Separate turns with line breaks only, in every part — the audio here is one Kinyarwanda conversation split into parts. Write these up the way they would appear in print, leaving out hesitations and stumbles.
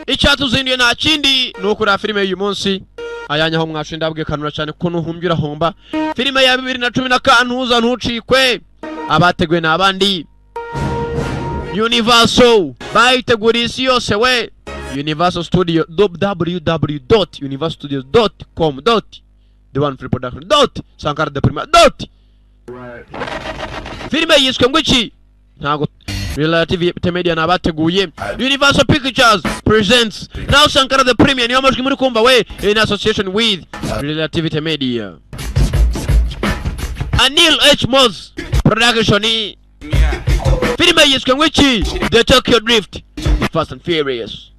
Icyatuzinduye nta kindi ni ukureba filime y'uyu munsi. Ayanya aho mwashe ndabwiye kanura cyane kuko nuhumbye urahomba. Filime ya 2010 na kantuza ntucikwe. Abateguye ni abandi Universal bayiteguriye isi yose we. Universal Studio www.universalstudios.com the one free production dot Sankara the Premier dot. Filime yiswe ngo iki? Ntago Relative Media nabateguye. Universal Pictures presents now Sankara the Premier niyo majwi muri kumva we in association with Relativity Media. Anil H Moz production. Filime yiswe ngo iki? The Tokyo Drift, Fast and Furious.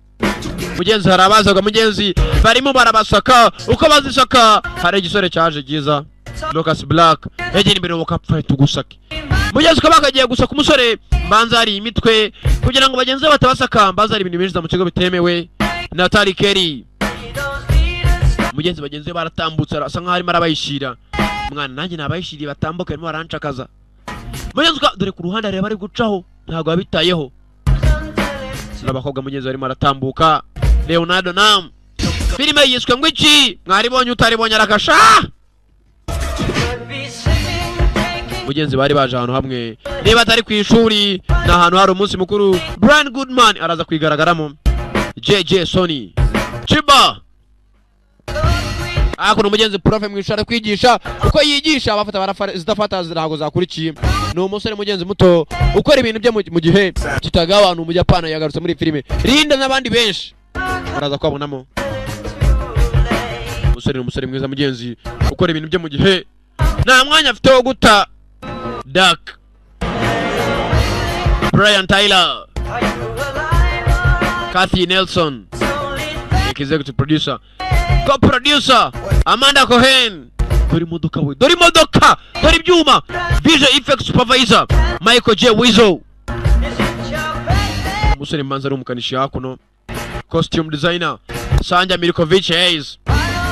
Mugenzi hari abazaga mugenzi barimo barabasaka uko bazisaka. Hari igisore cyaje giza Lucas Black yagera imbere bakapfa tugusake. Mugenzi ko bakagiye gusaka umusore mbanza hari imitwe kugira ngo bagenzi batabasaka, mbanza hari ibintu binjiza mu kigo bitemewe. Natalie Kelly mugenzi bagenzi baratambutse asa nkaho arimo arabayishira. Mwana nanjye nabayishiriye batambuka barimo barancakaza. Mugenzi dore ku ruhande areba ari gucaho ntago abitayeho. N'abakobwa mugenzi barimo aratambuka. Leonardo Nam. Filime yiswe ngo iki? Mwaribonye utaribonye arakasha. Mugenzi bari baje ahantu hamwe niba atari ku ishuri na ahantu hari umunsi mukuru. Brian Goodman araza kwigaragaramo. JJ Sony Chiba akuno mugenzi profe mwishara kwigisha uko yigisha abafata zidafata zirago zakurikiye. Ni umusore mugenzi muto ukora ibintu bye mu gihe kitagawa abantu mu Japan yagarutse muri filime Linda n'abandi benshi araza kwabonamo. Umusore ni umusore mwiza mugenzi ukora ibintu bye mu gihe nta mwanya afite wo guta. Dark Brian Tyler, Kathy Nelson executive producer, co-producer Amanda Cohen. Dore imodoka we, dore imodoka, dore ibyuma. Visual effects supervisor Michael J Wiseau. Umusore mbanza ari umukanishi hakuno. Costume designer Sanja Milkovic Hayes.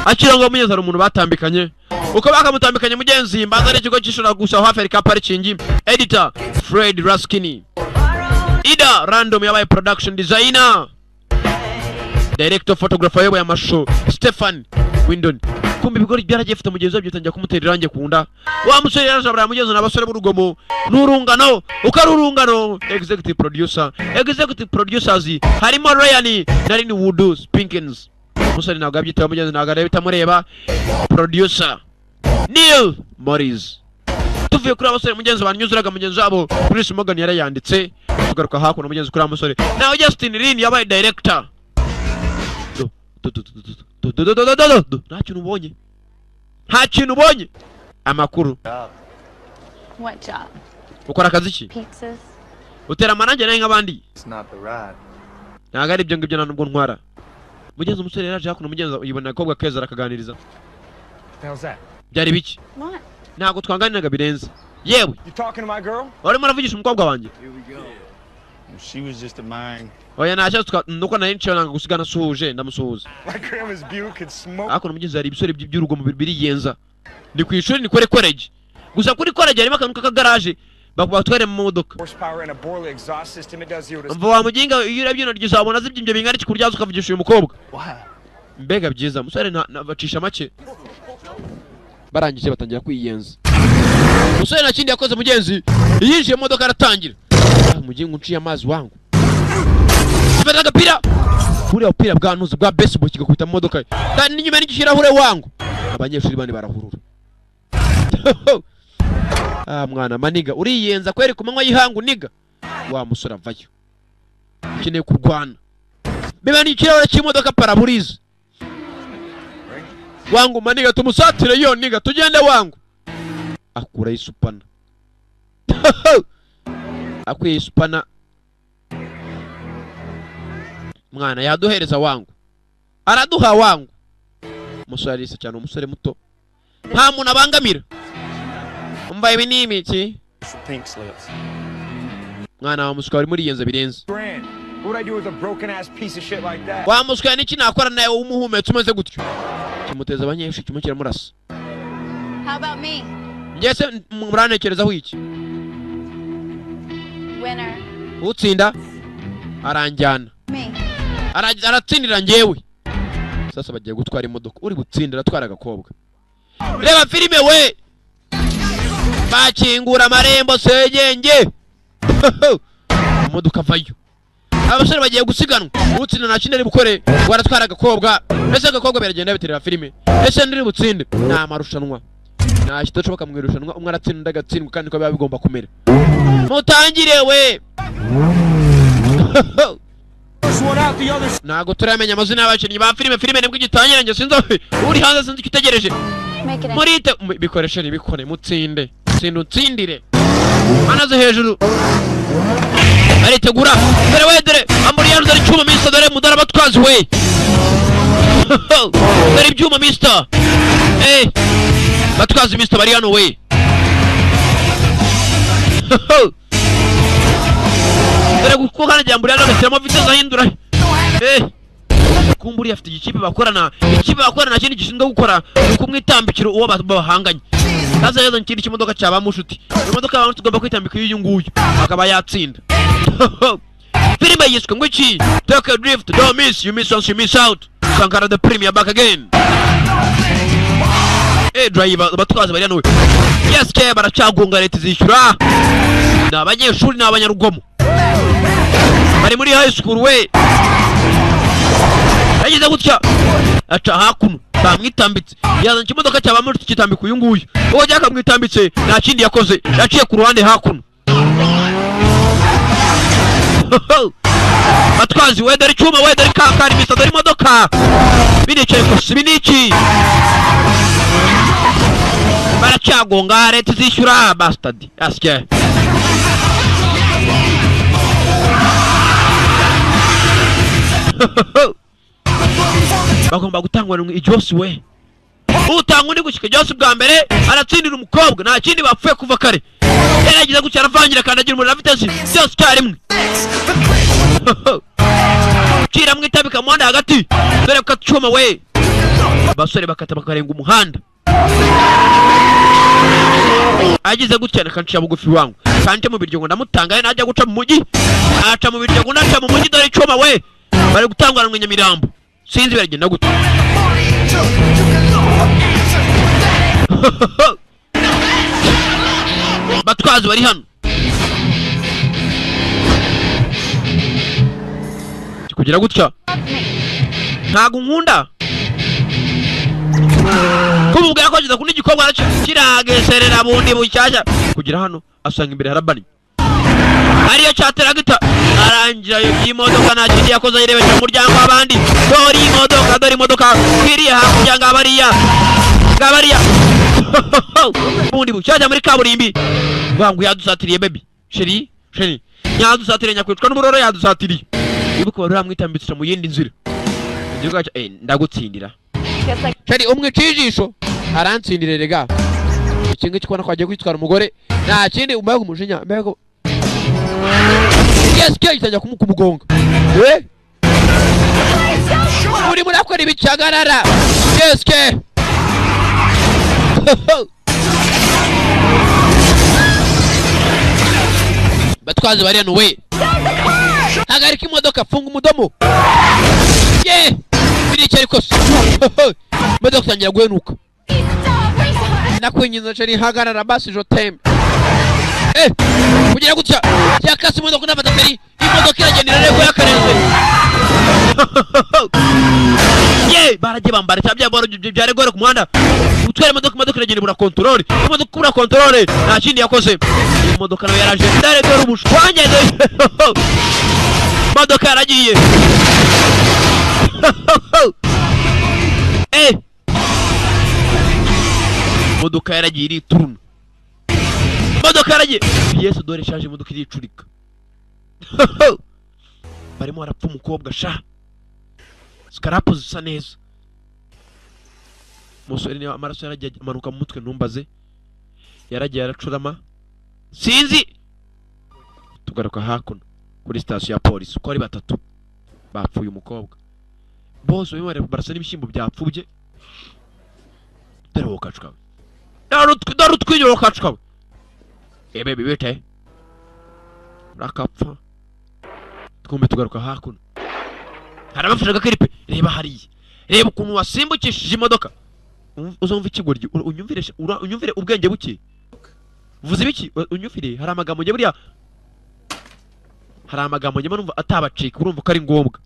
Akiranga mugenzi hari umuntu batambikanye. Uko bakamutambikanye mugenzi mbanza ari ikigo cy'ishuri gusa hafi ya parking. Editor Fred Raskini. Ida Random yabaye production designer. Director photographer yabaye amasho Stefan Windon. Kumbe ibigori byaragiye afite mugenzi we byitangira kumutera irange kunda. Wa musore yarajabra mugenzi n'abasore b'urugomo n'urungano ukarurungano. Executive producer, executive producers harimo Ryan na Lynn Wood Spinkins. Umusore ntabwo abyitaho mugenzi ntabwo areba bitamureba. Producer Neil Morris. Tuvuye kuri abasore mugenzi banyuzuraga mugenzi wabo Chris Morgan yarayanditse. Tugaruka hakuno mugenzi kuri abasore nawe Justin Lin yabaye director. Nta kintu ubonye, nta kintu ubonye. Amakuru. Ukora akazi ki? Utera amarangi nawe nk'abandi? Ntabwo ari ibyo ngibyo nta nubwo ntwara. Mugenzi umusore yaraje hakuno mugenzi uyibona akobwa keza arakaganiriza. Byari biki? Ntabwo twanganiraga birenze. Yewe warimo uravugisha umukobwa wanjye? Oya ntacyo nuko nari nciye nanga gusigana nasuhuje ndamusuhuza. Hakuno mugenzi hari ibisore by'urugomo biriyenza. Ni ku ishuri ni kuri college. Gusa kuri college harimo akantu k'akagaraje batware mu modoka. Umva wa muginga iyo urebye intoryi uzabona zibyimbye bingana iki kuryaza ukavugisha uyu mukobwa. Mbega byiza musore bacisha make. Barangije batangira kwiyenza. Musore nta kindi yakoze mugenzi yinjiye mu modoka aratangira. Muginga unciye amazi wangu. Fata agapira. Buriya bupira bwa ntuzi bwa baseball kigakubita mu modoka. Kandi n'inyuma n'ikirahure wangu. Abanyeshuri bandi barahurura. Ah mwana maniga uriyenza kweri ku manywa y'ihangu niga. Wa musore avayo. Ukeneye kurwana. Beba ni ikirahure cy'imodoka paraburize. Wangu maniga tumusatire yo niga tugende wangu. Akura isupana. Akwiye isupana. Mwana yaduhereza wangu. Araduha wangu. Umusore arisa cyane umusore muto. Nta muntu abangamira. Umva ibi ni imiki? Mwana wa muswa ari muri yenza birenze. Wa muswa niki nakora nawe umuhumetso umeze gutyo. Kimuteza abanyeshuri kimwe kiramurasa.
How about me?
Njye muranekerezaho iki?
Winner.
Utsinda aranjyana.
Me.
Aratsindira njyewe. Sasa bagiye gutwara imodoka, uri butsindira atwara agakobwa. Reba filime we. Bakingura amarembo segenge. Imodoka vayo. Abasore bagiye gusiganwa, utsinda nta kindi ari bukore, waratwara agakobwa. Ese agakobwa biragenda biterera filime. Ese ndiri butsinde? Nta marushanwa. Nta kidashoboka mu irushanwa, umwe aratsinda agatsindwa kandi ko biba bigomba kumera. Mutangire we. Ntago turamenya amazina y'abakinnyi ba filime. Filime nibwo igitangira, njye sinzi uri hanze, sinzi icyo utegereje. Murite bikoreshe nibikore, mutsinde. Tsinda utsindire. Manaze hejuru. Aritegura. Dore we dore amburiyanze dore icyuma mister, dore mudara batwazi we. Dore ibyuma mister. Batwazi mister bari hano we. Dore kuko kana amburiyanze agashyiramo vitesse ahindura. Kumburi afite igikipe bakorana, ikipe bakorana kindi gishinzwe gukora ukumwitambikira uwo bahanganye. Kaza yaza nkindi kimodoka cyaba mushuti. Imodoka abantu tugomba kwitambika uyu nguyu akaba yatsinda. Filime yiswe ngo iki? Tokyo Drift, don't miss, you miss once you miss out. Sankara the Premier back again. Driver batwaza bari hano. Yes ke baracagunga leta zishyura. Ni abanyeshuri ni abanyarugomo. Bari muri high school we. Yagize gutya aca hakuno bamwitambitse, yazanye ikimodoka cyaba muri kitambika uyu nguyu. Uwo cyakamwitambitse nta kindi yakoze, yaciye ku ruhande hakuno. Batwazi we dore icyuma we dore kakari misa dore imodoka binicaye ko biniki baracyagonga leta zishyura bastard asye. Bagomba gutangwa ijosi we. Utanga undi gushika ijosi bwa mbere aratsindira umukobwa, nta kindi bapfuye kuva kare. Yaragize gutya aravangira kandi agira umuriro afite byose icyarimwe. Cira mwitabika muhanda hagati dore ko cyuma we. Abasore bakata bakarenga umuhanda. Agize gutya nakanciya bugufi wangu. Kanje mu biryo ngo ndamutanga najya guca mu mujyi. Aca mu biryo ngo ndaca mu mujyi dore cyuma we. Bari gutangwa mu Nyamirambo. Sinzi biragenda gute. Batwazi bari hano. Kugira gutya. Ntago nkunda. Kumubwira ko ageza kundi igikobwa kirageserera bundi bushyashya. Kugira hano asanga imbere harabani. Ariyo cyatera gita arangira y'imodoka nta kindi yakoze yirebesha mu muryango w'abandi. Dore imodoka, dore imodoka iriya hakurya ngabariya. Ngabariya. Bundi bushyashya muri kaburimbi. Wangu yadusatiriye baby. Sheri, sheri. Yadusatiriye nyakwicwa n'uburoro yadusatiriye. Ibuko bari bamwitambitse mu yindi nzira. Igihugu ndagutsindira. Sheri umwe cijisho arantsindire rega. Iki ngiki kubona ko agiye kwitwara umugore nta kindi umbaye umujinya mbego. Yes, ke itajya kumugonga. Uri murakora ibicagarara. Yes ke. Batwazi bari hano we. Hagarika imodoka, funga umudomo. Ye! Birica ariko. Imodoka itangira guhenuka. Nakwinginze chérie hagarara basi je t'aime. Kugira gutya yakase imodoka nafata feri, imodoka iragendera rego yakarenze. Ye, baragiye bambara cyabya baro bya regore ku muhanda. Utwara imodoka, imodoka iragenda ibura control. Imodoka ibura control, nta kindi yakoze. Imodoka nayo yaraje. Dare dore ubushwanye. Imodoka yaragiye. Imodoka yaragiye irituruna. Imodoka yaragiye. Yesu dore shaje imodoka iricurika. Barimo barapfa umukobwa sha. Skarapu zisa neza. Umusore niba amaraso yaragiye amanuka mu mutwe ntumbaze. Yaragiye aracurama. Sinzi. Tugaruka hakuno kuri station ya polisi uko ari batatu bapfuye umukobwa. Bose barimo barasa n'ibishyimbo byapfubye. Dore wowe kacukawe. Dore utwinyo wowe kacukawe. Ebe bibite. Rakapfa. Twumve tugaruka hakuno. Harabafashe agakiripe, reba hariya, reba ukuntu wasimbukishije imodoka. Uzumva ikigoryi, unyumvire, unyumvire ubwenge buke. Uvuze ibiki? Unyumvire, hari amagambo njye buriya, hari amagambo njye numva atabacika, urumva ko ari ngombwa.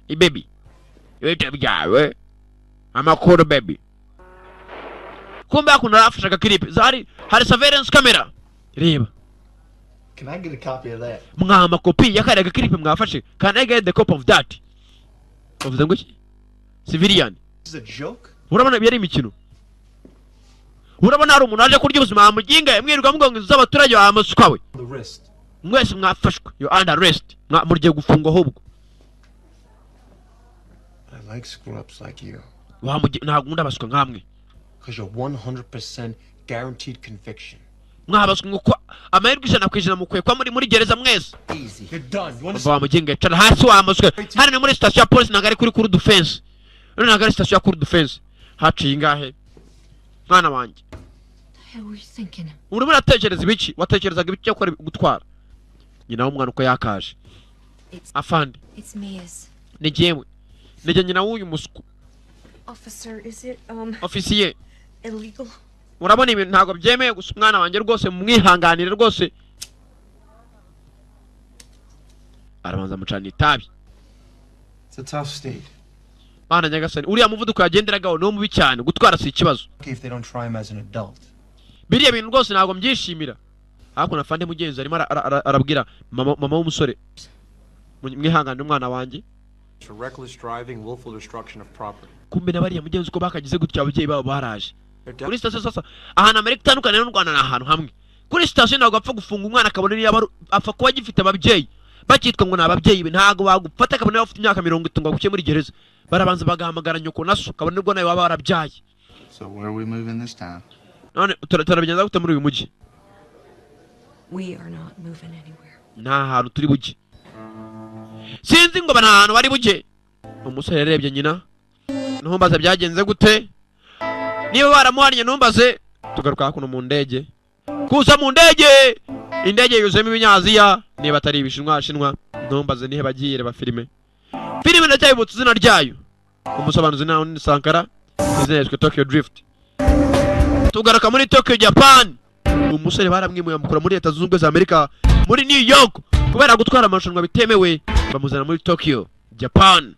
Baby, ibyo byawe amakuru baby. Kumbe hakuno arafashe agakiripe, zari hari surveillance camera. Reba.
Can I get a copy of that?
Mwama kopi ya kariya gakiripe mwafashe. Can I get the copy of that? Bavuze ngo iki? Civilian.
This is a joke?
Urabona yari imikino. Urabona hari umuntu aje kurya ubuzima muginga mwirirwa mugonga inzu z'abaturage ba muswa we.
The wrist.
Mwese mwafashwe. You under arrest. Murgiye gufungwa ahubwo.
I like screw-ups like you.
Ntabwo nkunda abaswa nkamwe.
Because you're 100% guaranteed conviction.
Mwabaswa ngo amahirwe 100% mukwiye kwa muri gereza mwese.
Easy. You're done. You
want muginga cara hasi wa muswa. Hano ni muri station ya police, ntabwo ari kuri cour defense. Ntabwo ari station ya cour defense. Haciye ingahe? Mwana wanjye. Urimo uratekereza ibiki? Watekerezaga ibiki cyo gutwara? Nyina w'umwana uko yakaje. Afande. Ni jyewe. Ni jye nyina w'uyu muswa.
Officer, is it
officier
illegal?
Urabona ibintu ntabwo byemeye gusa umwana wanjye rwose mwihanganire rwose. Arabanza mucana itabi.
It's a tough state.
Bana nyagasani, uriya muvuduko yagenderagaho no mubi cyane, gutwara si ikibazo.
If they don't try him as an adult.
Biriya bintu rwose ntabwo mbyishimira. Ariko nafande mugenzi arimo arabwira mama w'umusore, mwihanganire umwana wanjye.
For reckless driving, willful destruction of property.
Kumbe nabariya mugenzi uko bakagize gutya ababyeyi babo baraje. Kuri station sasa ahantu Amerika itandukanye n'u Rwanda ni ahantu hamwe. Kuri station ntabwo apfa gufunga umwana akabona niba apfa kuba agifite ababyeyi bakitwa ngo ni ababyeyi be, ntabwo bagufata akabona niba afite imyaka 30 ngo aguke muri gereza. Barabanza bagahamagara nyoko na so kabone nubwo nawe waba warabyaye.
So where are we moving this time?
None turabigenza gute muri uyu mujyi?
We are not moving anywhere.
Nta hantu turi bujye. Sinzi ngo bana hantu bari bujye. Umusore yarebye nyina. Ntumbaze byagenze gute? Niba baramuhannye ntumbaze. Tugaruka hakuno mu ndege. Kuza mu ndege. Indege yuzuyemo ibinyaziya niba atari ibishinwa shinwa ntumbaze nihe bagiye reba filime. Filime ndacyayibutse izina ryayo. Umusobanuzi nawe ni Sankara. Izina yitwa Tokyo Drift. Tugaruka muri Tokyo Japan. Umusore baramwimuye amukura muri Leta Zunze Ubumwe za Amerika muri New York kubera gutwara amarushanwa bitemewe, bamuzana muri Tokyo Japan.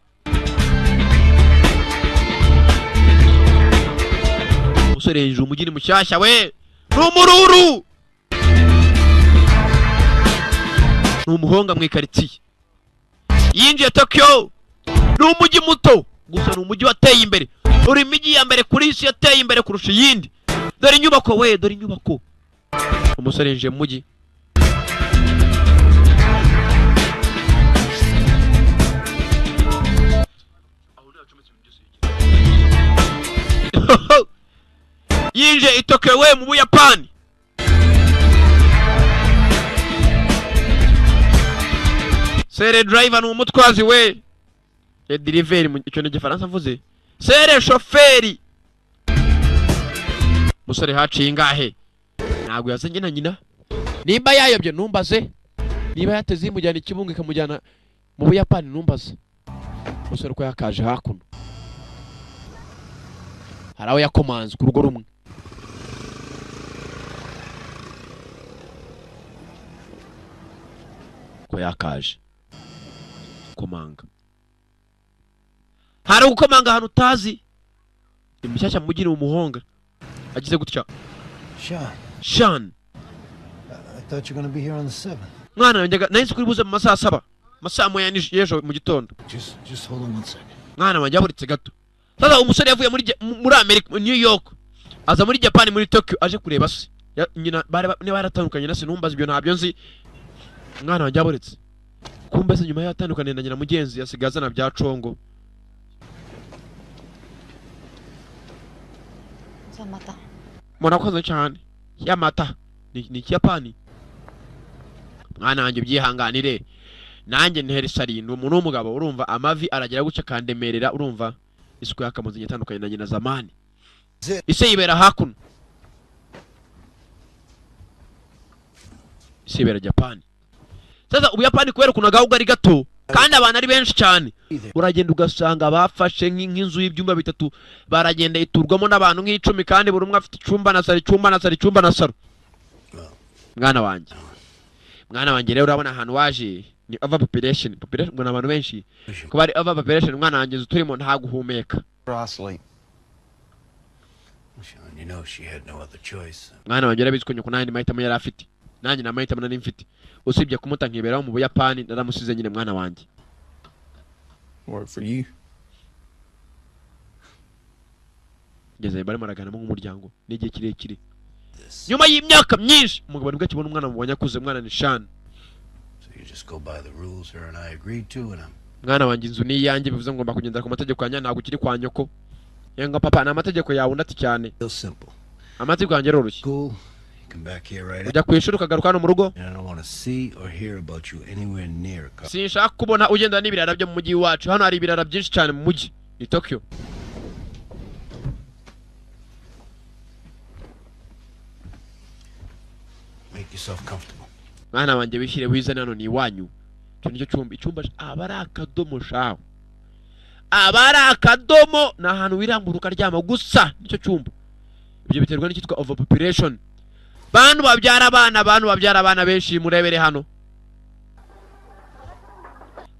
Umusore hejuru umujyi ni mushyashya we, ni umururu, ni umuhonga mu ikaritsiye. Yinjiye Tokyo, ni umujyi muto gusa ni umujyi wateye imbere, uri imijyi ya mbere kuri isi yateye imbere kurusha iyindi. Dore inyubako we, dore inyubako. Umusore yinjiye mu mujyi. Yinjiye i Tokyo we mu Buyapani. Sere driver ni umutwazi we. E driver mu icyo ni Igifaransa mvuze. Sere shoferi. Musore haciye ingahe? Ntabwo yazanye na nyina. Nimba yayobye numbaze. Niba yateze imujyana ikibunga ikamujyana mu Buyapani numbaze. Musore uko yakaje hakuno. Hari aho yakomanze ku rugo rumwe. Ko yakaje komanga. Hari gukomanga ahantu utazi. Imishyashya mu mujyi ni umuhonga. Agize gutya. Sean.
I thought you were going to be here on the 7th.
Mwana wanjye nahise kuri buze mu masaha 7. Masaha moya y'ejo mu gitondo.
Just hold on one second.
Mwana wanjye yaburitse gato. Sasa umusore yavuye muri Amerika New York aza muri Japan muri Tokyo aje kureba se. Nyina bari niba yaratandukanye na se numbaza ibyo ntabyo nzi. Mwana wanjye yaburitse. Kumbe se nyuma yatandukanye na nyina mugenzi yasigaza na bya congo.
Yamata.
Murakoze cyane. Yamata ni Ikiyapani. Mwana wanjye byihanganire. Nanjye ntera isari umuntu w'umugabo urumva amavi aragera guca kandemerera urumva isuku yakamuze itandukanye na nyina zamani. Ise yibera hakuno. Ise yibera Japan. Sasa Ubuyapani kubera ukuntu agahugu ari gato Kandi abantu ari benshi cyane. Uragenda ugasanga bafashe nk'inzu y'ibyumba bitatu, baragenda iturwamo n'abantu nk'icumi, kandi buri umwe afite icyumba na saro, icyumba na saro, icyumba na saro. Mwana wanjye, mwana wanjye, rero urabona ahantu waje ni overpopulation. Population ngo ni abantu benshi. Kuba ari overpopulation, mwana wanjye, inzu turimo nta guhumeka.
Cross-late.
Sean, you know she had no other choice.
Mwana wanjye, urabizi ko nyoko nta yandi mahitamo yari afite, nanjye nta mahitamo nari mfite usibye kumuta nkiberaho mu Buyapani. Naramusize nyine, mwana wanjye.
Work for you.
Ngeze barimo baraganamo nk'umuryango n'igihe kirekire nyuma y'imyaka myinshi, umugabo nibwo akibona umwana mubonye akuze. Mwana ni Shani.
So you just go by the rules her and I agreed to, and I'm
Mwana wanjye, inzu ni iyanjye, bivuze ngo ngomba kugendera ku mategeko yanjye, ntabwo ukiri kwa nyoko. Yenga papa, ni amategeko yawe. Undi ati cyane.
Real simple.
Amategeko yanjye aroroshye.
School, you come back here right
Ujya ku ishuri ukagaruka hano mu rugo.
And I don't want to see or hear about you anywhere near a car.
Sinshaka kubona ugenda n'ibirara byo mu mujyi wacu. Hano hari ibirara byinshi cyane mu mujyi ni Tokyo.
Make yourself comfortable.
Mwana wanjye, wishyire wizane, hano ni iwanyu. Icyo nicyo cyumba. Icyumba aba ari akadomo shawe, aba ari akadomo, ni ahantu wirambura ukaryama gusa, nicyo cyumba. Ibyo biterwa n'icyitwa overpopulation. Bantu babyara abana, bantu babyara abana benshi, murebere hano.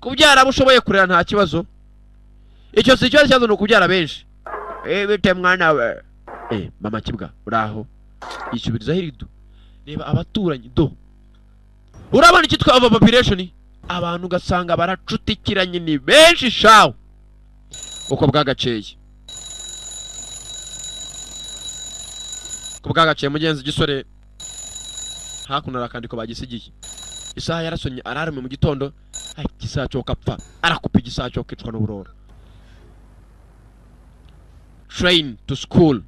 Kubyara abo ushoboye kurera nta kibazo, icyo si ikibazo. Ikibazo ni ukubyara benshi. Eh, bite mwana we? Eh, mama kibwa uraho, yisubirizaho irido. Reba abaturanyi do, urabona icyitwa overpopulation, abantu ugasanga baracutikiranye, ni benshi shawe. Uko bwagakeye, uko bwagakeye, mugenzi gisore, hakuno hari akandiko bagisigiye. Isaha yarasonye, ararume mu gitondo. Ai, igisaha cyo kapfa, arakupa igisaha cyo kicwa n'uburoro. Train to school.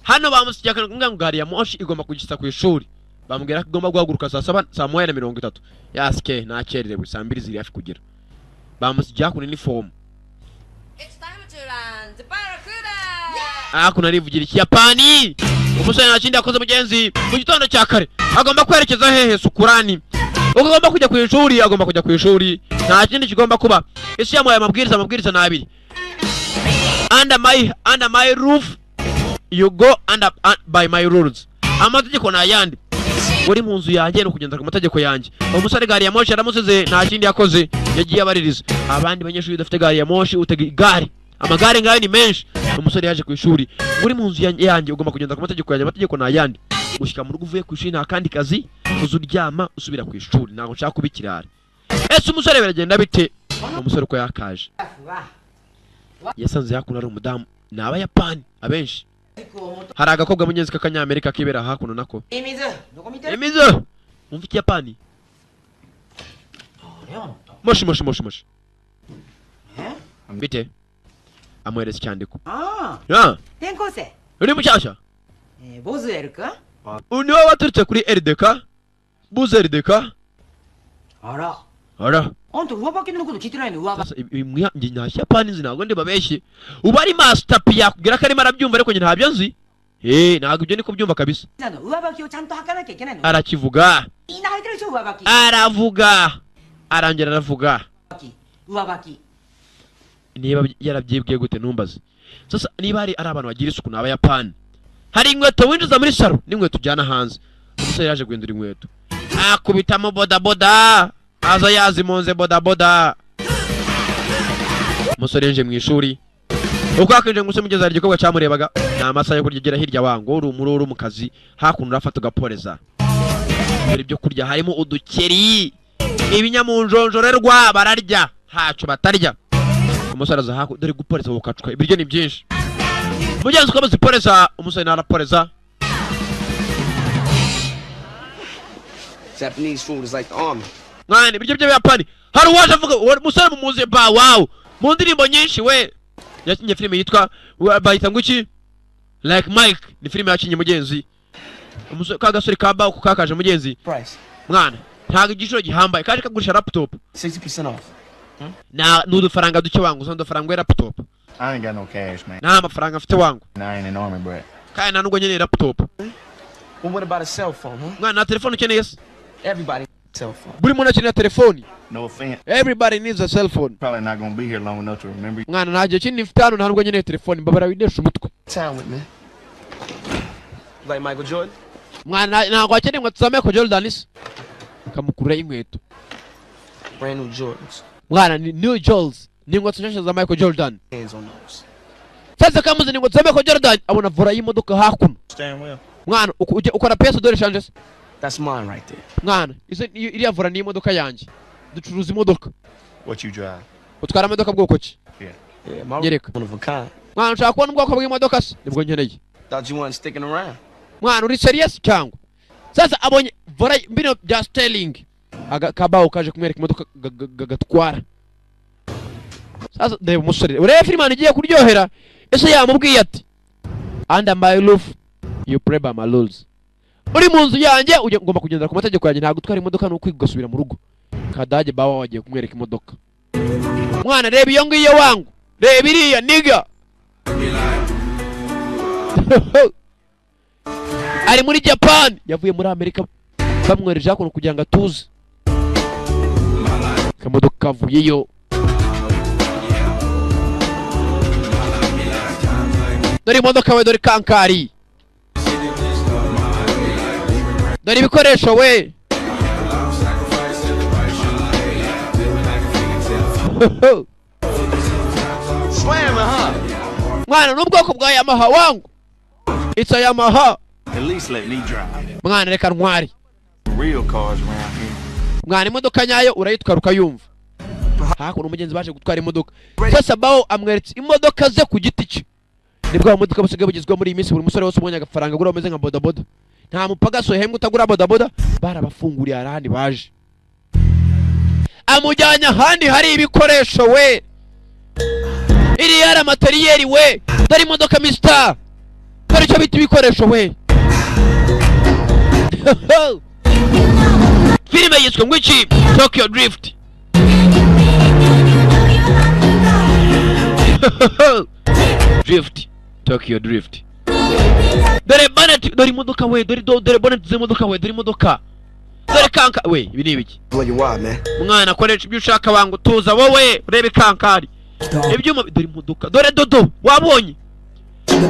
Hano bamusigiye akantu kumwe ngo gari ya moshi igomba kugisa ku ishuri. Bamubwira ko igomba guhaguruka saa saba, saa 1:30. Yasike nakererewe, saa 2 ziri hafi kugera. Bamusigiye hakuno inifomu.
It's time to learn the Barracuda!
Hakuno arivugira Ikiyapani. Umusore nta kindi yakoze, mugenzi, mu gitondo cya kare agomba kwerekeza hehe? Sukurani. Uko agomba kujya ku ishuri, agomba kujya ku ishuri, nta kindi kigomba kuba. Isi yamuhaye amabwiriza, amabwiriza ni abiri: under my roof, you go under by my rules. Amategeko ni ayandi. Uri mu nzu yanjye ni ukugendera ku mategeko yanjye. Umusore gari ya moshi yaramusize, nta kindi yakoze, yagiye abaririza abandi banyeshuri badafite gari ya moshi. Utega igare, amagare ngayo ni menshi. Umusore yaje ku ishuri. Uri mu nzu yanjye ugomba kugendera ku mategeko yanjye, amategeko ni ayandi. Gushyika mu rugo uvuye ku ishuri nta kandi kazi, uza uryama usubira ku ishuri. Ntabwo nshaka kuba ikirara. Ese umusore biragenda bite? Umusore uko yakaje, yasanze hakuno ari umudamu. Ni Abayapani abenshi. Hari agakobwa, mugenzi, k'Akanyamerika kibera hakuno nako.
水どこ見てる
Imizo wumva Ikiyapani. もしもしもしもし, bite? Amuhereza icyandiko.
ああ
Ya,
転校生
uri mushyashya.
えーボズエル君
Uyu niwe waturutse kuri RDK buze RDK.
あら
Ara.
あんた上履きのこと聞いてないの上履
Sasa njye nta Kiyapani nzi, ntabwo ndi babeshye. Uba ari master P yakubwira ko arimo arabyumva, ariko njye ntabyo nzi. Eh, ntabwo ibyo niko byumva kabisa.
きなの上履きをちゃんと履かなきゃいけないの
Arakivuga.
みんな履いてるでしょ上履き
Aravuga, arangira aravuga.
上履き
Niba yarabyibwiye gute ntumbaze. Sasa niba hari ari abantu bagira isuku ni Abayapani. Hari inkweto winjiza muri salo n'inkweto ujyana hanze. Umusore yaje guhindura inkweto, akubitamo bodaboda, aza yazimunze bodaboda. Umusore yinjiye mu ishuri. Uko yakinjiye mu ishuri, mugeze hari igikorwa cyamurebaga. Ni amasaha yo kurya. Igera hirya wango uri umuri uri mu kazi, hakuno urafata ugaporeza. Dore ibyo kurya, harimo udukeri, ibinyamunjonjorerwa, bararya ntacyo batarya. Umusore aza hakuno, dore guporeza bukacuka, ibiryo ni byinshi, mugenzi. Uko baziporeza, umusore nawe araporeza.
Japanese food is like the army.
Mwana, ibiryo by'Abayapani. Hari uwaje avuga, uwo musore mumuzi ba wow mu ndirimbo nyinshi, we yakinye filime yitwa bayita ngo iki, Like Mike, ni filime yakinye, mugenzi. Umusore ka gasore ka bawo kakaje, mugenzi.
Price.
Mwana, ntabwo igiciro gihambaye, kaje kagurisha laptop.
60% off.
Na ni udufaranga duke wangu, uzana udufaranga we laptop.
I ain't got no cash, man.
Nta mafaranga mfite wangu.
And I ain't an army brat.
Kandi nta nubwo nkeneye laptop.
Well, what about a cell phone, huh?
Mwana, nta telefone ukeneye se?
Everybody cell phone.
Buri muntu akenera telefoni.
No offense.
Everybody needs a cell phone.
Probably not gonna be here long enough to remember you.
Mwana, nta gihe kinini mfite hano, nta nubwo nkeneye telefone, mbabara windesha umutwe.
Town with me. Like Michael Jordan?
Mwana, ntabwo wakeneye inkweto za Michael Jordan se? Kamukuraho inkweto.
Brand new Jordans.
Mwana, ni new Jordans, ni inkweto nshyashya za Michael Jordan.
Hands on those.
Sasa kamuzana inkweto za Michael Jordan, abona volant y'imodoka hakuno.
Stand well.
Mwana, ukora pièce de rechange se?
That's mine right there.
Mwana, izo iriya volant ni imodoka yanjye, ducuruza imodoka.
What you drive?
Utwara imodoka bwoko ki?
Yeah.
Yeah, my
Nyereka.
one of a kind.
Mwana, ushaka kubona ubwoko bw'imodoka se? Nibwo nkeneye.
Thought you weren't sticking around.
Mwana, uri serious cyangwa? Sasa abonye volant bino bya steering, aga kabaho kaje kumwereka imodoka gatwara. Sasa ndeba umusore, urebe filime igiye kuryohera. Ese yamubwiye ati under my roof you pray by my rules, uri mu nzu yanjye ugomba kugendera ku mategeko yanjye, ntabwo utwara imodoka ni ukwiga ugasubira mu rugo. Kadage bawa wagiye kumwereka imodoka. Mwana, reba iyo ngiyo wangu, reba iriya niga. Ari muri Japan, yavuye muri Amerika bamwohereje hakuno kugira ngo atuze. Akamodoka kavuyeyo. Dore imodoka we, dore kankari, dore ibikoresho we.
Slamming, huh?
Mwana, n'ubwoko bwa Yamaha wangu, it's a Yamaha.
At least let me drive.
Mwana, reka ntwari.
Real cars around here.
Mwana, imodoka nyayo urayitwara ukayumva. Hakuno umugenzi baje gutwara imodoka. Sasa bawo amweretse imodoka ze ku giti cye. Nibwo imodoka busigaye bugezweho muri iyi minsi, buri musore wese ubonye agafaranga agura ameze nka bodaboda. Nta mupagaso hembwe utagura bodaboda, barabafunguriye ahandi baje. Amujyanye ahandi hari ibikoresho we. Iri yari materiyeri we. Dore imodoka mister. Dore icyo bita ibikoresho we. Filime yiswe ngo iki? Tokyo Drift. Drift. Tokyo Drift. Dore bonnet, dore imodoka we, dore dore bonnet z'imodoka we, dore imodoka. Dore kanka we, ibi ni ibiki?
Blow your wad, man.
Mwana, koresha ibyo ushaka wangu, tuza wowe, urebe kankari. Ibyuma, dore imodoka, dore dodo, wabonye?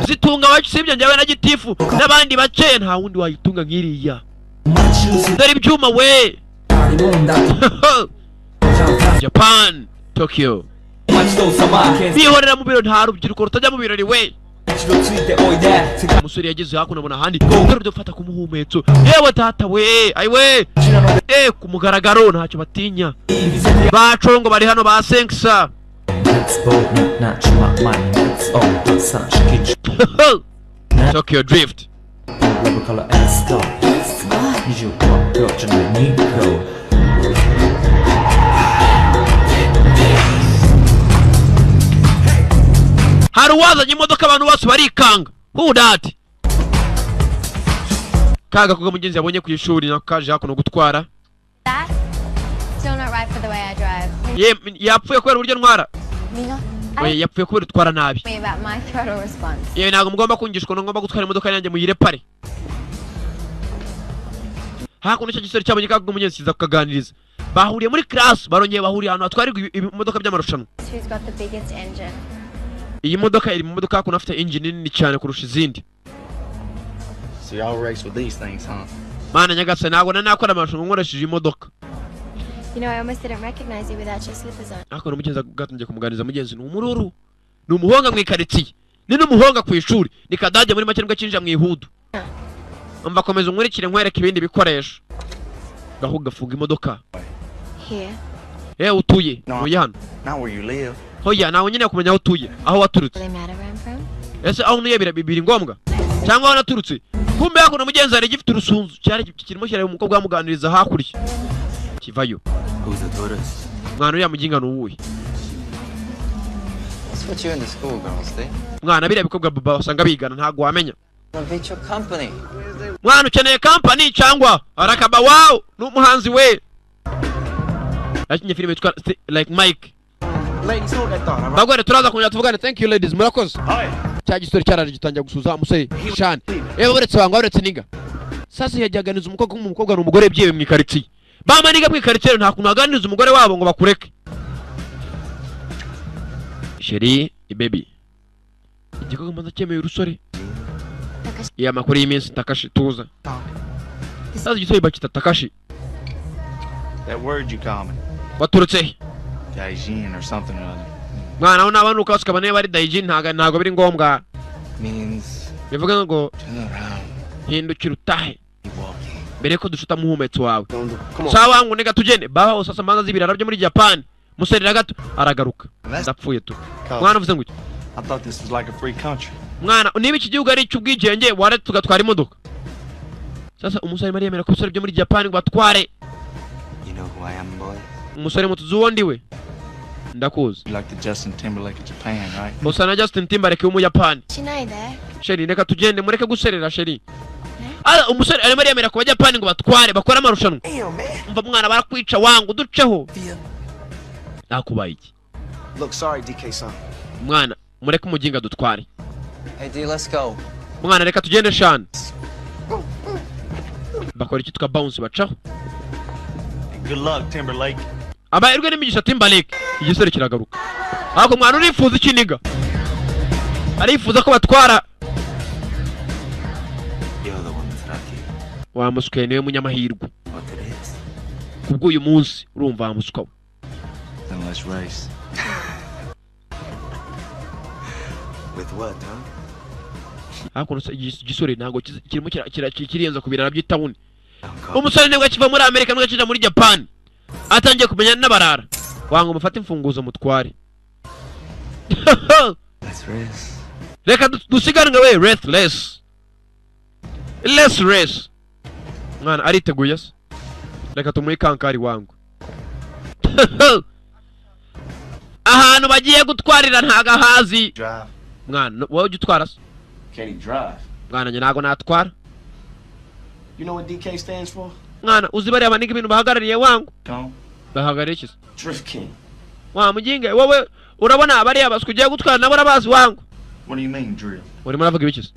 Zitunga abacu sibyo njyewe na gitifu n'abandi bake, nta wundi wayitunga nk'iriya. Dore ibyuma we. Japan, Tokyo. Bihorera mu biro, nta rubyiruko rutajya mu birori we. Umusore yageze hakuno abona ahandi, dore dufata ku muhumetso. Yewe data we, ayiwe. Ku mugaragaro ntacyo batinya. Bacongo bari hano ba Senksa. Tokyo Drift. Hari uwazanye imodoka abantu bose barikanga. Who that? Kaga kuko mugenzi yabonye ku ishuri nako kaje hakuno gutwara.
That still not right for the way I drive.
Ye yapfuye kubera uburyo ntwara.
Mina,
Oya, yapfuye kubera utwara nabi.
me about my throttle response.
Yewe, ntabwo mugomba kungishwa, ngomba gutwara imodoka yanjye muyirepare. Hakuno icyo gisore cyabonye kaga mugenzi kiza kukaganiriza. Bahuriye muri class, barongeye bahuriye ahantu hatwarirwa ibimodoka by'amarushanwa.
Who's got the biggest engine?
Iyi modoka iri mu modoka hakuno afite engine nini cyane kurusha izindi.
So y'all race with these things, huh?
Mana nyagasani, ntabwo nari nakora amarushanwa nkoresheje imodoka.
You know, I almost didn't recognize you without your slippers on.
Hakuno mugenzi bwatangiye kumuganiriza, mugenzi ni umururu, ni umuhonga mu ikaritsiye, ni n'umuhonga ku ishuri, ni kadage muri make nibwo akinjira mu ihudu. Umva, komeza unkurikire nkwereke ibindi bikoresho. Gahu gafunga imodoka.
Here.
Eh, utuye
No.
ntuye hano?
Not where you live.
Hoya, nawe nyine kumenya aho utuye, aho waturutse.
Really matter where I'm from?
Ese aho ntuye biri ngombwa cyangwa aho naturutse? Kumbe hakuno mugenzi hari gifite urusunzu cyari kirimo kirareba umukobwa bamuganiriza hakurya kivayo.
Who's the tourist?
Mwana, uriya muginga ni uwuhe?
That's what you and the schoolgirls do.
Mwana, biriya bikobwa baba basanga bigana, ntabwo wamenya.
Beat your company.
Mwana, ukeneye company cyangwa arakaba wow, ni umuhanzi we yakinye filime yitwa Like Mike.
Ladies, hold that thought, all right?
Bagore, turaza kongera tuvugane. Thank you ladies, murakoze. Cya gisore cyaraje gitangira gusuza umusore Shani. Yewe, uretse wanga uretse niga. Sasa yajyaganiza umukobwa, nk'umukobwa ni umugore byewe mu ikaritsiye. Bamaniga mwikaritsiye, nta kuntu waganiriza umugore wabo ngo bakureke. Chérie, baby, igikorwa mbanza cyemeye urusore. Iya, makuru y'iminsi, Takashi? Tuza sasa. Igisore bakita Takashi.
That word you call me.
Waturutse he?
Gaijin or something or other.
Mwana, aho naba nuka ukaba niba ari daijin, ntago biri ngombwa.
Means
Bivuga ngo
turn around.
hindukira utahe
Keep walking.
mbere ko dushuta muhumetso wawe.
Come on.
Sawa ngo nega tugende baho. Sasa manza z'ibirara byo muri Japan muserera gato aragaruka. Ndapfuye tu. Mwana, uvuze ngo iki?
I thought this was like a free country.
Mwana, niba iki gihugu ari icy'ubwigenge, waretse tugatwara imodoka. Sasa umusore arimo ariyemera ko ibisore byo muri Japan ngo batware.
You know who I am, boy?
Umusore mutuzi uwo ndiwe? Ndakuzi.
You like the Justin Timberlake of Japan, right?
Musa na Justin Timberlake w'Umuyapani.
しないで。
Chérie, reka tugende, mureke guserera, chérie. Ah, umusore arimo ariyemera ku Bajapani ngo batware, bakore amarushanwa. Umva mwana, barakwica wangu, duceho. Nakubaye iki?
Look, sorry, DK son.
Mwana, mureke umuginga dutware.
Hey, D, let's go.
Mwana, reka tugende shana. Bakora iki? Bounce, bacaho.
Good luck, Timberlake.
Amahirwe n'imigisha, Timberlake. Igisore kiragaruka ariko mwana, urifuza ikiniga, arifuza ko batwara.
You're the one that's lucky.
Wa muswe, niwe munyamahirwe
What it is?
kubw'uyu munsi, urumva wa muswa we.
Then let's race.
With what, huh?
Hakuno se igisore ntabwo kirimo kiriyenza ku birara by'itawuni. Umusore nibwo akiva muri Amerika, nibwo akija muri Japan, atangiye kumenya n'abarara. Wanga mufate imfunguzo mutware.
Let's race.
Reka dusiganwe we. Let's let's race. Mwana ariteguye se? Reka tumuhe ikankari wangu. Ahantu bagiye gutwarira ntago ahazi.
Drive.
Mwana, wowe ujya utwara se?
Can he drive?
Mwana, njye ntago natwara.
You know what DK stands for?
Mwana, uzi bariya baniga ibintu bahagarariye wangu?
Don't.
Bahagarariye iki se?
Drift King.
Wa muginga wowe, urabona bariya baswa ugiye gutwara nabo urabazi wangu?
What do you mean, drill?
Urimo uravuga ibiki se?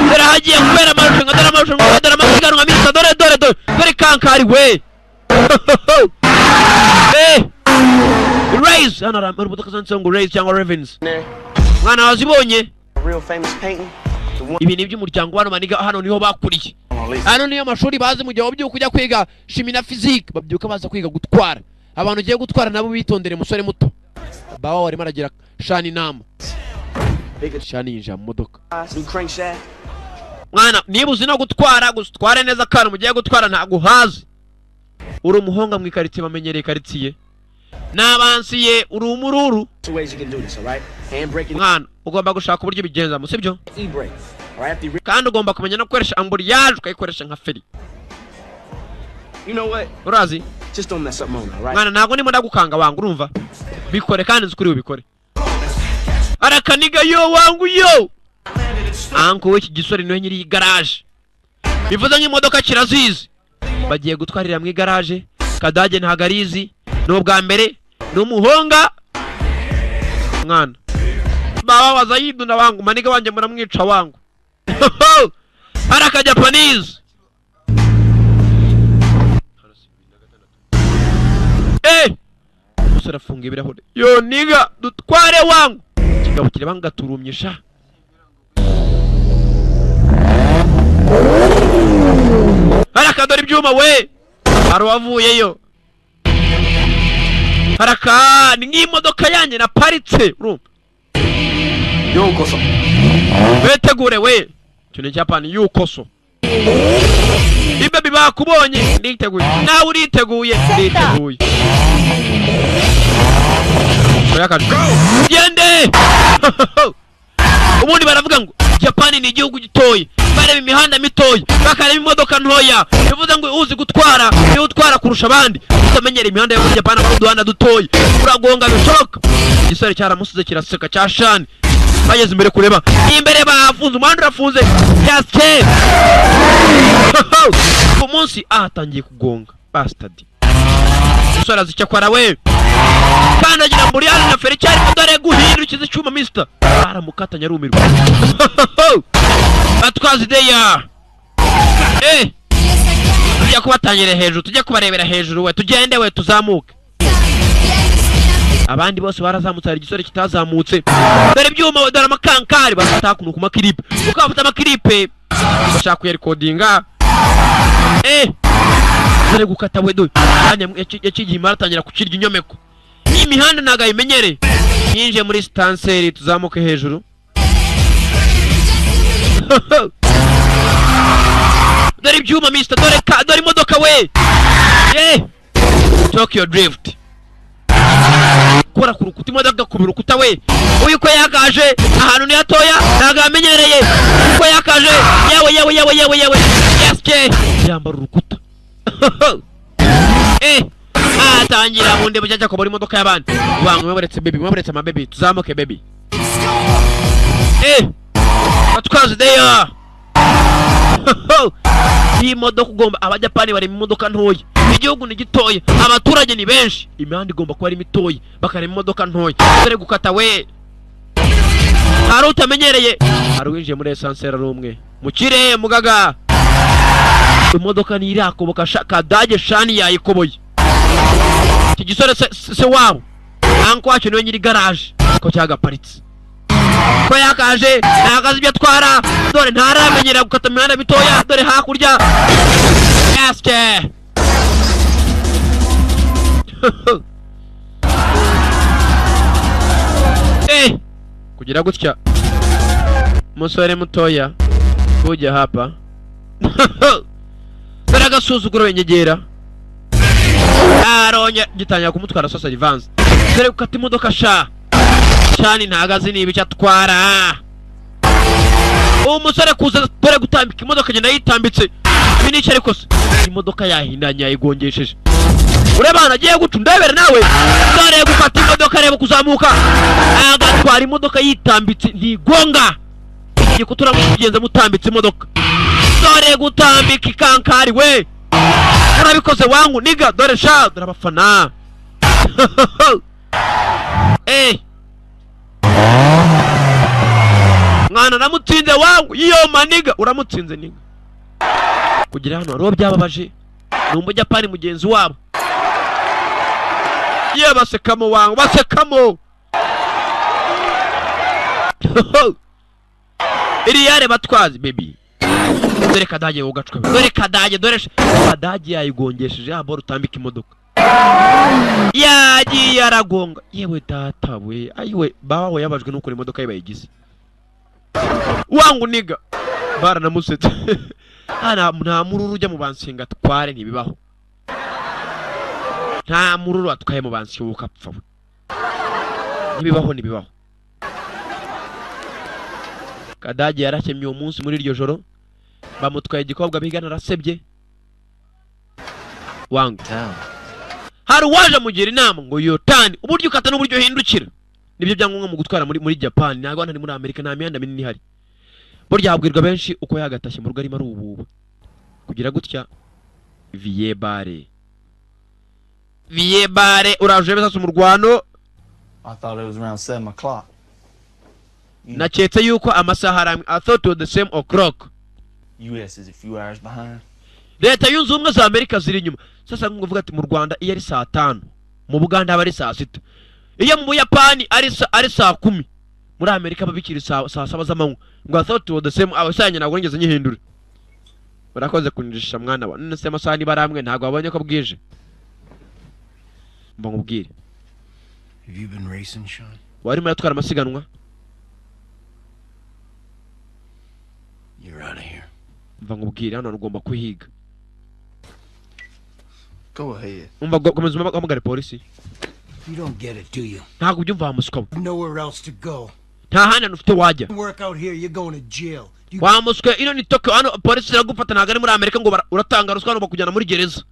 Dore hagiye kubera amarushanwa, dore amarushanwa, dore amasiganwa misa, dore dore dore dore kankari we. Eh, race hano hari imodoka zanditseho ngo race cyangwa ravens. Mwana, wazibonye?
A real famous painting. The one
Ibi ni iby'umuryango hano maniga, hano niho bakuriye, hano niyo mashuri bazi. Mu gihe wabyuka ujya kwiga chimie na physique, babyuka baza kwiga gutwara. Abantu ugiye gutwara nabo bitondere. Musore muto bawa warimo aragira shani inama. Shani yinjira mu modoka.
new crankshaft.
Mwana, niba uzi no gutwara gusa, utware neza. Akantu mugiye gutwara ntabwo uhazi, uri umuhonga mu ikaritsiye, bamenyereye ikaritsiye n'abansiye, uri umururu.
Two ways you can do this, all right? Handbrake and
Mwana, ugomba gushaka uburyo ubigenzamo, sibyo?
e-brake. All right, after you
Kandi ugomba kumenya no gukoresha embrayage, ukayikoresha nka feri.
You know what?
Urazi?
Just don't mess up Mona, all right?
Mwana, ntabwo ndimo ndagukanga wanga, urumva? Bikore kandi nzi kuri bubikore. Arakaniga yo wangu yo. Uncle w'iki gisore niwe nyiri iyi garage, bivuze nk'imodoka kirazizi. Bagiye gutwarira mu igaraje. Kadage ntabwo arizi, ni ubwa mbere, ni umuhonga. Mwana, baba waza yidunda wangu, maniga wanjye muramwica wangu. Hari akajapanese. Eh, umusore afunga ibirahure. Yo niga, dutware wangu. Ikigabo kireba ngaturumye sha. Hari akadora ibyuma we, hari uwavuyeyo. Haraka ni nk'imodoka yanjye naparitse, urumva?
ようこそ
Betegure we, icyo ni Icyapani, yukoso ibebi bakubonye. Nditeguye, nawe uriteguye? Nditeguye. Gende. Ubundi baravuga ngo Japani ni igihugu gitoya, bareba imihanda mitoya, bakareba imodoka ntoya. Bivuze ngo uzi gutwara niwe utwara kurusha abandi. Utamenyera imihanda yo muri Japani, ari uduhanda dutoya, uragonga bishoboka. Igisore cyaramusize kiraseka cya shani. Bageze imbere kureba imbere, bafunze umuhanda, urafunze byase ku munsi ahatangiye kugonga bastard. Umusore azi icyo akora we, kandagira embrayage na feri cyarimo. Dore guhindukiza icyuma, mister baramukatanya arumirwa. Batwazi deya eh. Tujya kubatangira hejuru, tujya kubarebera hejuru we, tugende we, tuzamuke. Abandi bose barazamutse, hari igisore kitazamutse. Dore ibyuma we, dore amakankari bafata hakuno ku makiripe, uko bafata amakiripe bashaka kuyarikodinga. Dore gukata we, dore yacigiye imara, atangira kukirya inyomeko. Iyi mihanda ntabwo ayimenyereye. Yinjiye muri sitanseri, tuzamuke hejuru. Dore ibyuma mister, dore ka, dore imodoka we. Tokyo Drift. Kora ku rukuta, imodoka ku rukuta we. Uyu ko yakaje ahantu ni hatoya, ntabwo amenyereye. Uko yakaje, yewe yewe yewe yewe yewe. Yes ke. Yambara urukuta. Atangira bunde bujya kubona imodoka y'abandi. Wangu mwabaretse baby, mwabaretse ama baby, tuzamuke baby. Atwaze there. Iyi modoka ugomba, Abajapani bari mu modoka ntoya, igihugu ni gitoya, abaturage ni benshi, imihanda igomba kuba ari mitoya, bakarema imodoka ntoya. Dore gukata we, hari utamenyereye, hari uwinjiye muri esanseri ari umwe mukire mugaga. Imodoka ntirakoboka, Kadage shani yayikoboye. Iki gisore se wabo anko wacu niwe nyiri garage ko cyagaparitse, ko yakaje nagaze ibyo atwara. Dore ntaramenyera gukata imihanda mitoya. Dore hakurya yaske. Kugira gutya umusore mutoya kujya hapa. Dore agasuzuguro wenyegera aronye gitangira kumutwara sasa advance. Dore gukata imodoka sha cyane ntagazi niba icyo atwara. Umusore kuza dore gutambika imodoka agenda yitambitse binice, ariko se imodoka yahindanye yayigongesheje. Urebana agiye guca ndebere nawe. Dore gufata imodoka, areba kuzamuka, agatwara imodoka yitambitse ntigonga. Igikutura mugenza mutambitse imodoka. Dore gutambika ikankari we, urabikoze wangu niga. Dore sha, dore abafana. Mwana namutsinze wangu, iyo maniga uramutsinze niga. Kugira hano hariho byababaje, ni Umujapani mugenzi wabo. Ye basekamo wangu, basekamo. Iriya batwazi baby. Dore Kadage ugacwa, dore Kadage, dore Kadage yayigongesheje ya boro utambika imodoka. Yagiye aragonga. Yewe data we, ayiwe baba we yabajwe nuko imodoka ye bayigize. Wangu niga baranamusetse. Ana nta mururu ujya mu bansinga tware, ntibibaho. Nta mururu atwaye mu bansinga ukapfa we. Ntibibaho, ntibibaho. Kadage yarakemye uwo munsi muri iryo joro, bamutwaye igikobwa bigana arasebye. Wangu hari uwaje amugira inama ngo yotani uburyo ukata n'uburyo uhindukira nibyo byangombwa mu gutwara muri Japan. Ntabwo hano muri Amerika nta mihanda minini ihari. Burya habwirwa benshi uko yagatashye mu rugo arimo arububa. Kugira gutya viye bare uraje besasa umurwano.
I thought it was around 7 o'clock.
Naketse yuko amasaha ari, I thought it was the same o'clock.
US is a few hours behind.
Leta yunze ubumwe za Amerika ziri inyuma. Sasa nguvuga ati mu Rwanda iyo ari saa 5, mu Buganda aba ari saa 6, iyo mu Buyapani ari saa 10, muri Amerika babikiri saa 7 z'amanywa. Ngo I thought it was the same hour. Sanye ntabwo nigeze nyihindura. Urakoze kunjisha mwana wa. None se amasaha niba ari amwe ntabwo wabonye ko bwije. Mba nkubwire.
Have you been racing, Sean?
Wari muratwara amasiganwa?
You're out of here.
Mva nkubwire hano ugomba kuhiga.
Go ahead.
Umva komeza uhamagare polisi.
You don't get it, do you?
Ntabwo ubyumva wa muswa we.
Nowhere else to go.
Nta handi hantu ufite wajya.
Work out here, you're going to jail.
Wa muswa ino ni Tokyo, hano polisi iragufata, ntabwo ari muri Amerika ngo uratanga ruswa hano bakujyana muri gereza.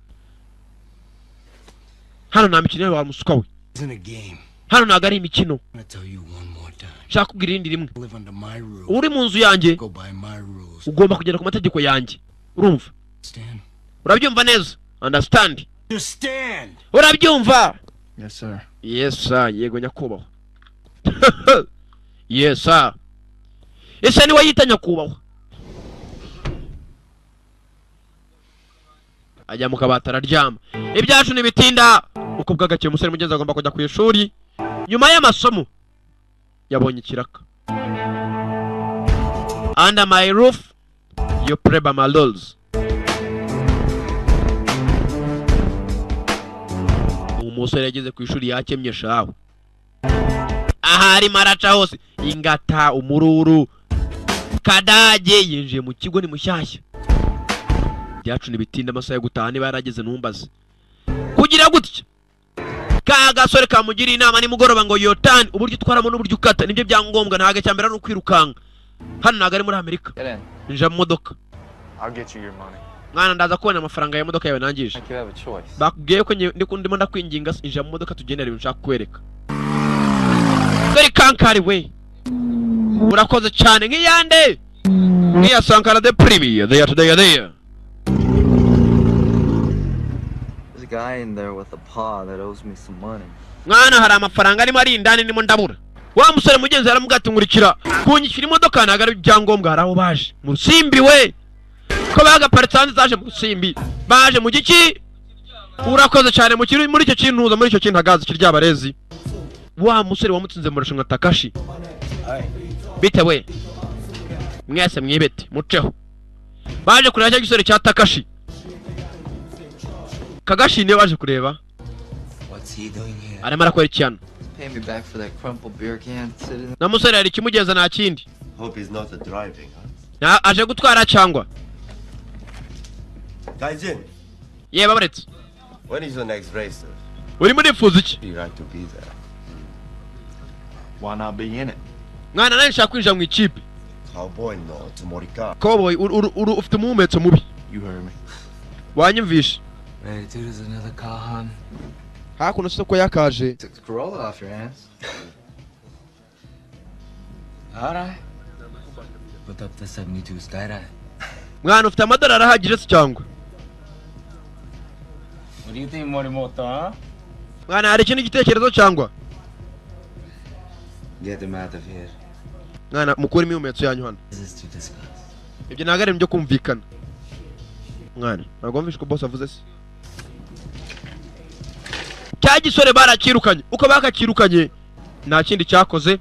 Hano nta mikino wa muswa we.
Isn't a game.
Hano ntabwo ari imikino.
I'm gonna tell you one more time.
Nshaka kubwira irindi rimwe.
Live under my roof.
Uri mu nzu yanjye.
Go by my rules.
Ugomba kugenda ku mategeko yanjye. Urumva?
Understand?
Urabyumva neza? Understand?
Understand?
Urabyumva?
Yes sir.
Yes sir, yego nyakubahwa. Yes sir. Ese niwe yita nyakubahwa? Ajya mu kabati araryama. Ibyacu ntibitinda. Uko bwagakiye umusore mugenzi agomba kujya ku ishuri. Nyuma y'amasomo yabonye ikiraka. Under my roof you pray by my laws. Umusore yageze ku ishuri yakemye shawe. Ahari maraca hose ingata umururu. Kadage yinjiye mu kigo ni mushyashya. Byacu nibitinda amasaha yo gutaha niba yarageze ntumbaze. Kugira gutya ka gasore kamugira inama nimugoroba ngo yotani uburyo utwaramo n'uburyo ukata nibyo byangombwa, ntago cyambere ari ukwirukanka. Hano ntago ari muri Amerika. Nja mu modoka.
I'll get you your money.
Mwana ndaza kubona amafaranga ya modoka yawe nangije. Bakubwiye ko ndimo ndakwinginga inja mu modoka tugendere ibintu nshaka kwereka. Dore kankari we. Urakoze cyane nk'iyande. Nk'iya Sankara the Premier there today there.
There's a guy in there with a paw that owes me some money.
Mwana hari amafaranga arimo ari indani ndimo ndabura. Wa musore mugenzi aramubwira nkurikira kunyishyura imodoka ntago ari ibyangombwa. Hari aho baje mu rusimbi we. Ko bagaparitse hanze zaje mu rusimbi. Baje mu giki? Urakoze cyane mu kiri muri icyo kintuza muri icyo kintagazi kiryabarezi. Wa musore wamutsinze mu rushanwa Takashi. Bite we. Mwese mwibete muceho. Baje kureba cya gisore cya Takashi. Kagashi niwe baje kureba.
What's he doing here?
Arimo arakora iki hano?
Pay me back for that crumpled beer can sitting.
Na musore hari ikimugeza nta kindi.
Hope he's not driving, huh?
Na aje gutwara cyangwa?
Gaijin.
Yeba baretse.
When is your next race?
Uri muri fuza iki?
You right to be there.
Why not be in it?
Mwana nani nshaka kwinjira mu ikipe.
Cowboy no Tumorika.
Cowboy uru ufite umuhumetso mubi.
You heard me.
Wanyumvishe.
Ready to do another Kahan.
Hakuno soko yakaje.
Took the Corolla off your hands. All right. Put up the 72 skydive.
Mwana ufite amadolari ahagije se cyangwa?
What do you think, Morimoto, huh?
Mwana hari ikindi gitekerezo cyangwa?
Get them out of here.
Mwana mukure imihumetso yanyu hano.
This is to discuss.
Ibyo ntago ari ibyo kumvikana. Mwana ntabwo wumvishe ko boss avuze se? Cya gisore barakirukanye. Uko bakakirukanye nta kindi cyakoze.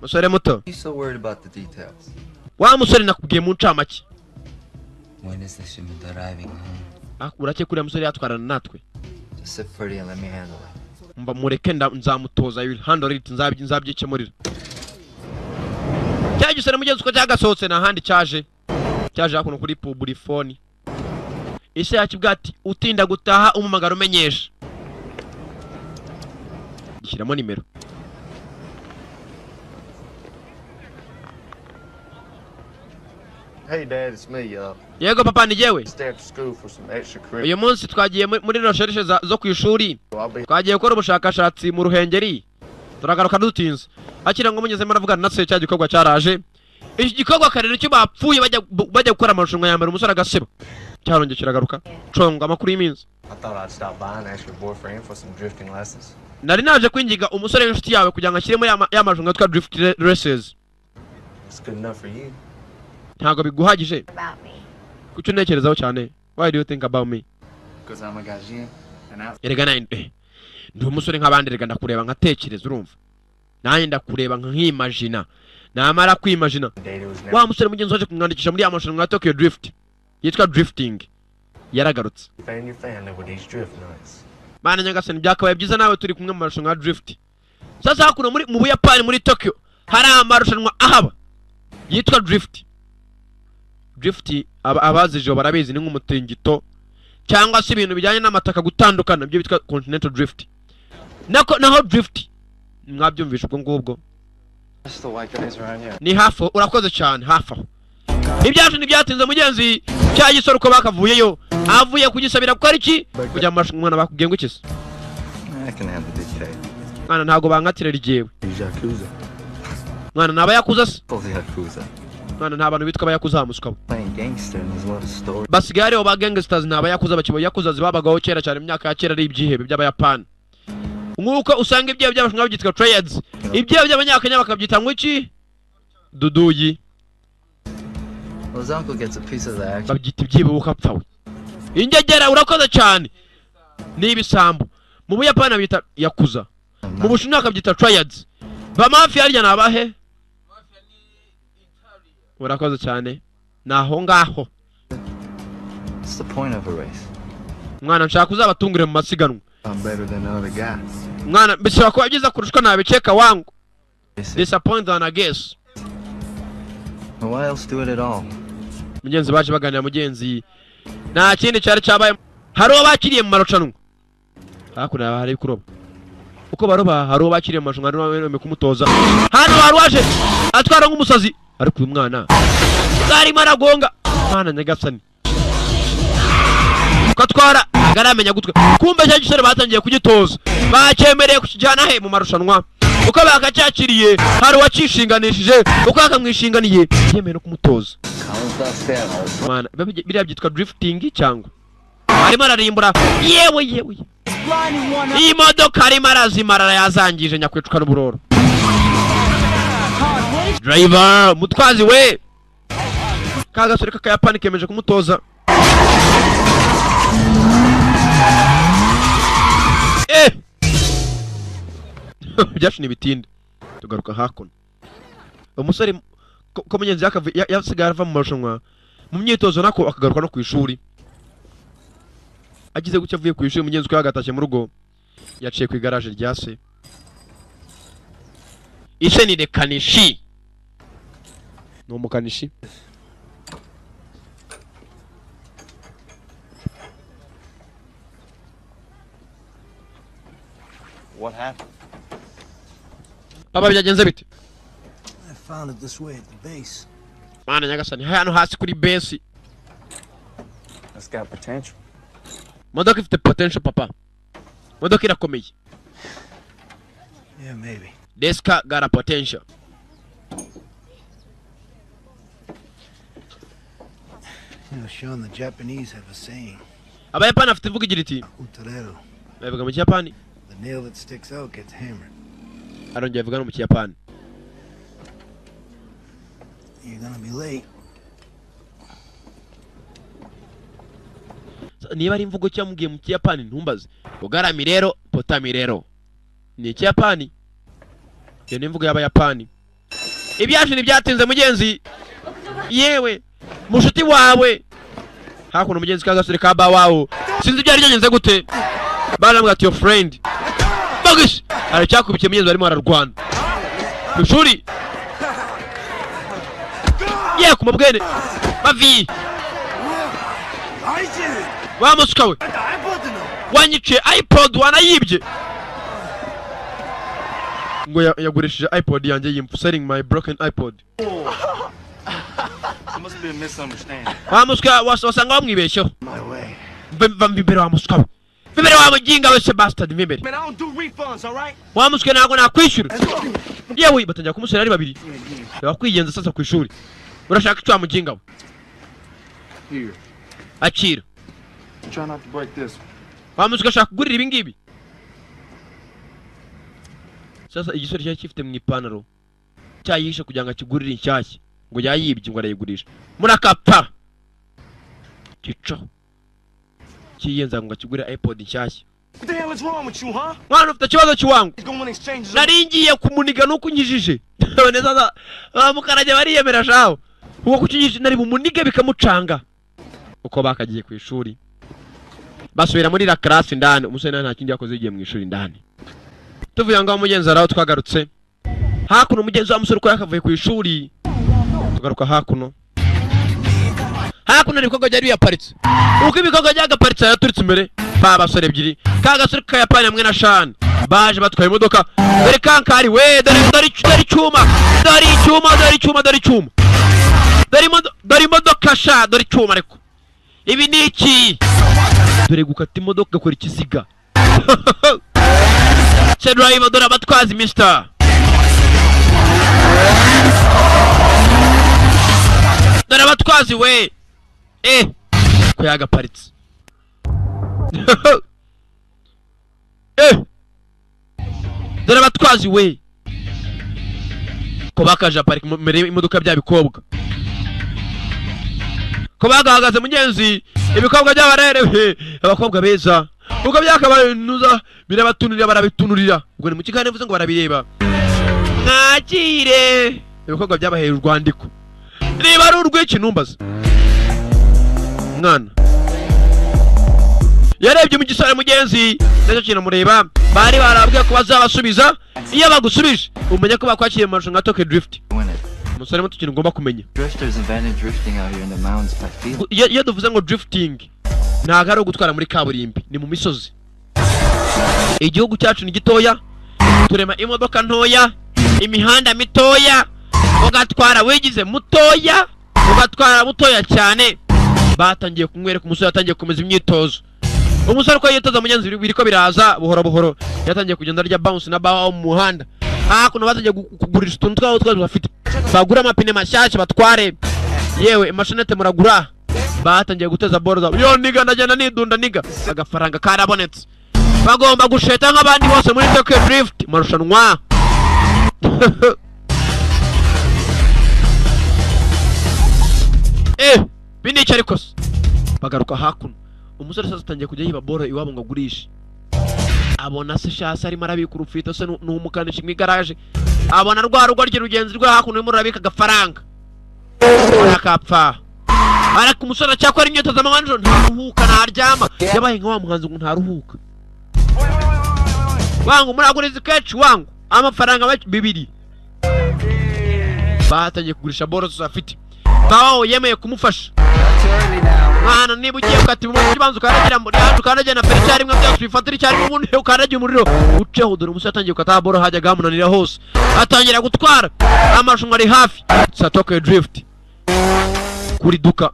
Musore muto.
You so worried about the details.
Wa musore nakubwiye mu ncamake.
When is the shipment arriving home?
Urake kuriya musore yatwarana natwe.
Just sit pretty and let me handle it.
Mba mureke nzamutoza, I will handle it, nzabyikemurira. Cya gisore mugenzi uko cyagasohotse nta handi cyaje. Cyaje hakuno kuri publifone. Ise yakibwa ati utinda gutaha umumagara umenyesha. Gishyiramo nimero.
Hey dad, it's me.
Yego papa ni jewe.
Stay after school for some extracurricular.
Uyu munsi twagiye muri recherche zo ku ishuri. Twagiye gukora ubushakashatsi mu Ruhengeri. Turagaruka dutinze. Akira ngo munyeze maravugana na se cya gikorwa cyaraje. Iki gikorwa karere cyo bapfuye bajya gukora amarushanwa ya mbere umusore agaseba. Cyarongeye kiragaruka. Conga amakuru y'iminsi.
I thought I'd stop by and ask your boyfriend for some drifting lessons.
Nari naje kwingiga umusore w'inshuti yawe kugira ngo ashyire muri ya marushanwa yitwa drift races.
It's good enough for you.
Ntago biguhagije. Kuki untekerezaho cyane? Why do you think about me?
Because I'm a gaijin and I
Erega nawe ndi umusore nk'abandi, erega ndakureba nkatekereza urumva. Nanjye ndakureba nkimagina. Namara kwimagina. Wa musore mugenzi waje kumwandikisha muri ya marushanwa ya Tokyo Drift. Yitwa drifting. Yaragarutse. Mana nyagasani byakabaye byiza nawe turi kumwe mu marushanwa ya drift. Sasa hakuno muri mu Buyapani muri Tokyo hari amarushanwa ahaba yitwa drift. Drift abazije barabizi ni nk'umutingito cyangwa se ibintu bijyanye n'amataka gutandukana byo bitwa continental drift. Nako naho drift mwabyumvisha ubwo ngubwo. Ni hafi urakoze cyane hafi aho. Ibyacu ntibyatinze mugenzi cya gisore uko bakavuyeyo avuye kugisabira gukora iki kujya mu marushanwa. Mwana bakubwiye ngo iki se? Mwana ntago bankatira rigiyewe. Mwana naba yakuza se? Mwana nta bantu bitwa abayakuza hamuswa. Basigaye aribo ba gangsters nta bayakuza bakibo yakuza zibabagaho kera cyane mu myaka ya kera ari ibyihebe by'abayapani. Nkuko usanga ibyihebe by'abashinwa byitwa triads, ibyihebe by'abanyakenya bakabyita ngo iki? Duduyi. Babyita ibyihebe ukapfa we. Ingegera, urakoze cyane. Ni ibisambo. Mu Buyapani bita yakuza, mu Bushinwa bakabyita triads. Ba mafia harya ni abahe? Urakoze cyane, ni aho ngaho.
What's the point of a race?
Mwana, nshaka uzabatungure mu masiganwa.
I'm better than the other guy.
Mwana, bishobora kuba byiza kurusha uko nabikeka wangu. Disappoint than I guess.
Why else do it at all?
Mugenzi, baje baganira. Mugenzi, nta kindi cyari cyabaye. Hari uwo bakiriye mu marushanwa hakurya, hari kuroba uko baroba. Hari uwo bakiriye mu marushanwa, hari uwo kumutoza. Hano hari uwaje atwara nk'umusazi, ariko uyu mwana arimo aragonga. Mwana nyagasani, ko atwara agaramenya gutwe. Kumbe cya gisore batangiye kugitoza, bacyemereye kukijyana he mu marushanwa. Uko bakacyakiriye, hari uwacishinganishije, uko yakamwishinganiye yemeye no kumutoza. Mwana, biriya byitwa drifting cyangwa arimo ararimbura. Yewe yewe, iyi modoka arimo arazimara, yazangije nyakwicuka n'uburoro. Driver, mutwazi we, ka gasore k'akayapani kemeje kumutoza. Eh, byacu ntibitinde, tugaruka hakuno. Umusore ko mugenzi yasigaye ava mu marushanwa, mu myitozo nako, akagaruka no ku ishuri. Agize gutya avuye ku ishuri, mugenzi we yagatashye mu rugo, yaciye ku igaraje rya se. Ise ni rekanishi, ni umukanishi.
What happened?
Papa, byagenze bite?
I found it this way at the base.
Mana nyagasani, hano hasi kuri base.
That's got potential.
Modoka ifite potential, papa. Modoka irakomeye.
Yeah, maybe.
This car got a potential.
You know, Sean, the Japanese have a saying.
Abayapani bafite imvugo igira iti
Utarero.
Babivuga mu Kiyapani.
The nail that sticks out gets hammered.
Arongera avuga no mu Kiyapani.
You're gonna be late.
Niba ari imvugo cyamubwiye mu Kiyapani ntumbaze. Ugarami rero potami rero ni Ikiyapani, iyo ni imvugo y'Abayapani. Ibyaje ntibyatinze, mugenzi. Yewe mushuti wawe hakuno, mugenzi, ka gasore ka bawawo, sinzi ibyari byagenze gute. Baramubwira ati "Your friend Bagis aracyakubikiye." Mugenzi, barimo bararwana ku ishuri. Ye ku mabwene bavi wa musuka we, wanyiciye iPod, wanayibye. Ngo yagurishije iPod yanjye yimfu, selling my broken iPod.
It must be a misunderstanding.
Wa musuka, wasanga wamwibeshyeho. Va imbere wa musuka we, va imbere wa muginga we, se bastard, va imbere.
Man, I don't do refunds, all right?
Wa musuka, ntabwo nakwishyura. Yewe, batangira kumusera ari babiri. Bakwigenza sasa ku ishuri. Urashaka icyo wa muginga we?
Here.
Akira.
Try not to break this one.
Wa musuka, ashaka kugurira ibi ngibi. Sasa igisore cyari gifite mu ipantaro cyayihishe kugira ngo akigurire inshyashya, ngo yayibye, ngo arayigurisha. Murakapfa gico kiyenza ngo akigurire iPod nshyashya.
What the hell is wrong with you, huh?
Mwana, ufite ikibazo kiwangu.
He's going exchanges.
Nari ngiye kumuniga nuko unkijije. None sasa bamukarage bariyemera shaho uwo kukinyije, nari bumunige bikamucanga. Uko bakagiye ku ishuri, basubira muri la classe indani. Umusore nawe nta kindi yakoze, yigiye mu ishuri indani. Tuvuye ngaho, mugenzi, araho twagarutse hakuno. Umugenzi wa musore uko yakavuye ku ishuri, tugaruka hakuno. Hakuno hari ibikorwa byari biyaparitse. Uko ibikorwa byagaparitse, yaturitse imbere ba basore ebyiri, ka gasore k'Akayapani hamwe na Shani, baje batwaye imodoka. Dore kankari we, dore dore dore icyuma, dore icyuma, dore icyuma, dore icyuma, dore imodoka sha, dore icyuma. Ariko ibi ni iki? Dore gukata imodoka gakora ikiziga. Se driver, dore abatwazi, mister, dore abatwazi we. Eh, ko yagaparitse. Eh, dore abatwazi we, ko bakaje aparika imbere y'imodoka bya bikobwa. Ko bagahagaze mugenzi, ibikobwa by'abarerewe, abakobwa beza. Uko byakabaye nuza birabatunurira, barabitunurira. Ubwo ni mu kiganiro mvuze ngo barabireba. Mwakire ibikorwa byabaheye urwandiko. Niba ari urw'iki numbaza. Mwana yarebye mu gisare mugenzi, nacyo kinamureba. Bari barabwiye ko bazabasubiza. Iyo bagusubije umenye ko bakwakiriye mu marushanwa ya Tokyo Drift. Umusore muto, ikintu ugomba kumenya,
Drifters invented drifting out here in the mountains by feeling.
Iyo duvuze ngo drifting, ntabwo ari ugutwara muri kaburimbi, ni mu misozi. Igihugu cyacu ni gitoya, turema imodoka ntoya, imihanda mitoya, ugatwara wigize mutoya, ugatwara mutoya cyane. Batangiye kumwereka umusore yatangiye gukomeza imyitozo. Umusore uko yitoza mugenzi, biriko biraza buhoro buhoro. Yatangiye kugenda arya bounce na bawa mu muhanda. Hakuno batangiye kugurisha utuntu twabo twose bafite, bagura amapine mashyashya batware, yewe amashanete muragura. Batangiye guteza boro zabo. Yo nigga, ndagenda nidunda nigga, agafaranga karabonetse, bagomba gusheta nk'abandi bose muri Tokyo Drift marushanwa. Binica ariko se bagaruka hakuno. Umusore sasa atangiye kujya yiba boro iwabo ngo agurishe. Abona se shasi arimo arabika urufito, se ni umukanishi mu igaraje. Abona rwa rugo rye rugenzi rwe hakuno urimo rurabika agafaranga, arakapfa. Ariko umusore aracyakora imyitozo amanywa nijoro, ntaruhuka, ntaryama. Yabaye nka wa muhanzi ngo ntaruhuka. Wangu muraguriza kenshi wangu amafaranga 2. Batangiye kugurisha boro zose afite. Bawo yemeye kumufasha. Mwana, niba ugiye gukata ibumoso ubanza ukandagira muri hacu, ukandagira na feri icyarimwe, byose bifatira icyarimwe, ubundi ukandagira umuriro uceho. Dore umusore atangiye gukata boro, hajyaga hamunanira hose, atangira gutwara. Amarushanwa ari hafi sa Tokyo Drift. Kuri duka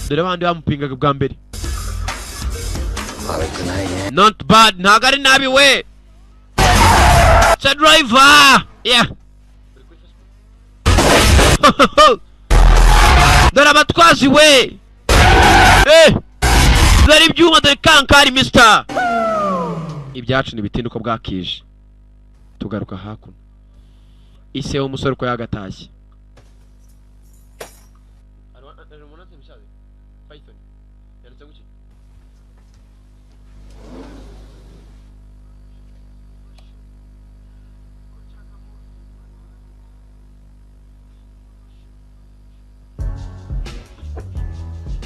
dore abandi bamupingaga bwa mbere. Not bad, ntabwo ari nabi we. It's a driver. Yeah. Dore abatwazi we. Dore ibyuma, dore kankari mister. Ibyacu ntibitinda uko bwakije. Tugaruka hakuno. Ise w'umusore uko yagatashye.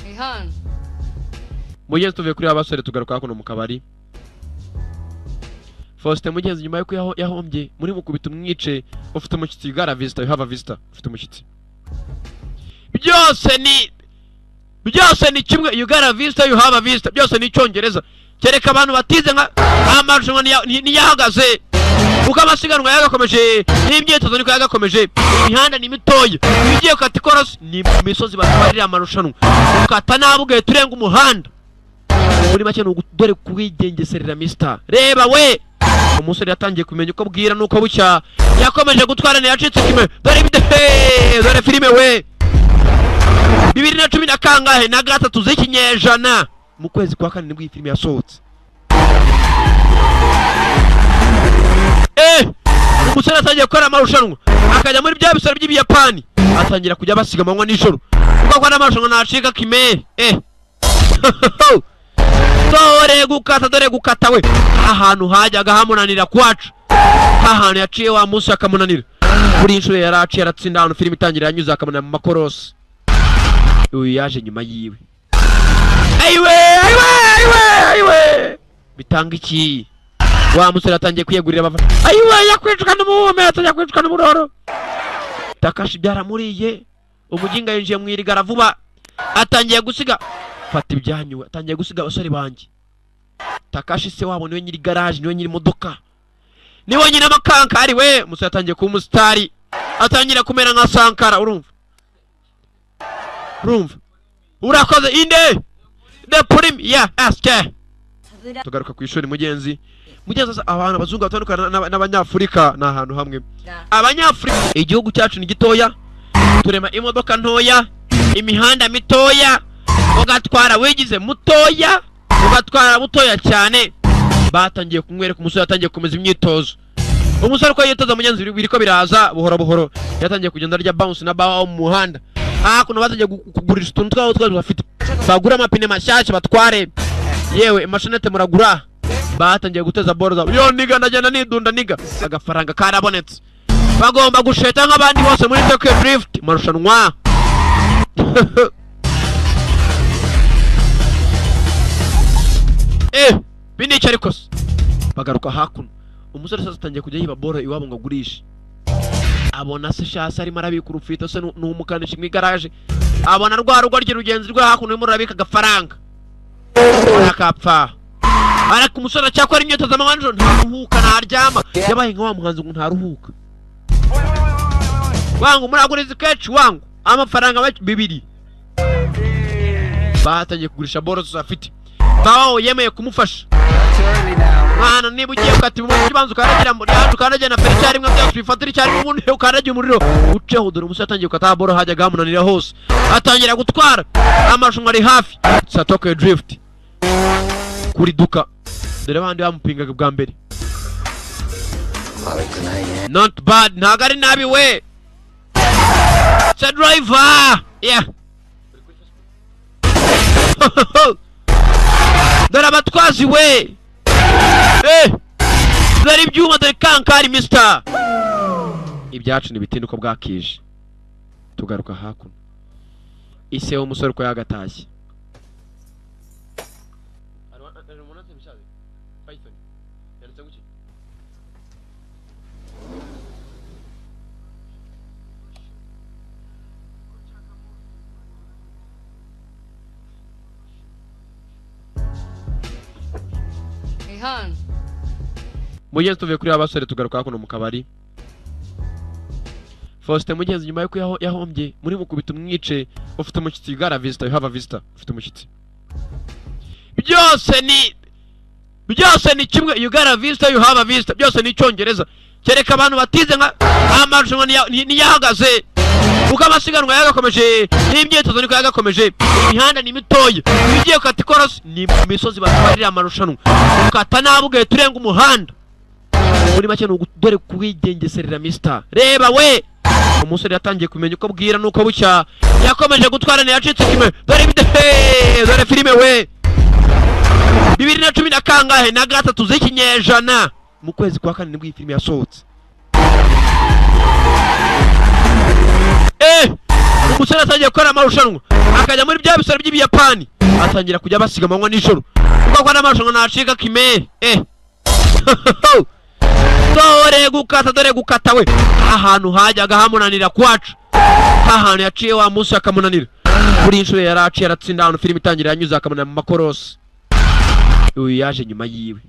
Hey, hon.
Mugenzi, tuvuye kuri abasore tugaruka hakuno mu kabari. Faustin mugenzi, nyuma yuko yahombye muri mukubita umwice, ufite umushyitsi, you got a visitor, you have a visitor, ufite umushyitsi. Byose ni kimwe, you got a visitor, you have a visitor, byose ni icyongereza. Kereka abantu batize nka amarushanwa ntiyahagaze. Uko amasiganwa yagakomeje n'imyitozo niko yagakomeje. Imihanda ni mitoya, iyo ugiye gukata ikorosi ni mu misozi batwarira amarushanwa, ukata nabi ugahita urenga umuhanda. Muri make ni dore kuwigengeserera mister. Reba we, umusore yatangiye kumenya uko bwira nuko bucya. Yakomeje gutwara ntiyacitse kime. Dore ibidehe, dore filime we. 2013 na kangahe na gatatu z'ikinyejana, mu kwezi kwa kane nibwo iyi filime yasohotse. Umusore atangiye gukora amarushanwa, akajya muri bya bisoro by'Ibiyapani, atangira kujya basiga amanywa nijoro. Kuko akora amarushanwa ntacika kime. Dore gukata, dore gukata we. Ahantu hajyaga hamunanira kwacu, ahantu yaciye wa munsi akamunanira. Kuri inshuro yari aciye aratsinda, ahantu filime itangira yanyuze akamunanira mu makorosi. Uyu yaje nyuma yiwe. Ayiwe, ayiwe, ayiwe, ayiwe. Bitanga iki? Wa musore atangiye kwiyegurira abafana. Ayiwe, yakwicukana umuhumetso, yakwicukana umuroro. Takashi byaramuriye. Umuginga yinjiye mu irigara vuba. Atangiye gusiga. Fata ibyanyu, atangiye gusiga abasore banjye. Takashi se wabo niwe nyiri garage, niwe nyiri modoka, niwe nyiri amakankari we. Umusore atangiye kuba umusitari, atangira kumera nka Sankara. Urumva? Urumva? Urakoze inde the prim ya ask. Tugaruka ku ishuri mugenzi. Mugenzi, abantu abazungu batandukana n'abanyafurika ni ahantu hamwe. Abanyafurika, igihugu cyacu ni gitoya, turema imodoka ntoya, imihanda mitoya, ugatwara wigize mutoya, ugatwara mutoya cyane. Batangiye kumwereka umusore yatangiye gukomeza imyitozo. Umusore uko yitoza mugenzi, biriko biraza buhoro buhoro. Yatangiye kugenda arya bounce na bawa mu muhanda. Hakuno batajya kugurisha utuntu twabo twose bafite, bagura amapine mashyashya batware, yewe amashenete muragura. Batangiye guteza boro zabo. Yo nigga, ndagenda nidunda nigga, agafaranga karabonetse, bagomba gusheta nk'abandi bose muri Tokyo Drift marushanwa. Binica ariko se bagaruka hakuno, umusore sasa atangiye kujya yiba boro iwabo ngo agurishe. Abona se shasi arimo arabika urufito se ni umukanishi mu igaraje, abona rwa rugo rye rugenzi rwe hakuno urimo rurabika agafaranga arakapfa. Ariko umusore acyakora imyitozo amanywa nijoro, ntaruhuka ntaryama, yabaye nka wa muhanzi ngo ntaruhuka. Wangu muraguriza kenshi wangu amafaranga 2. Batangiye kugurisha boro zose afite. Bawo yemeye kumufasha. Mwana niba ugiye gukata ibumoso ubanza ukandagira muri yacu, ukandagira na feri icyarimwe, byose bifatira icyarimwe, ubundi ukandagira umuriro uceho. Dore umusore atangiye gukata boro, hajyaga hamunanira hose, atangira gutwara amarushanwa ari hafi. Tokyo Drift kuri duka, dore abandi bamupingaga bwa mbere. Not bad, ntago ari nabi we. It's a driver. Yeah. Dore abatwazi we. Dore ibyuma, dore kankari mister. Ibyacu nibitinda uko bwakije. Tugaruka hakuno. Ise w'umusore uko yagatashye. Mugenzi tuvuye kuri abasore tugaruka hakuno mu kabari. Faustin mugenzi nyuma yuko yahombye muri mukubita umwice, ufite umushyitsi, you got a visitor, you have a visitor, ufite umushyitsi. Byose ni kimwe, you got a visitor, you have a visitor, byose ni icyongereza. Kereka abantu batize nka amarushanwa niyahagaze, uko amasiganwa yagakomeje n'imyitozo niko yagakomeje. Imihanda ni mitoya, ugiye gukata ikorosi ni mu misozi batwarira amarushanwa, ukata nabi ugahita urenga umuhanda. Muri make ni dore kuwigengeserera mister. Reba we, umusore yatangiye kumenya uko bwira nuko bucya, yakomeje gutwara ntiyacitse kimwe. Dore dore filime we, 2010 na kangahe na gatatu z'ikinyejana, mu kwezi kwa kane nibwo iyi filime yasohotse. Umusore atangiye gukora amarushanwa, akajya muri bya bisoro by'Ibiyapani, atangira kujya basiga amanywa nijoro, kuko akora amarushanwa ntacika kime. Dore gukata, dore gukata we, ahantu hajyaga hamunanira kwacu, ahantu yaciye wa munsi akamunanira. Kuri inshuro yaraciye aratsinda, ahantu filime itangira yanyuze akamunanira mu makorosi. Uyu yaje nyuma yiwe.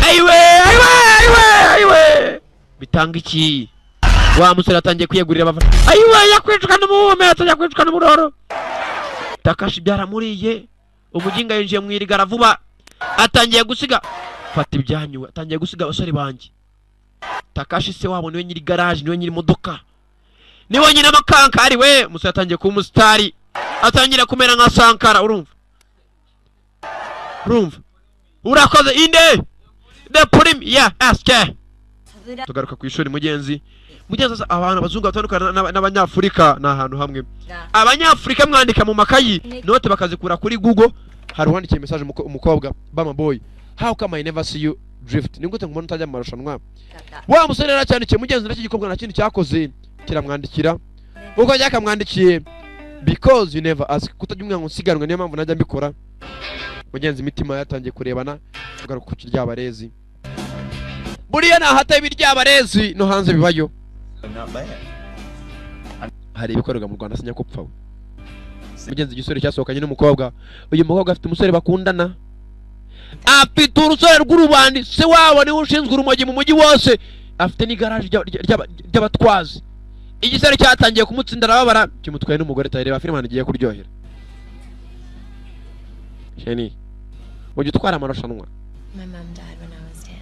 Ayiwe ayiwe ayiwe ayiwe, bitanga iki? Wa musore atangiye kwiyegurira abafana. Ayiwe yakwicukana umuhumetso, yakwicukana umuroro. Takashi byaramuriye, umuginga yinjiye mu irigara vuba, atangiye gusiga. Fata ibyanyu, atangiye gusiga abasore banjye. Takashi se wabo niwe nyiri garage, niwe nyiri modoka, niwe nyiri amakankari we. Umusore atangiye kuba umusitari, atangira kumera nka Sankara. Urumva urumva urakoze inde the prim ya ask. Tugaruka ku ishuri mugenzi. Mugenzi abantu abazungu batandukana n'abanyafurika ni ahantu hamwe. Abanyafurika mwandika mu makayi note bakazikura kuri Google. Hari uwandikiye message umukobwa bama boy, how come I never see you drift? Ni gute ngubona utajya mu marushanwa? Wa musore yaracyandikiye mugenzi, nacyo gikobwa nta kindi cyakoze kiramwandikira. Uko yakamwandikiye, because you never ask, kutajya umwana nsiganwe, niyo mpamvu najya mbikora. Mugenzi imitima yatangiye kurebana. Tugaruka ku kiryabarezi. Buriya nahata ibiryabarezi no hanze bibayo. Hari ibikorerwa mu Rwanda sinyakupfa we. Mugenzi igisore cyasohokanye n'umukobwa, uyu mukobwa afite umusore bakundana, afite urusore rw'urubandi, se wabo niwe ushinzwe urumogi mu mujyi wose, afite n'igaraje ry'abatwazi. Igisore cyatangiye kumutsinda arababara, kimutwaye n'umugore. Tayireba filime igiye kuryohera. Sheni, ujya utwara amarushanwa?
My mom died when I was 10.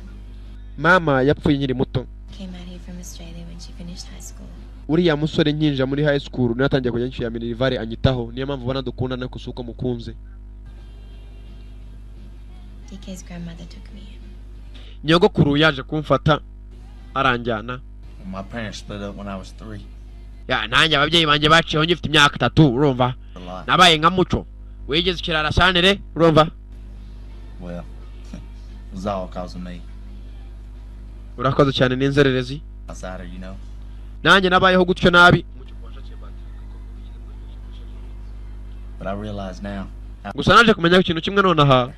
Mama yapfuye nkiri muto.
Came out here from Australia when she finished high school.
Uriya musore nkinja muri high school natangiye kujya nshyira minerivare anyitaho, niyo mpamvu ubona dukundana kuko uko mukunze.
DK's grandmother took me in.
Nyogokuru yaje kumfata aranjyana.
My parents split up when I was 3.
Ya nanjye ababyeyi banjye baciyeho ngifite imyaka 3 urumva. Nabaye nka Muco. Wigeze ikirara sanere urumva?
Well, it was all cause of me.
Urakoze cyane n'inzererezi.
Outsider, you know.
Nanjye nabayeho gutyo nabi.
But I realize now.
Gusa naje kumenya ikintu kimwe nonaha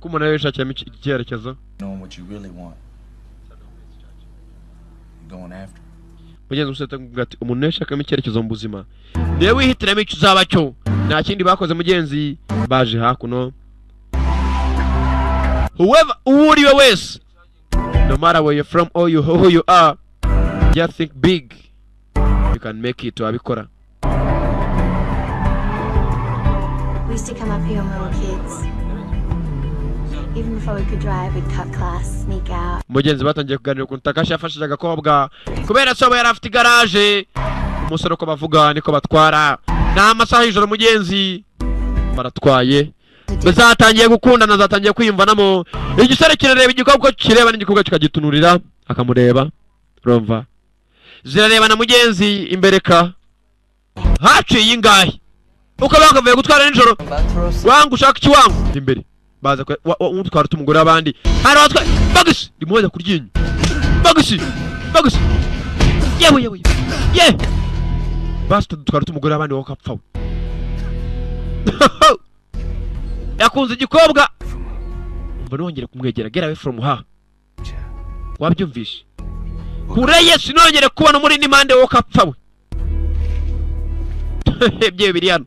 ko umuntu yishakiyemo icyerekezo.
Knowing what you really want. Going after.
Mugenzi usete ati umuntu yishakamo icyerekezo mu buzima. Niwe wihitiramo icyo uzaba cyo. Nta kindi bakoze mugenzi baje hakuno. Whoever uri we wese, no matter where you're from or you who you are, just think big. You can make it. Wabikora.
We used to come up here when we were kids. Even before we could drive, we'd cut class, sneak out.
Mugenzi batangiye kuganira ukuntu Takashi yafashije agakobwa kubera so yari afite igaraje. Umusore uko bavuga niko batwara. Ni amasaha y'ijoro mugenzi baratwaye. Bazatangiye gukundana, zatangiye kwiyumvanamo. Igisore kirareba igikobwa kireba n'igikobwa kikagitunurira akamureba. Urumva zirarebana mugenzi imbere ka haciye ingahe uko bakavuye gutwara nijoro wangu ushaka iki wangu imbere baza utwara umugore abandi hari abatwa bagisi rimuhoza kuryinyo bagisi bagisi yewe yewe ye basi dutwara umugore abandi wowe kapfa yakunze igikobwa umva nongere kumwegera get away from her wabyumvishe kure Yesu nongere kubona muri nimande wowe kapfa we ibyo biri hano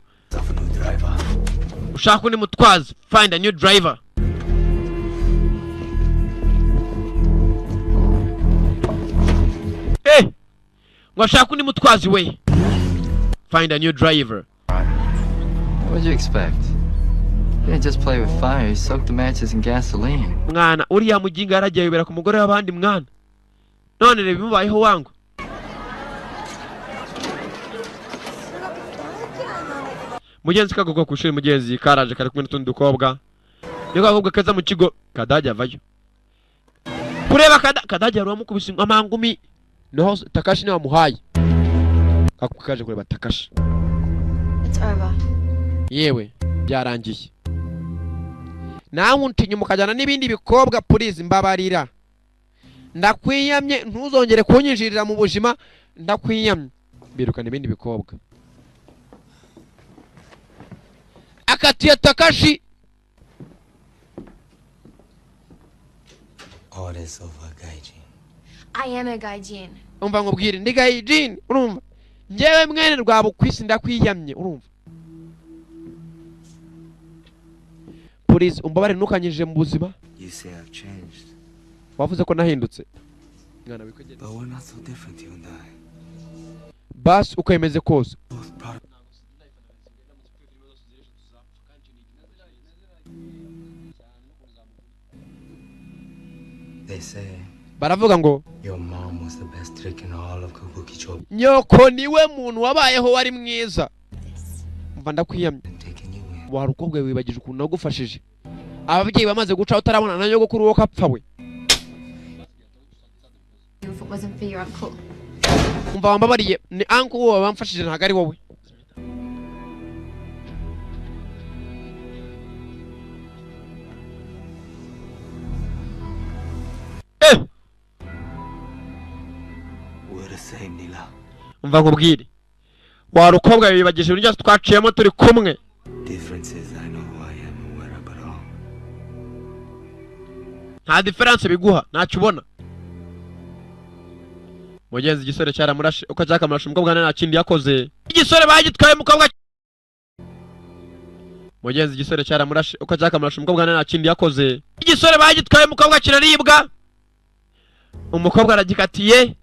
ushaka undi mutwazi find a new driver ngo ashaka undi mutwazi we find a new driver.
What did you expect? You didn't just play with fire, you soaked the matches in gasoline.
Mwana uriya muginga yaragiye yibera ku mugore w'abandi mwana none reba bimubayeho wangu. Mugenzi kagokwa ku ishuri mugenzi karaje kari kumwe n'utundi dukobwa niko agakobwa keza mu kigo kadajya avayo kureba kadajya yaramukubise amangumi niho Takashi niwe wamuhaye kaje kureba Takashi.
It's over.
Yewe byarangiye nawe untinye mukajyana n'ibindi bikobwa please mbabarira ndakwiyamye ntuzongere kunyinjirira mu buzima ndakwiyamye birukana ibindi bikobwa akatiye Takashi.
All this over gaijin.
I am a gaijin.
Umva nkubwire ndi gaijin urumva njyewe mwene rwabo kwisi ndakwiyamye urumva please umbabare ntukanyije mu buzima.
You say I've changed.
Wavuze ko nahindutse mwana wikwegera.
But we're not so different, you and I.
Basi uko yemeze kose
They say
baravuga ngo
your mom was the best trick in all of Kabukicho.
Nyoko niwe muntu wabayeho wari mwiza. Umva ndakwiyamye wari ukobwa wibagije ukuntu nagufashije ababyeyi bamaze guca utarabona na nyogokuru wo kapfa we.
If it wasn't for your uncle.
Umva wambabariye ni uncle wowe wamfashije ntago ari wowe.
We're the same, Nila.
Umva nkubwire wari ukobwa wibagije ibintu byose twaciyemo turi kumwe.
Differences, I know who I am and where I belong.
Nta difference biguha ntacyo ubona. Mugenzi igisore cyaramurashe uko cyakamurashe umukobwa nta kindi yakoze. Igisore bagitwaye umukobwa. Mugenzi igisore cyaramurashe uko cyakamurashe umukobwa nta kindi yakoze. Igisore bagitwaye umukobwa kiraribwa. Umukobwa aragikatiye.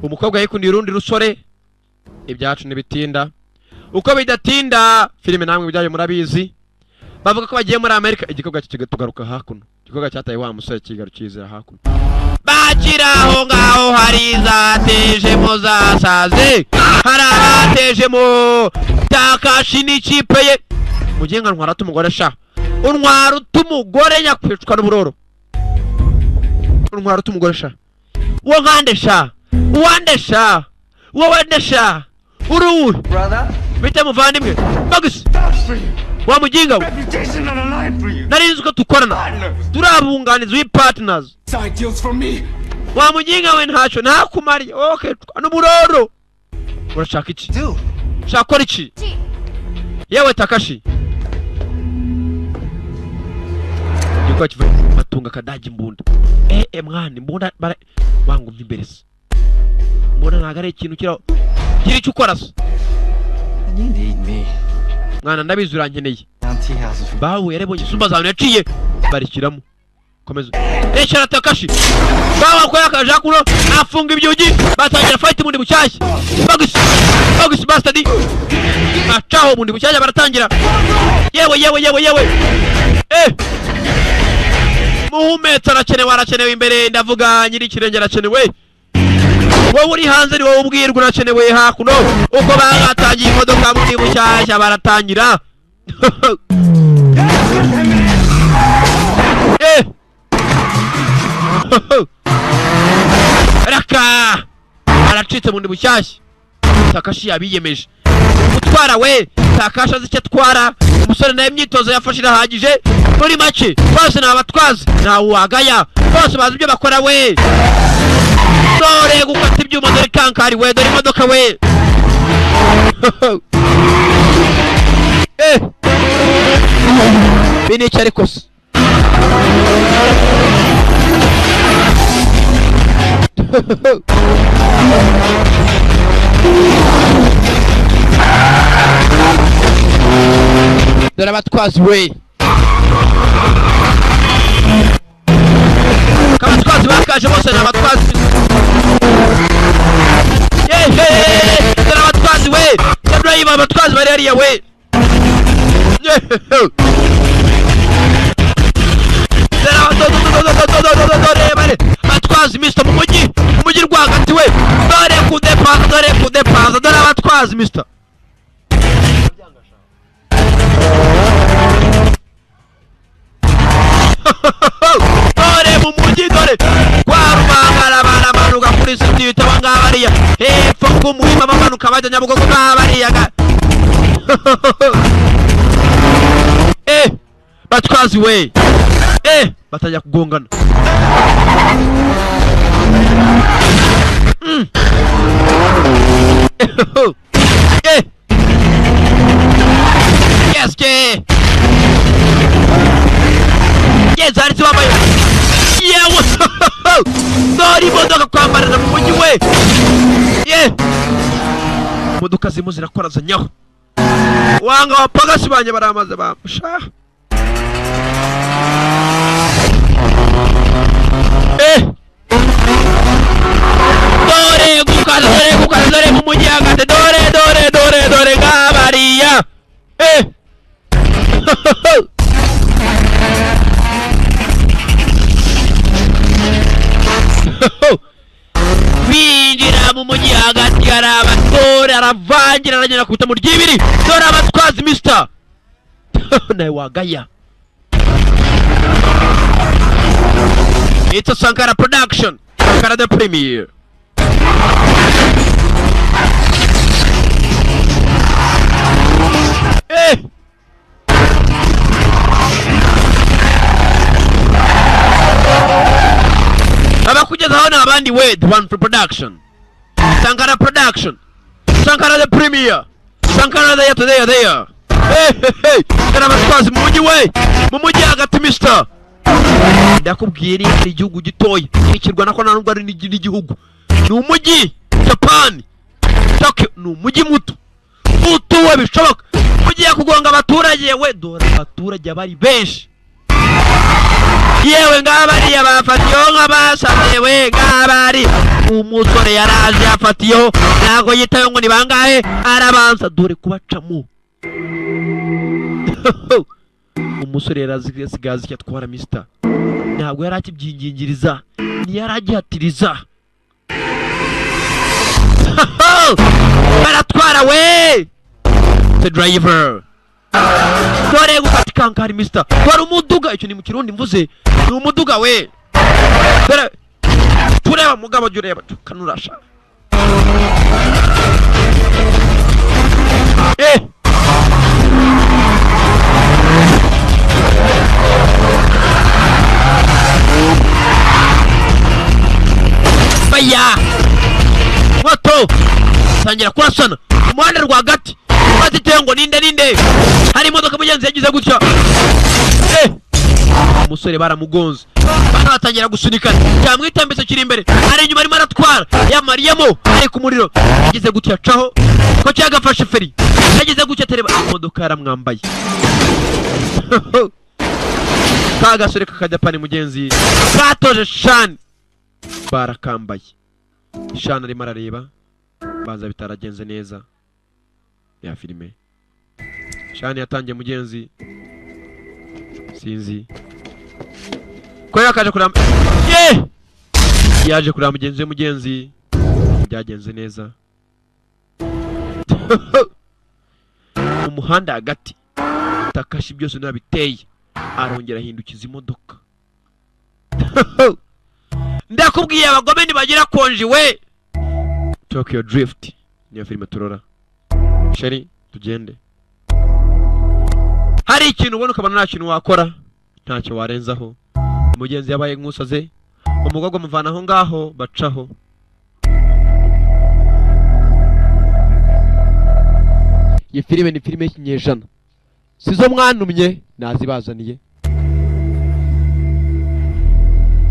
Umukobwa yikundiye urundi rusore. Ibyacu ntibitinda. Uko bidatinda filime namwe ibyayo murabizi. Bavuga ko bagiye muri Amerika igikobwa kigatugaruka hakuno. Igikobwa cyataye wa musore kigarukizera hakuno. Bakira aho ngaho hari zatejemo zasaze hari abatejemo Takashi n'ikipe ye. Mugenga ntwara tumugore sha untwara utumugore nyakwicwa n'uburoro untwara utumugore sha uwo nkande sha uwande sha Wowe ndesha uruwe bite muvandimwe Bugs wa mujinga we, nari nzi ko dukorana turabunganizi we partners. Wa mujinga we ntacyo ntakumariye. Okay, n'uburoro urashaka iki? Shaka iki? Yewe Takashi gikwa kiva batunga kadaji imbunda. Mwana imbunda wangumye imbere se. Mbona ntago ari ikintu kiraho kiri icyo ukora se. Mwana ndabizi urankeneye. Bawe yarebonye isumba zawe yaciye barikiramo. Komeza. Eshara Takashi. Bawa ko yakaje kuno afunga ibyugi batangira fight mundi bushyashya. Bugs Bugs bastard. Acaho mundi bushyashya baratangira. Yewe yewe yewe yewe. Muhumetso arakenewe, arakenewe imbere, ndavuga nyiri ikirenge arakenewe. Wowe uri hanze ni wowe ubwirwa urakenewe hakuno. Uko bagatangiye imodoka muri bushyashya baratangira. Raka aracitse mundi bushyashya. Takashi yabiyemeje gutwara we. Takashi azi icyo atwara. Umusore nawe imyitozo yafashe irahagije. Muri make bose ni abatwazi, ntawe wagaya, bose bazi ibyo bakora we. Dore gukata ibyuma, dore kankari we, dore imodoka we. Bini icyo ariko se. Dore abatwazi we. Abatwazi bakaje bose ni abatwazi. Yehe, dore abatwazi we. Dore abatwazi bari hariya we. Dore abatwazi mister mu mujyi, mu mujyi rwagati we. Dore kudepanza, dore kudepanza, dore abatwazi mister. Dore mu mujyi, dore kwa Rubangara baramanuka kuri siti bangabariya hepfo ku muhima bamanuka bajya Nyabugogo ngabariya. Batwazi we. Batajya kugongana. Yes ke. Yes ari wambaye. Yewe. Dore imodoka kwambarira mu mujyi we. Imodoka zirimo zirakorazanyaho. Wanga wapagasi banye baramaze bamusha. Dore gukara, dore gukara, dore mu mujyi hagati, dore dore dore dore ngabariya. Binjira mu mujyi hagati hari abatore aravangira aragenda kubita mu ry'ibiri. Dore abatwazi mister. Nawe wagaya. It's a Sankara production. Sankara the premiere. Abakugezaho ni abandi we, The One for Production. Sankara production. Sankara the premiere. Sankara there today there. Hey hey hey. Dore abatwazi mu mujyi we. Mu mujyi hagati mister. Ndakubwiye ni igihugu gitoya ikirwa nako nta nubwo ari n'igihugu, ni umujyi Japan Tokyo, ni umujyi muto utuwe bishoboka. Ugiye kugonga abaturage we, dore abaturage bari benshi. Yewe ngabariya bafatiyeho nk'abasaze we ngabari. Umusore yaraje yafatiyeho ntago yitaye ngo ni bangahe, arabanza dore kubacamo. Umusore yarazigazi icyo atwara mister. Ntabwo yari akibyingingiriza, ntiyari agihatiriza. Baratwara we. The driver. Dore gufata kankari mister. Dore umuduga, icyo ni mu Kirundi mvuze, ni umuduga we. Dore tureba mugabo jya ureba kanurasha. Faya moto tangira kurasana umuhanda rwagati batite ngo ninde ninde hari imodoka mugenzi yagize gutya. Umusore baramugonze bana batangira gusunikana cyamwitambitse kiri imbere ari inyuma arimo aratwara yamariyemo ari ku muriro yagize gutya caho ko cyagafashe feri yagize gutya tereba imodoka yaramwambaye. Kagasore kakajapani mugenzi katoje shani barakambaye shani arimo arareba banza bitaragenze neza ya filime. Shani yatangiye mugenzi sinzi ko yakaje kuramba yaje kuramba mugenzi we mugenzi byagenze neza. Mu muhanda hagati Takashi byose nabiteye arongera ahindukiza imodoka. Ndakubwiye abagome nibagira konji we. Tokyo Drift niyo filime turora. Sheri tugende. Hari ikintu ubona ukabona nta kintu wakora ntacyo warenzaho. Mugenzi yabaye nk'usaze umugogwa muvana aho ngaho bacaho. Iyi filime ni filime y'ikinyejana sizo mwantumye nazibazaniye.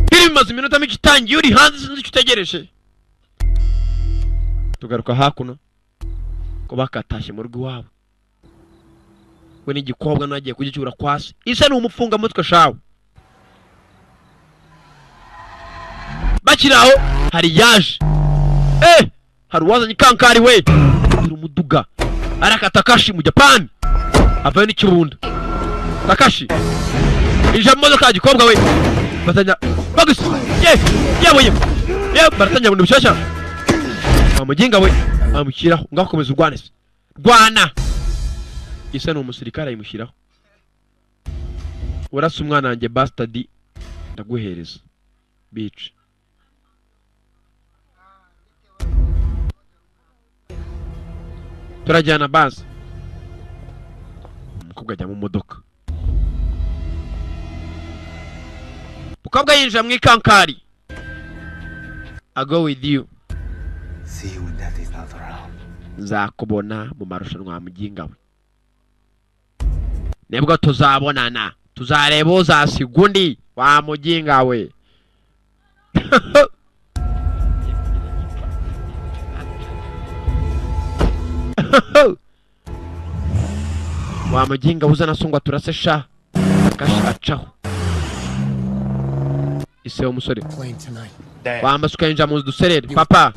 Filime imaze iminota mike itangiye uri hanze sinzi icyo utegereje. Tugaruka hakuno ko bakatashye mu rugo iwabo we n'igikobwa nagiye kugicyura kwasi isa ni umufunga mutwe shawe. Bakiraho hari yaje hari uwazanye ikankari we umuduga araka Takashi mu Japan avayo n'ikibunda. Takashi ije mu modoka gikobwa we batanya bagisi ye baratanya buntu bishasha amuginga we amushyiraho ngakomeza urwane se rwana isa ni umusirikare ayimushyiraho. Urasa umwana wanjye bastard ndaguhereza bice. Turajyana basi. Umukobwa ajya mu modoka. Umukobwa yinjira mu ikankari. I go with you.
See you when daddy's not around.
Nzakubona mu marushanwa ya muginga we. Nibwo tuzabonana. Tuzareba uzasiga undi wa muginga we. Wa muginga uzana sungwa turase sha. Takashi acaho. Ise umusore. Wamasuka yinjira mu duserere. Papa,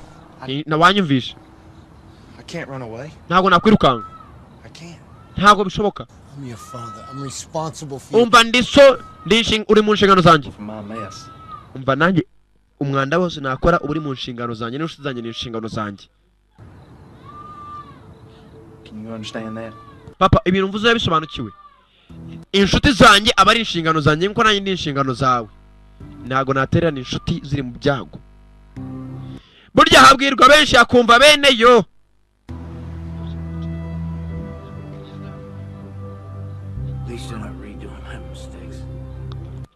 nawanyumvishe.
I can't run away.
Ntabwo nakwirukanka.
I can't.
Ntabwo bishoboka.
I'm your father. I'm responsible for you.
Umva ndi so uri mu nshingano zanjye. Umva nanjye umwanda wose nakora uri mu nshingano zanjye n'inshuti zanjye ni inshingano zanjye.
Can you understand that?
Papa, ibintu mvuze yabisobanukiwe. Inshuti zanjye aba ari inshingano zanjye nkuko nanjye ndi inshingano zawe. Ntago natererana inshuti ziri mu byago. Burya habwirwa benshi akumva bene yo.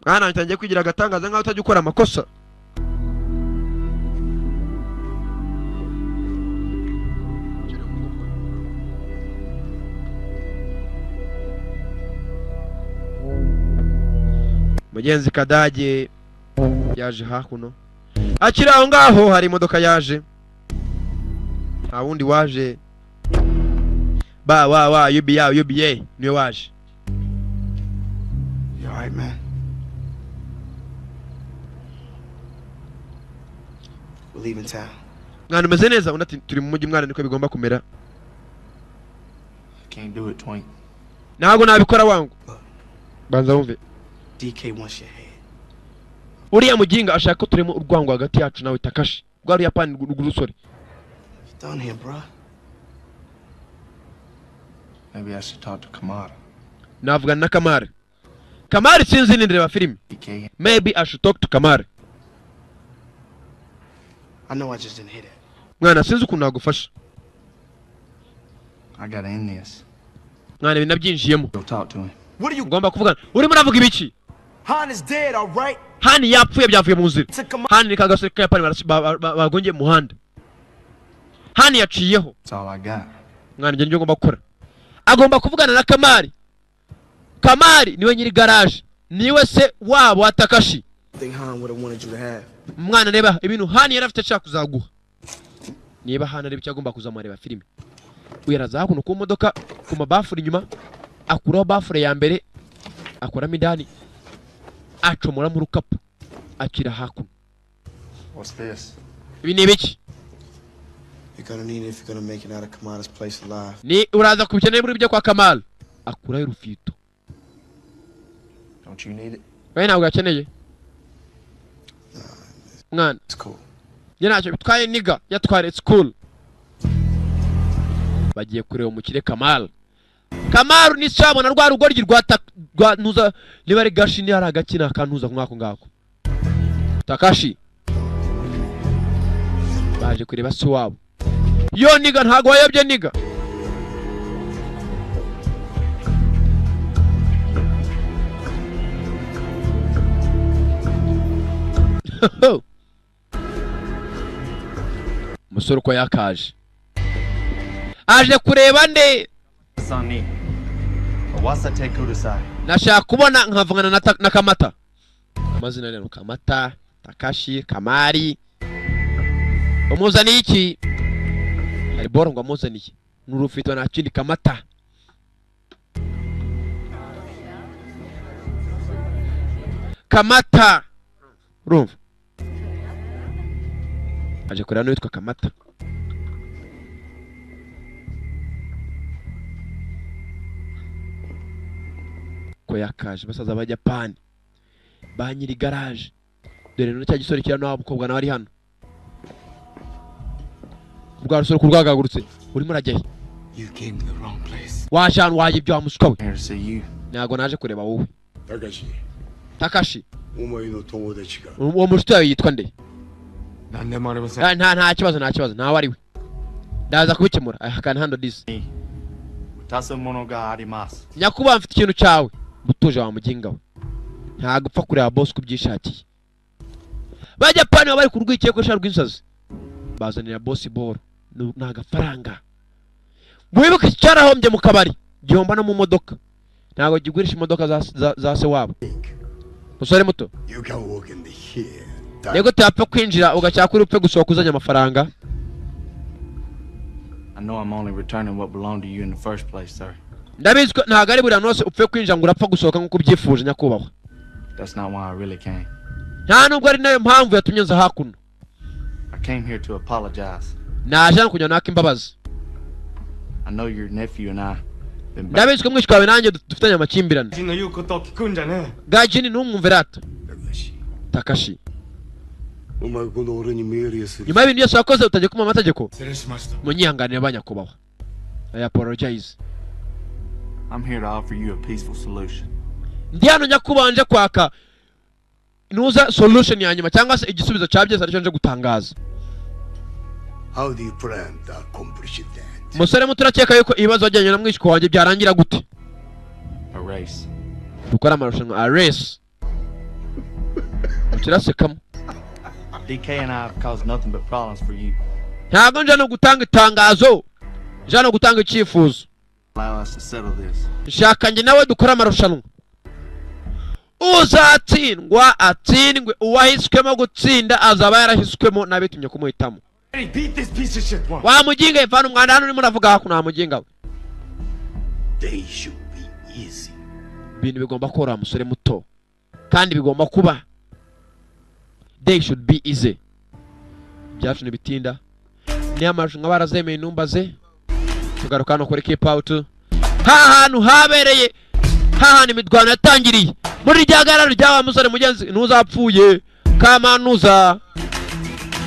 Mwana ntangiye kwigira agatangaza nkaho utajya ukora amakosa. Mugenzi Kadage yaje hakuno. Akiri aho ngaho hari imodoka yaje. Nta wundi waje. Ba wa wa UBA UBA niwe waje.
You all right, man? We're leaving town.
Mwana umeze neza undi ati turi mu mujyi mwana niko bigomba kumera.
I can't do it, Twink.
Ntabwo nabikora wangu. Banza wumve.
DK wants your head.
Uriya muginga ashaka ko turimo urwango hagati yacu nawe Takashi. Rwa Ruyapani rw'urusore.
Done here, bro.
Maybe I should talk to Kamara.
Navugana na Kamara. Kamara sinzi nindeba filime.
DK.
Maybe I should talk to Kamara.
I know I just didn't hear that.
Mwana sinzi ukuntu nagufasha.
I gotta end this.
Mwana, ibintu nabyinjiyemo.
Go talk to him.
What are you?
Ngomba kuvugana. Urimo uravuga ibiki?
Han is dead, all right?
Hani yapfuye, byavuye mu nzira.
Took him.
Hani ni kagasore k'Akayapani bagongeye mu muhanda. Hani yaciyeho.
That's all I got.
Mwana, ibyo nibyo ngomba gukora. Agomba kuvugana na Kamari. Kamari niwe nyiri garage, niwe se wabo wa Takashi.
Think Han would have wanted you to have.
Mwana, reba ibintu Hani yari afite ashaka kuzaguha. Niba Hani areba icyo agomba kuzamureba filime, uyaraza hakuno ku modoka ku mabafure inyuma, akuraho bafure ya mbere, akuramo indani, acomoramo urukapu, akira hakuno.
What's this?
Ibi ni ibiki?
You're gonna need it if you're gonna make it out of Kamada's place alive.
Ni uraza kubikeneye muri byo kwa Kamali. Akuraho urufito.
Don't you need it?
Wowe ntabwo yakeneye, mwana?
It's cool.
Njye ntacyo bitwaye, nigga. Yatware, it's cool. Bagiye kureba umukire Kamali. Kamaru ni cyabona rwa rugoryi rwa ntuza, niba ari gashi, ni hari agakina akantuza nk'ako ngako. Takashi baje kureba se wabo. Yo nigga, ntago wayobye, nigga. Umusore uko yakaje aje kureba nde?
Sani. Owasate kudasai.
Nashaka kubona nkavugana na Kamata. Amazina rero Kamata, Takashi, Kamari. Umuzaniye iki? Hari boro ngo amuzaniye n'urufito, nta kindi. Kamata. Kamata, urumva, aje kureba n'uwitwa Kamata. Ko yakaje basaza b'Abajapani ba nyiri garage. Dore none cya gisore kiri hano, mukobwa nawe ari hano. Rwa rusore kurwagagurutse. Urimo urajya he?
You came to the wrong place.
Waje hano wajya ibyo wa muswa we.
Here to see you.
Ntabwo naje kureba wowe.
たかし
Takashi.
お前の友達か
Uwo mushuti wawe yitwa nde?
何でもありません
Ah, nta kibazo, nta kibazo, ntawe ari we. Ndaza kubikemura. I can handle this.
渡すものがあります。
Nyakubahwa, mfite ikintu cyawe. Butuje wa muginga we, ntabwo upfa kureba boss uko ubyishakiye. Bajapani baba bari ku rwikekwe sha rw'insazi, bazanira boss boro. Ni agafaranga. Wibuke cyarahombye mu kabari, gihomba no mu modoka. Ntabwo gigurisha imodoka za se wabo. Musore muto,
You can walk in the here.
Nigute utapfa kwinjira ugashaka uri upfe gusohoka uzanye amafaranga?
I know I'm only returning what belonged to you in the first place, sir.
Ndabizi ko ntabwo ari buri hantu hose upfe kwinjira ngo urapfa gusohoka nk'uko ubyifuje, nyakubahwa.
That's not why I really came.
Nta nubwo ari nayo mpamvu yatumye nza hakuno.
I came here to apologize.
Naje hano kugira ngo nake imbabazi.
I know your nephew and I been back
Ndabizi ko mwishywa wawe nanjye dufitanye amakimbirane.
人の言うことを聞くんじゃね
Gajini, ntumwumve rata. Takashi,
お前この俺に命令する
nyuma y'ibintu byose wakoze, utangiye kumva amategeko.
え失礼しました
Munyihanganire ba nyakubahwa, I apologize.
I'm here to offer you a peaceful solution.
Ndi hano nyakubahwa nje kwaka nuza solution ya nyuma cyangwa se igisubizo cya byose, aricyo nje gutangaza.
How do you plan to accomplish that?
Umusore muto, urakeka yuko ibibazo wajyanye na mwishywa wanjye byarangira gute?
A race.
Dukora amarushanwa, a race. Kirasekamo.
DK and I have caused nothing but problems for you.
Ntabwo nje no gutanga itangazo, nje no gutanga icyifuzo.
Allow us to settle this.
Shaka njye nawe dukore amarushanwa, uzatsindwa atsindwe, uwahiswemo gutsinda azaba yarahiswemo n'abitumye kumuhitamo.
Hey, beat this piece of shit once.
Wa muginga, ivana umwanda hano, urimo uravuga hakuno wa muginga we.
They should be easy.
Ibintu bigomba koroha, musore muto, kandi bigomba kuba, they should be easy. Ibyacu ntibitinda, niyo amarushanwa barazemeye intumba ze. Tugaruka hano kuri Keep Out, ha hantu habereye, ha hantu imirwano yatangiriye muri rya gararo rya wa musore mugenzi ntuzapfuye kamanuza.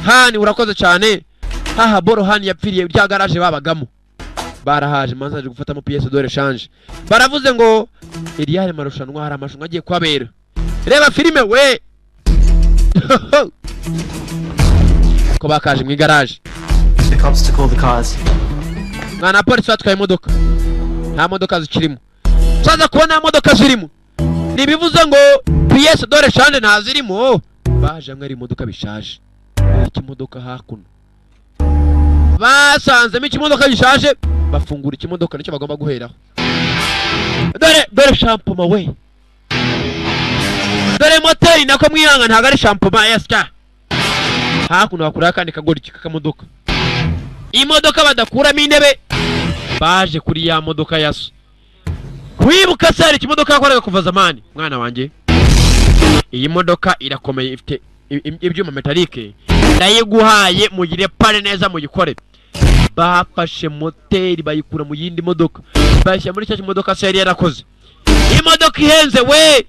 Hani, urakoze cyane. Haha boro hani yapfiriye rya garaje babagamo, barahaje manza aje gufatamo pièce de rechange. Baravuze ngo iri yari marushanwa, hari amarushanwa agiye kuhabera. Reba filime we ko bakaje mu igaraje.
The cops took all the cars.
Mwana polisi batwaye imodoka, nta modoka zikirimo. Saza kuba nta modoka zirimo ntibivuze ngo pièce de rechange ntazirimo. Baje hamwe ari imodoka bishaje. Ikimodoka hakuno basanzemo ikimodoka gishaje, bafungura ikimodoka nicyo bagomba guheraho. Dore dore shampoma we, dore moteri nako mwihanga ntabwo ari shampoma yasya. Hakuno bakuraho akandi kagoryi k'akamodoka, imodoka badakuramo intebe. Baje kuri ya modoka ya so kwibuka se hari ikimodoka yakoraga kuva zamani. Mwana wanjye, iyi modoka irakomeye, ifite ibyuma metalike, ndayiguhaye mugire pare neza muyikore. Bafashe moteri bayikura mu yindi modoka bayishyira muri cya kimodoka se yari yarakoze. Imodoka ihenze we,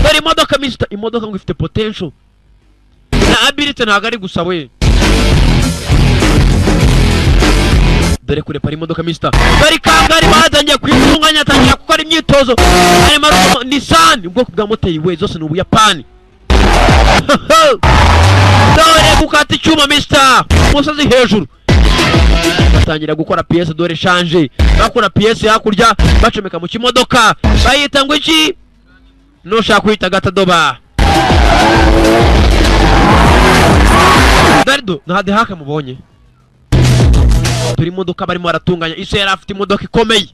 dore imodoka mister, imodoka ngo ifite potential na ability, ntabwo ari gusa we. Dore kurepara imodoka mister, dore kangari batangiye kuyitunganya, atangira gukora imyitozo. Harimo Nissan, ubwoko bwa moteri we zose ni Ubuyapani. Dore gukata icyuma mister, umusozi hejuru batangira gukora pièce de rechange, bakora pièce hakurya bacomeka mu kimodoka bayita ngo iki, nushaka kwita gatadoba. Dardo nta haka mubonye. Turi imodoka barimo baratunganya, ise yari afite imodoka ikomeye,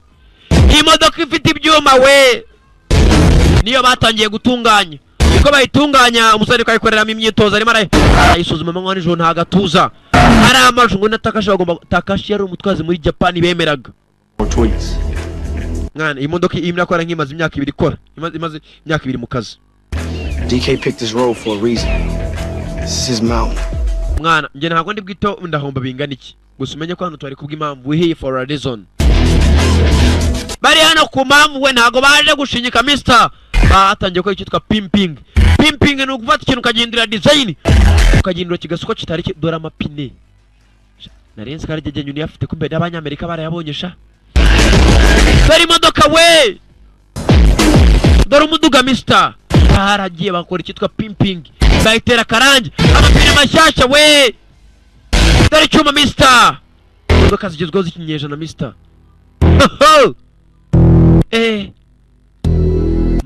imodoka ifite ibyuma we, niyo batangiye gutunganya. Uko bayitunganya umusore ukayikoreramo imyitozo, arimo arayisuzuma amanywa nijoro nta gatuza. Hari amajwi ngo na Takashi bagomba, Takashi yari umutwazi muri Japan bemeraga. Mwana, iyi modoka irimo irakora nk'imaze imyaka 2 ikora, imaze imyaka 2 mu kazi.
DK picked this road for a reason. This is his mountain.
Mwana, njye ntabwo ndi bwito ndahomba bingana iki, gusa umenye ko hano twari kubw'impamvu, we here for a reason. Bari hano ku mpamvu we, ntabwo baje gushinyika mister. Batangiye gukora icyitwa pimping. Pimping ni ugufata ikintu ukagihindura design, ukagihindura kigasuko kitari. Dore amapine narenze karigege nyuni afite, kumbe n'abanyamerika barayabonye sha. Dore imodoka we, dore umuduga mister. Baragiye bakora icyitwa pimping, bayitera karangi, amapine mashyashya we. Dore icyuma mister, imodoka zigezweho z'ikinyejana mister.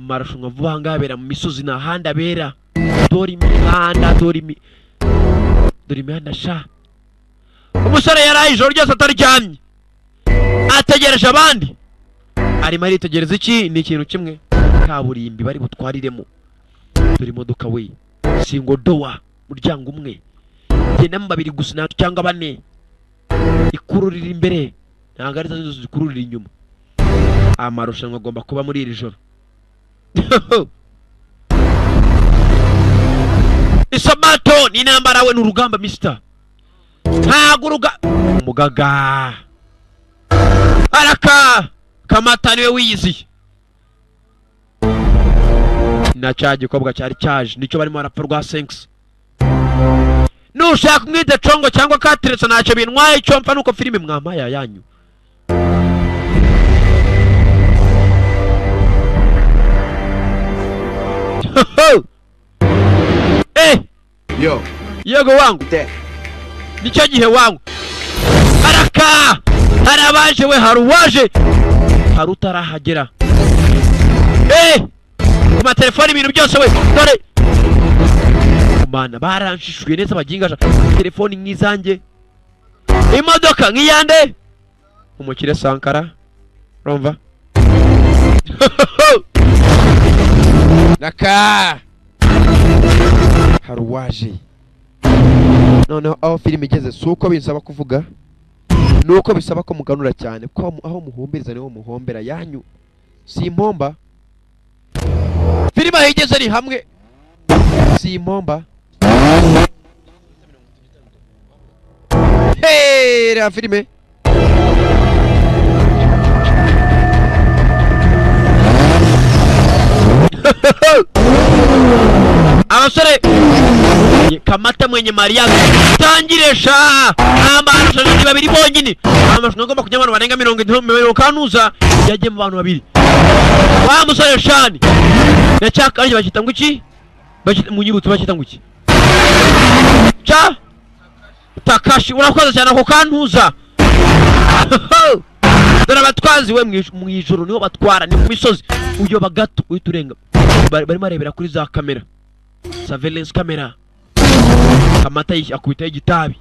Amarushanwa vuba aha ngaha abera mu misozi, nta handi abera. Dore imihanda, dore imihanda sha. Umusore yaraye ijoro ryose ataryamye, ategereje abandi. Arimo aritegereza iki? Ni ikintu kimwe, kaburimbi bari butwariremo. Dore imodoka we, singo dowa, muryango umwe, gendamo babiri gusa natwe cyangwa bane, ikururira imbere, ntabwo ari zo zikururira inyuma. Amarushanwa agomba kuba muri iri joro. Isabato ni intambara we, ni urugamba mister. Ntago umugaga araka Kamata niwe wiyiziye, na cya gikobwa cyari cyaje nicyo barimo barapfa rwa Senks. Nushaka umwite congo cyangwa kateretse ntacyo bintwaye, icyo mpfa nuko filime mwamaya yanyu.
Yo.
Yego wangu, nicyo gihe wangu. Araka hari abaje we, hari uwaje, hari utarahagera. Ku matelefoni ibintu byose we, dore mana baranshishuye neza baginga. Telefoni nk'izanjye, imodoka nk'iyande umukire Sankara, urumva? Naka hari uwaje. Noneho aho filime igeze si uko bisaba kuvuga, nuko bisaba ko muganura cyane, kuko aho muhumbiriza niho muhombera yanyu, si impomba. Filime aho igeze ari hamwe, si impomba. Hey, reba filime. Abasore Kamata mwenye Maria tangire sha. Amarushanwa ni babiri bonyine, amarushanwa agomba kujya abantu barenga 50 yagiye mu bantu babiri. Wa musore shani na cyakanje bakita ngo iki, munyibutse bakita ngo iki cha Takashi. Urakoze cyane ako kantuza. Dore abatwazi we mu ijoro niho batwara, ni mu misozi uyoba gato uhita urenga. Barimo arebera kuri za kamera, surveillance camera. Kamata akubitaho igitabi.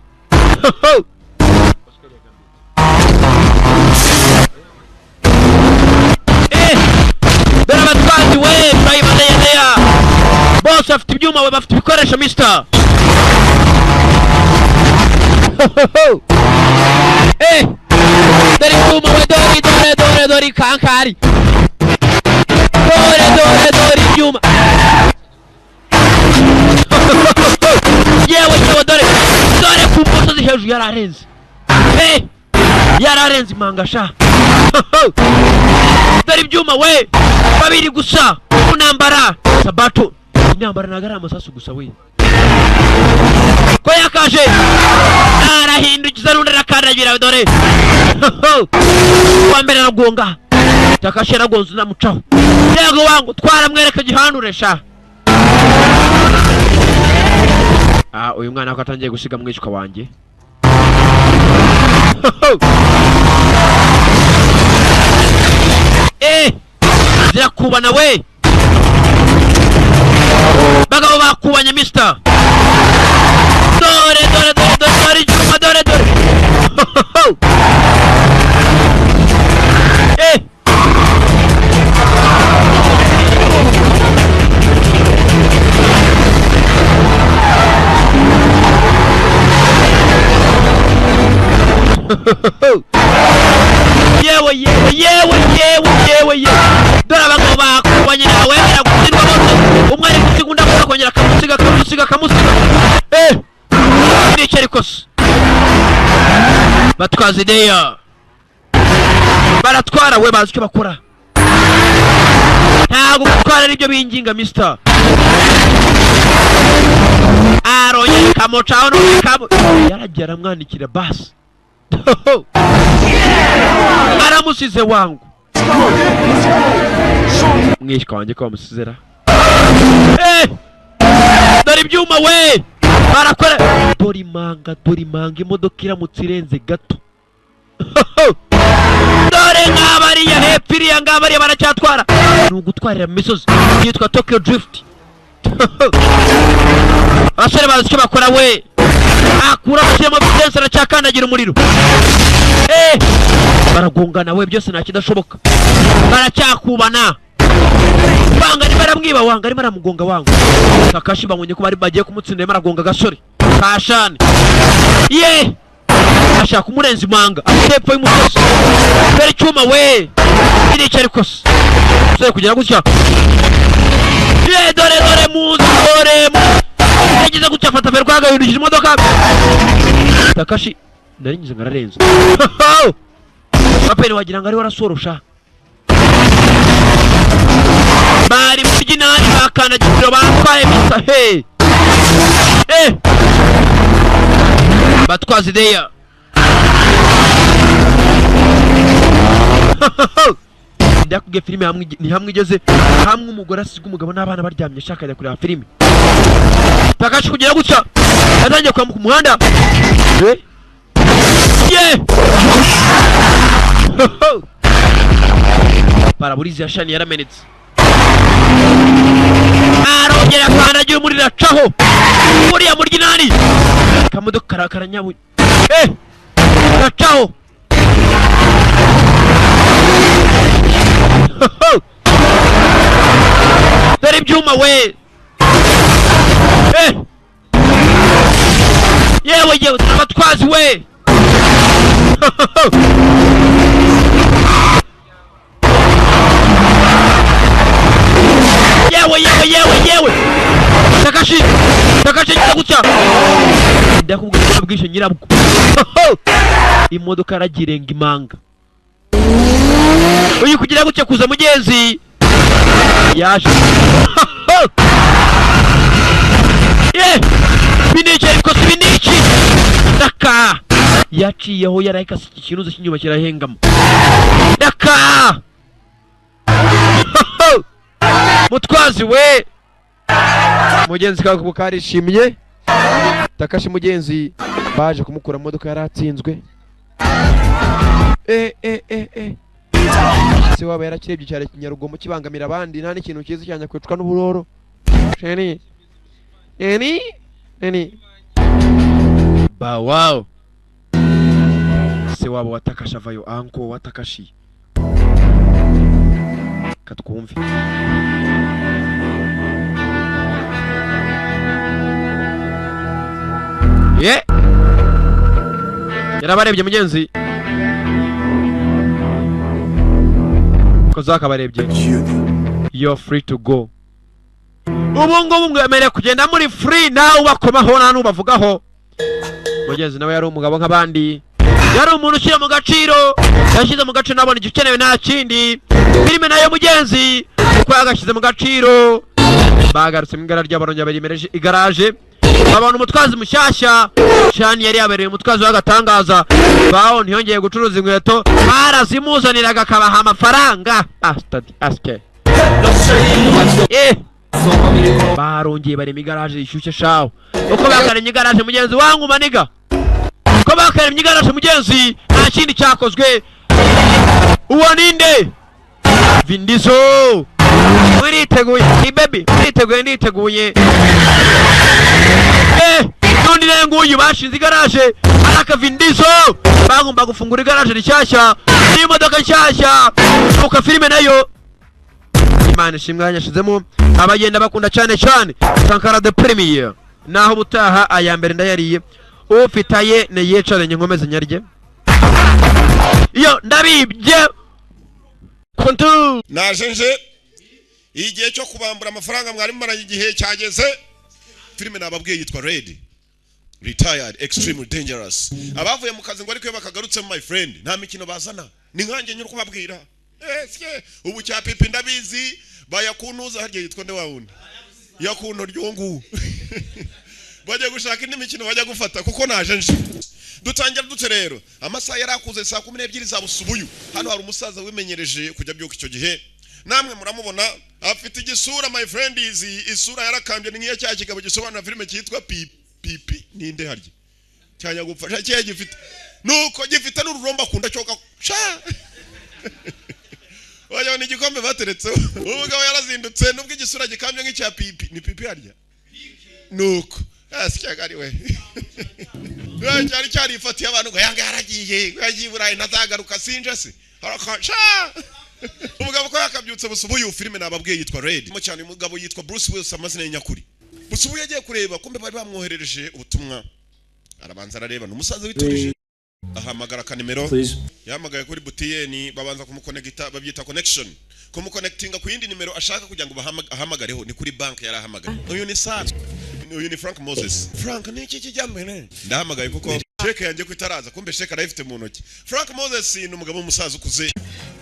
Dore abatwazi we driver bose bafite ibyuma we, bafite ibikoresho mister. Dore ibyuma we, dore dore dore dore kankari, dore dore dore ibyuma. Yewe yewe, dore dore ku musozi hejuru yararenze. Yararenze imanga sha. Dore ibyuma we, babiri gusa unambara sabato. Intambara ntabwo ari amasasu gusa we. Ko yakaje arahindukiza n'undi arakandagira. Dore uwa mbere aragonga, Takashi aragonze unamucaho. Yego wangu twaramwereka gihanure sha. Uyu mwana ko atangiye gusiga mwishywa wanjye. Zirakubana we, bagabo bakubanye mister. Dore dore dore dore dore icyuma, dore dore. Yewe yewe yewe yewe yewe yewe, dore abagabo bakubanye nawe baragutsindwa bose. Umwe ari gusiga undi akongera akamusiga akamusiga akamusiga. Nicyo ariko se batwaza ideya, baratwara we, bazi icyo bakora. Ntabwo gutwara aribyo binginga mister. Arongera kamucaho n'undi kamu, yaragiye aramwandikira basi. Aramusize wangu mwishywa wanjye ko bamusizera. Dore ibyuma we barakora. Dore imanga, dore imanga, imodoka iramutse irenze gato. Dore nk'abariya hepfo iriya ngabariya baracyatwara. Ni ugutwarira mu misozi yitwa Tokyo Drift. Abasore bazi icyo bakora we. Akura ashyiramo vitesse aracyakandagira umuriro. Baragongana we, byose nta kidashoboka. Baracyakubana. Banga arimo aramwiba wanga, arimo aramugonga wangu. Takashi babonye ko bari bagiye kumutsinda, arimo aragonga agasore kashane. Ye ashaka kumurenza imanga hepfo y'umusozi. Dore icyuma we, irica ariko se umusore kugera gutya. Ye dore dore muzi, dore yagize gutya afata feri kwagahindukije imodoka. Takashi nari ngize ngararenze. Paperi wagira ngo ariwe arasorosha. Bari mu by'inani bakandagira batwaye misa. He batwaza ideya. Ndakubwiye filime hamwe ni hamwe igeze hamwe, umugore asiga umugabo n'abana baryamye ashaka ajya kureba filime. Takashi kugera gutya yatangiye kwambuka umuhanda. Paraburizi ya shani yaramenetse. Arongera akandagira umuriro acaho uriya muryi nani kamodoka karanyabuye. Gacaho. Dore ibyuma we. Yewe yewe, abatwazi we. Yewe yewe yewe yewe, Takashi Takashi gutya ndakubwira ko bwishe nyirabwo. Imodoka yaragirenga imanga. Uyu kugira gutya kuza mugenzi yaje. Binici ariko si binici. Daka yaciyeho yarayikase ikiruzo cy'inyuma kirahengama. Daka mutwazi we mugenzi kawe karishimye. Takashi mugenzi baje kumukura mu modoka yaratsinzwe. Eh eh eh eh, se waba yarakirebye cyane kinyarugomo kibangamira abandi, nta n'ikintu cyiza cyane kwicwa n'uburoro. Sheni neni neni bawaw, se wabo watakasha avayo, anko watakashi katwumve. Ye yarabarebye mugenzi ko zakabarebye. You're free to go. Ubu ngubu mwemerewe kugenda muri free, nawe ubakomaho nta n'ubavugaho. Mugenzi nawe yari umugabo nk'abandi, yari umuntu ushyira mu gaciro, yashyize mu gaciro nabona igikenewe nta kindi. Filime nayo mugenzi uko yagashyize mu gaciro. Bagarutse mu igara ry'abarongera barimereje igaraje, babona umutwazi mushyashya. Shani yari yabereye umutwazi w'agatangaza. Baho ntiyongeye gucuruza inkweto, barazimuzaniraga akabaha amafaranga. Bastard aske. Barongeye barema igaraje rishyushye shaho. Uko bakaremye igaraje mugenzi wangu maniga, uko bakaremye igaraje mugenzi, nta kindi cyakozwe. Uwo ninde? Vin Diesel. Muriteguye ni baby, muriteguye, nditeguye. Nundi rero nguyu bashinze igaraje araka Vin Diesel, bagomba gufungura igaraje rishyashya n'imodoka nshyashya. Uka filime nayo Imana ishimwe yanyashizemo abagenda bakunda cyane cyane Sankara the Premier. Naho ubutaha aya mbere ndayariye, ufitaye neyicaranye nkomeze nyarye iyo ndabibye kontu.
Naje nje igihe cyo kubambura amafaranga mwari mumaranye igihe cyageze. Filime nababwiye yitwa Red Retired Extremely Dangerous. Abavuye mu kazi ngo ariko bakagarutse my friend, nta mikino bazana, ni nkanjye nyiri kubabwira. Ubu cya pipi ndabizi bayakuntuza harya yitwa nde wawundi yakuntu ryungu bajya gushaka indi mikino bajya gufata kuko naje nje. Dutangira dute rero, amasaha yarakuze saa 12 za busubuyu. Hano hari umusaza wimenyereje kujya byuka icyo gihe, namwe muramubona afite igisura my friend, izi isura yarakambye ni nk'iya cya kigabo gisobanura filime cyitwa pipi ninde harya cyanya gupfa cya gifite nuko gifite n'ururomba akunda cyoka sha wajya ni igikombe bateretseho. Umugabo yarazindutse nubwo igisura gikambye nk'icya pipi ni pipi harya nuko asicyagari we cyari cyarifatiye abantu ngo yanga yaragiye yagiye Burayi ntazagaruka sinje se sha. Umugabo ko yakabyutse busubuyu. Filime nababwiye yitwa Red mo cyane, umugabo yitwa Bruce Willis amazina y'inyakuri. Busubuyu yagiye kureba kumbe bari bamwoherereje ubutumwa, arabanza arareba n'umusaza witurije ahamagara kanimero yahamagaye kuri butiyeni, babanza kumukonegita, babyita connection, kumukonectinga ku yindi nimero ashaka kugira ngo ahamagareho, ni kuri bank yarahamagaye. Uyu ni Sara, uyu ni Frank Moses. Frank ni iki kijyambere ndahamagaye kuko sheke yanjye ko itaraza, kumbe sheke arayifite mu ntoki. Frank Moses ni umugabo w'umusaza ukuze.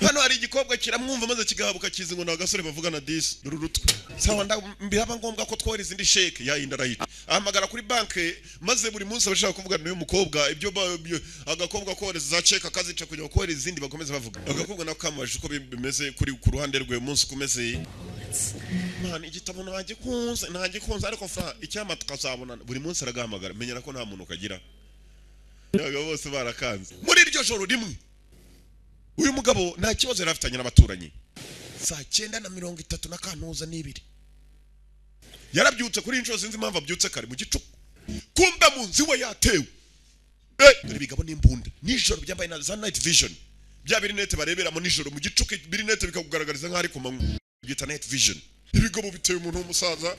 Hano hari igikobwa kiramwumva maze kigahabuka kizi ngo ni agasore bavugana disi rurutwe. Sawa mbihaba ngombwa ko twohereza indi sheke yayindi arayita. Ahamagara kuri banke maze buri munsi abashaka kuvugana n'uyu mukobwa ibyo agakobwa kohereza za sheke akazica kugira ngo kohereza izindi bakomeze bavuga. Agakobwa nako kamubajije uko bimeze kuri ku ruhande rwe umunsi kumeze. Man igitabo ntagikunze ariko fa icyama tukazabonana. Buri munsi aragahamagara menyera ko nta muntu kagira. Abagabo bose barakanze. Muri iryo joro rimwe uyu mugabo nta kibazo yari afitanye n'abaturanyi. Saa 9:32 na kantuza n'ibiri yarabyutse kuri inshuro sinzi impamvu abyutse kare mu gicuku, kumbe mu nzu we yatewe. Dore bigabo n'imbunda nijoro byambaye na za night vision, bya birinete bareberamo nijoro mu gicuku, birinete bikakugaragariza nk'ari ku manywa, byita night vision. Ibigabo biteye umuntu w'umusaza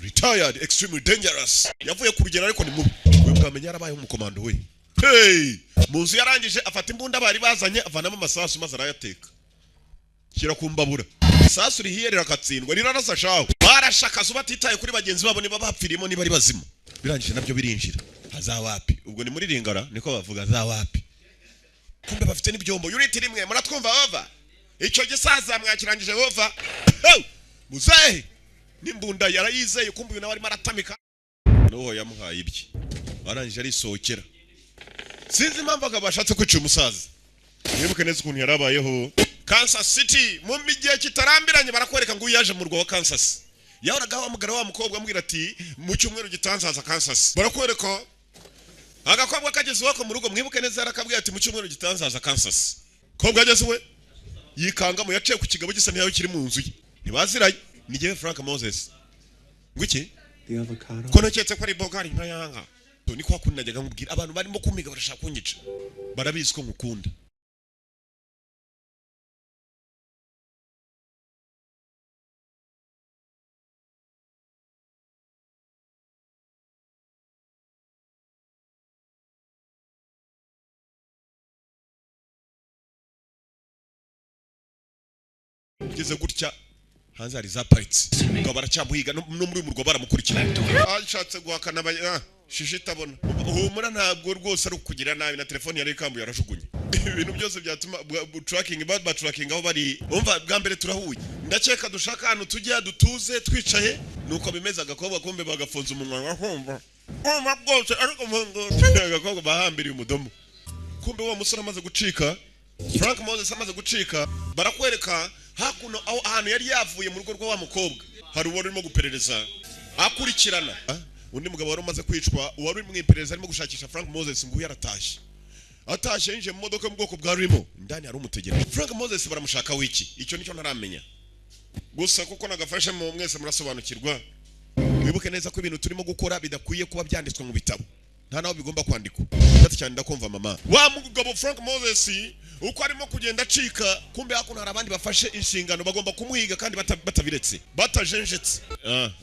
retired extremely dangerous, yavuye ku rugero ariko ni mubi. Uyu bwamenya yarabaye umukomando we. Hey, munzu yarangije afata imbunda bari bazanye avanamo amasasu maze arayateka shyira ku mbabura. Isasu rihiye rirakatsindwa rirarasa shaho. Barashakaza batitaye kuri bagenzi babo niba bapfirimo niba ari bazima. Birangije nabyo birinjira hazawapi. Ubwo ni muri ringara niko bavuga zawapi. Kumbe bafite n'ibyombo unit rimwe muratwumva bava. Icyo gisaza mwakirangije bova. Muzehe n'imbunda yarayizeye kumbe uyu nawe arimo aratamika. Noho yamuhaye ibye. Arangije arisohokera. Sinzi impamvu akabashatse kwica umusaza. Mwibuke neza ukuntu yarabayeho Kansas City mu gihe kitarambiranye barakwereka ngo uyaje mu rwa wa Kansas. Yahoraga ahamagara wa mukobwa amubwira ati mu cyumweru gitanzaza Kansas. Barakwereka Agakobwa kageze iwako mu rugo, mwibuke neza, yarakabwiye ati mu cyumweru gitanzaza Kansas. Kobwa ageze iwe yikangamo, yaciye ku kigabo gisa ntiyaho kiri mu nzu ye, ntibaziranye. Ni jyewe Frank Moses. Ngo iki?
The avocado.
Ko naketse ko ari bogari nka yanga. Ni kwa kundi najyaga nkubwira, abantu barimo kumpiga barashaka kunyica, barabizi ko nkukunda. Ugeze gutya hanze hari za paritse ngo baracyamuhiga, no muri uyu murwa baramukurikira. Ashatse guhakana, shishi itabona. Humura, ntabwo rwose ari ukugira nabi, na telefone yari ikambuye arajugunye. Ibintu byose byatuma tracking, ba tracking aho bari. Umva, bwa mbere turahuye, ndakeka dushaka ahantu tujya dutuze twicaye, nuko bimeze. Agakobwa kumbe bagafunze umunwa, bakumva umva rwose, ariko agakobwa bahambiriye umudomo. Kumbe wa musore amaze gucika, Frank Moses amaze gucika, barakwereka hakuno aho ahantu yari yavuye mu rugo rwa wa mukobwa hari uwari urimo guperereza akurikirana. Undi mugabo wari umaze kwicwa, uwari uri mu iperereza arimo gushakisha Frank Moses, nguyu yaratashye. Atashye yinjiye mu modoka yo mu bwoko bwa limo, indani hari umutegereje. Frank Moses baramushaka wiki? Icyo nicyo ntaramenya gusa, kuko nagafashe mu mwese murasobanukirwa. Mwibuke neza ko ibintu turimo gukora bidakwiye kuba byanditswe mu bitabo, nta naho bigomba kwandikwa. Ndetse cyane ndakumva mama. Wa mugabo Frank Moses uko arimo kugenda acika, kumbe hakuno hari abandi bafashe inshingano bagomba kumuhiga kandi batabiretse, batajenjetse.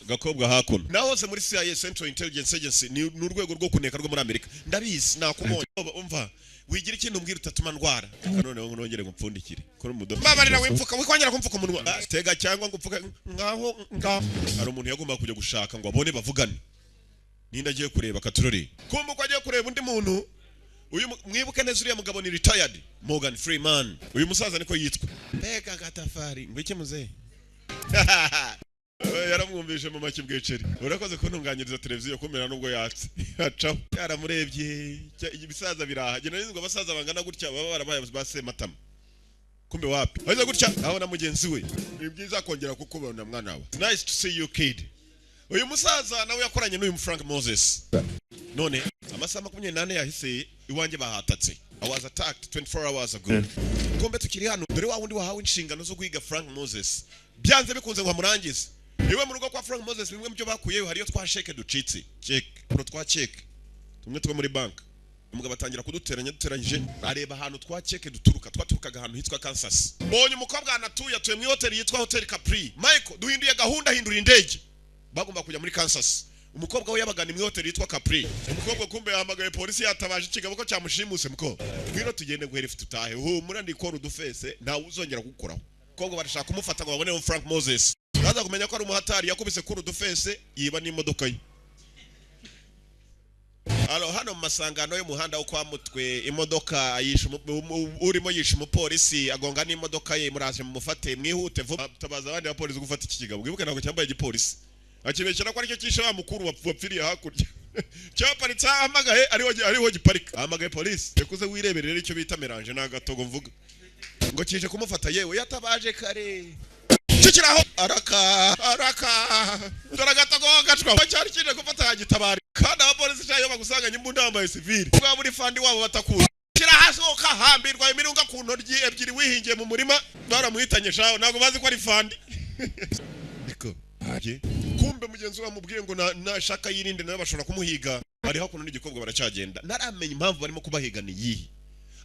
Gakobwa hakuno na hose muri CIA, Central Intelligence Agency, ni urwego rwo kuneka rwo muri Amerika. Ndabizi nakumubonye. Umva, wigira ikintu umbwira utatuma ndwara. Reka noneho nongere ngo mpfundikire kuri umudomo. Mbabarira, wipfuka, wikongera kumfuka umunwa. Tega cyangwa ngo upfuke ngaho ngaho. Hari umuntu yagombaga kujya gushaka ngo abone bavugane. Ninde agiye kureba katurori? Kumbe uko agiye kureba undi muntu uyu, mwibuke neza, uriya mugabo ni retired Morgan Freeman, uyu musaza niko yitwa. Mbega agatafari! Ngo iki muzehe? Yaramwumvishe mu maki bweceri. Urakoze kuntunganyiriza televiziyo, kumera nubwo yatse acaho. Yaramurebye. Ibisaza biraha genda nizwa, abasaza bangana gutya baba barabaye ba sematama, kumbe wapi. Aza gutya abona mugenzi we. Ni byiza kongera kukubona mwana wawe. Nice to see you, kid. Uyu musaza nawe yakoranye n'uyu Frank Moses. None amasaha 24 yahise, iwanjye bahatatse. I was attacked 24 hours ago. Kumbe tukiri hano, dore wa wundi wahawe inshingano zo guhiga Frank Moses byanze bikunze ngo amurangize. Iwe mu rugo kwa Frank Moses, bimwe mu byo bakuyeyo hariyo twa sheke ducitse, check pro, twa check tumwe two muri bank. Umugabo atangira kuduteranya, duteranyije areba ahantu twa cheke duturuka. Twaturukaga ahantu hitwa Kansas. Mbonye umukobwa ahantu atuye, atuye mu hoteli yitwa Hotel Capri. Michael, duhinduye gahunda, hindura indege. Bagomba kujya muri Kansas, umukobwa we yabaga ni mu hoteli yitwa Capri. Umukobwa kumbe yahamagaye polisi, yatabaje ikigabo ko cyamushimuse. Muko ngwino tugende guhera ifu tutahe, humura ndikora udufese, ntawe uzongera kugukoraho. Umukobwa barashaka kumufata ngo babone Frank Moses. Baza kumenya ko ari umuhatari, yakubise kuri udufese, yiba n'imodoka ye. Alo, hano mu masangano y'umuhanda wo kwa Mutwe, imodoka yishe urimo, yishe umupolisi, agonga n'imodoka ye. Muraje mumufate mwihute vuba. Tabaza abandi bapolisi gufata iki kigabo. Wibuke ntabwo cyambaye igipolisi, akibeshyira ko aricyo cyishe wa mukuru wapfiriye hakurya. Cyaparitse ahamagaye, ariho giparika, ahamagaye polisi. Rekuze wirebere rero icyo bita mélange n'agatogo. Mvuga ngo kije kumufata, yewe yatabaje kare kikiraho. Araka araka, dore agatogo gacwa cyari kije gufata yagitabara. Kandi abapolisi cyayo bagusanganye imbunda wambaye civil, bwa muri fandi wabo batakuzi, kirahasohoka hambirwa imirunga ku ntoryi ebyiri wihingiye mu murima. Baramuhitanye shaho, ntabwo bazi ko ari fandi. Niko kumbe mugenzi we amubwiye ngo nashaka yirinde, nawe bashobora kumuhiga. Bari hakuno n'igikobwa baracyagenda. Ntaramenya impamvu barimo kubahiga ni iyihe.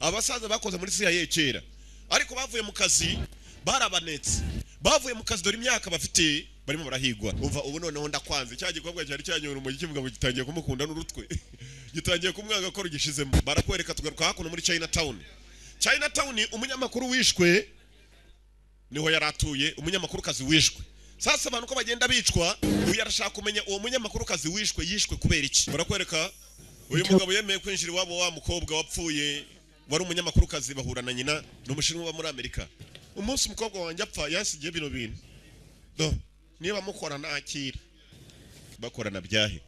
Abasaza bakoze muri CIA kera, ariko bavuye mu kazi, barabanetse, bavuye mu kazi, dore imyaka bafite, barimo barahigwa. Umva, ubu noneho ndakwanze. Cya gikorwa cyari cyanyura umujyi kivuga ngo gitangiye kumukunda n'urutwe, gitangiye kumwanga ko rugishizemo. Barakwereka tugaruka hakuno muri China Town. China Town, umunyamakuru wishwe niho yari atuye, umunyamakuru kazi wishwe. Sasa abantu ko bagenda bicwa, uyu arashaka kumenya uwo munyamakuru kazi wishwe yishwe kubera iki. Barakwereka uyu mugabo yemeye kwinjira iwabo wa mukobwa wapfuye wari umunyamakuru kazi, bahura na nyina, ni umushinwa uba muri Amerika. Umunsi umukobwa wanjye apfa yasigiye bino bintu, do niba mukora nakira bakorana byahe.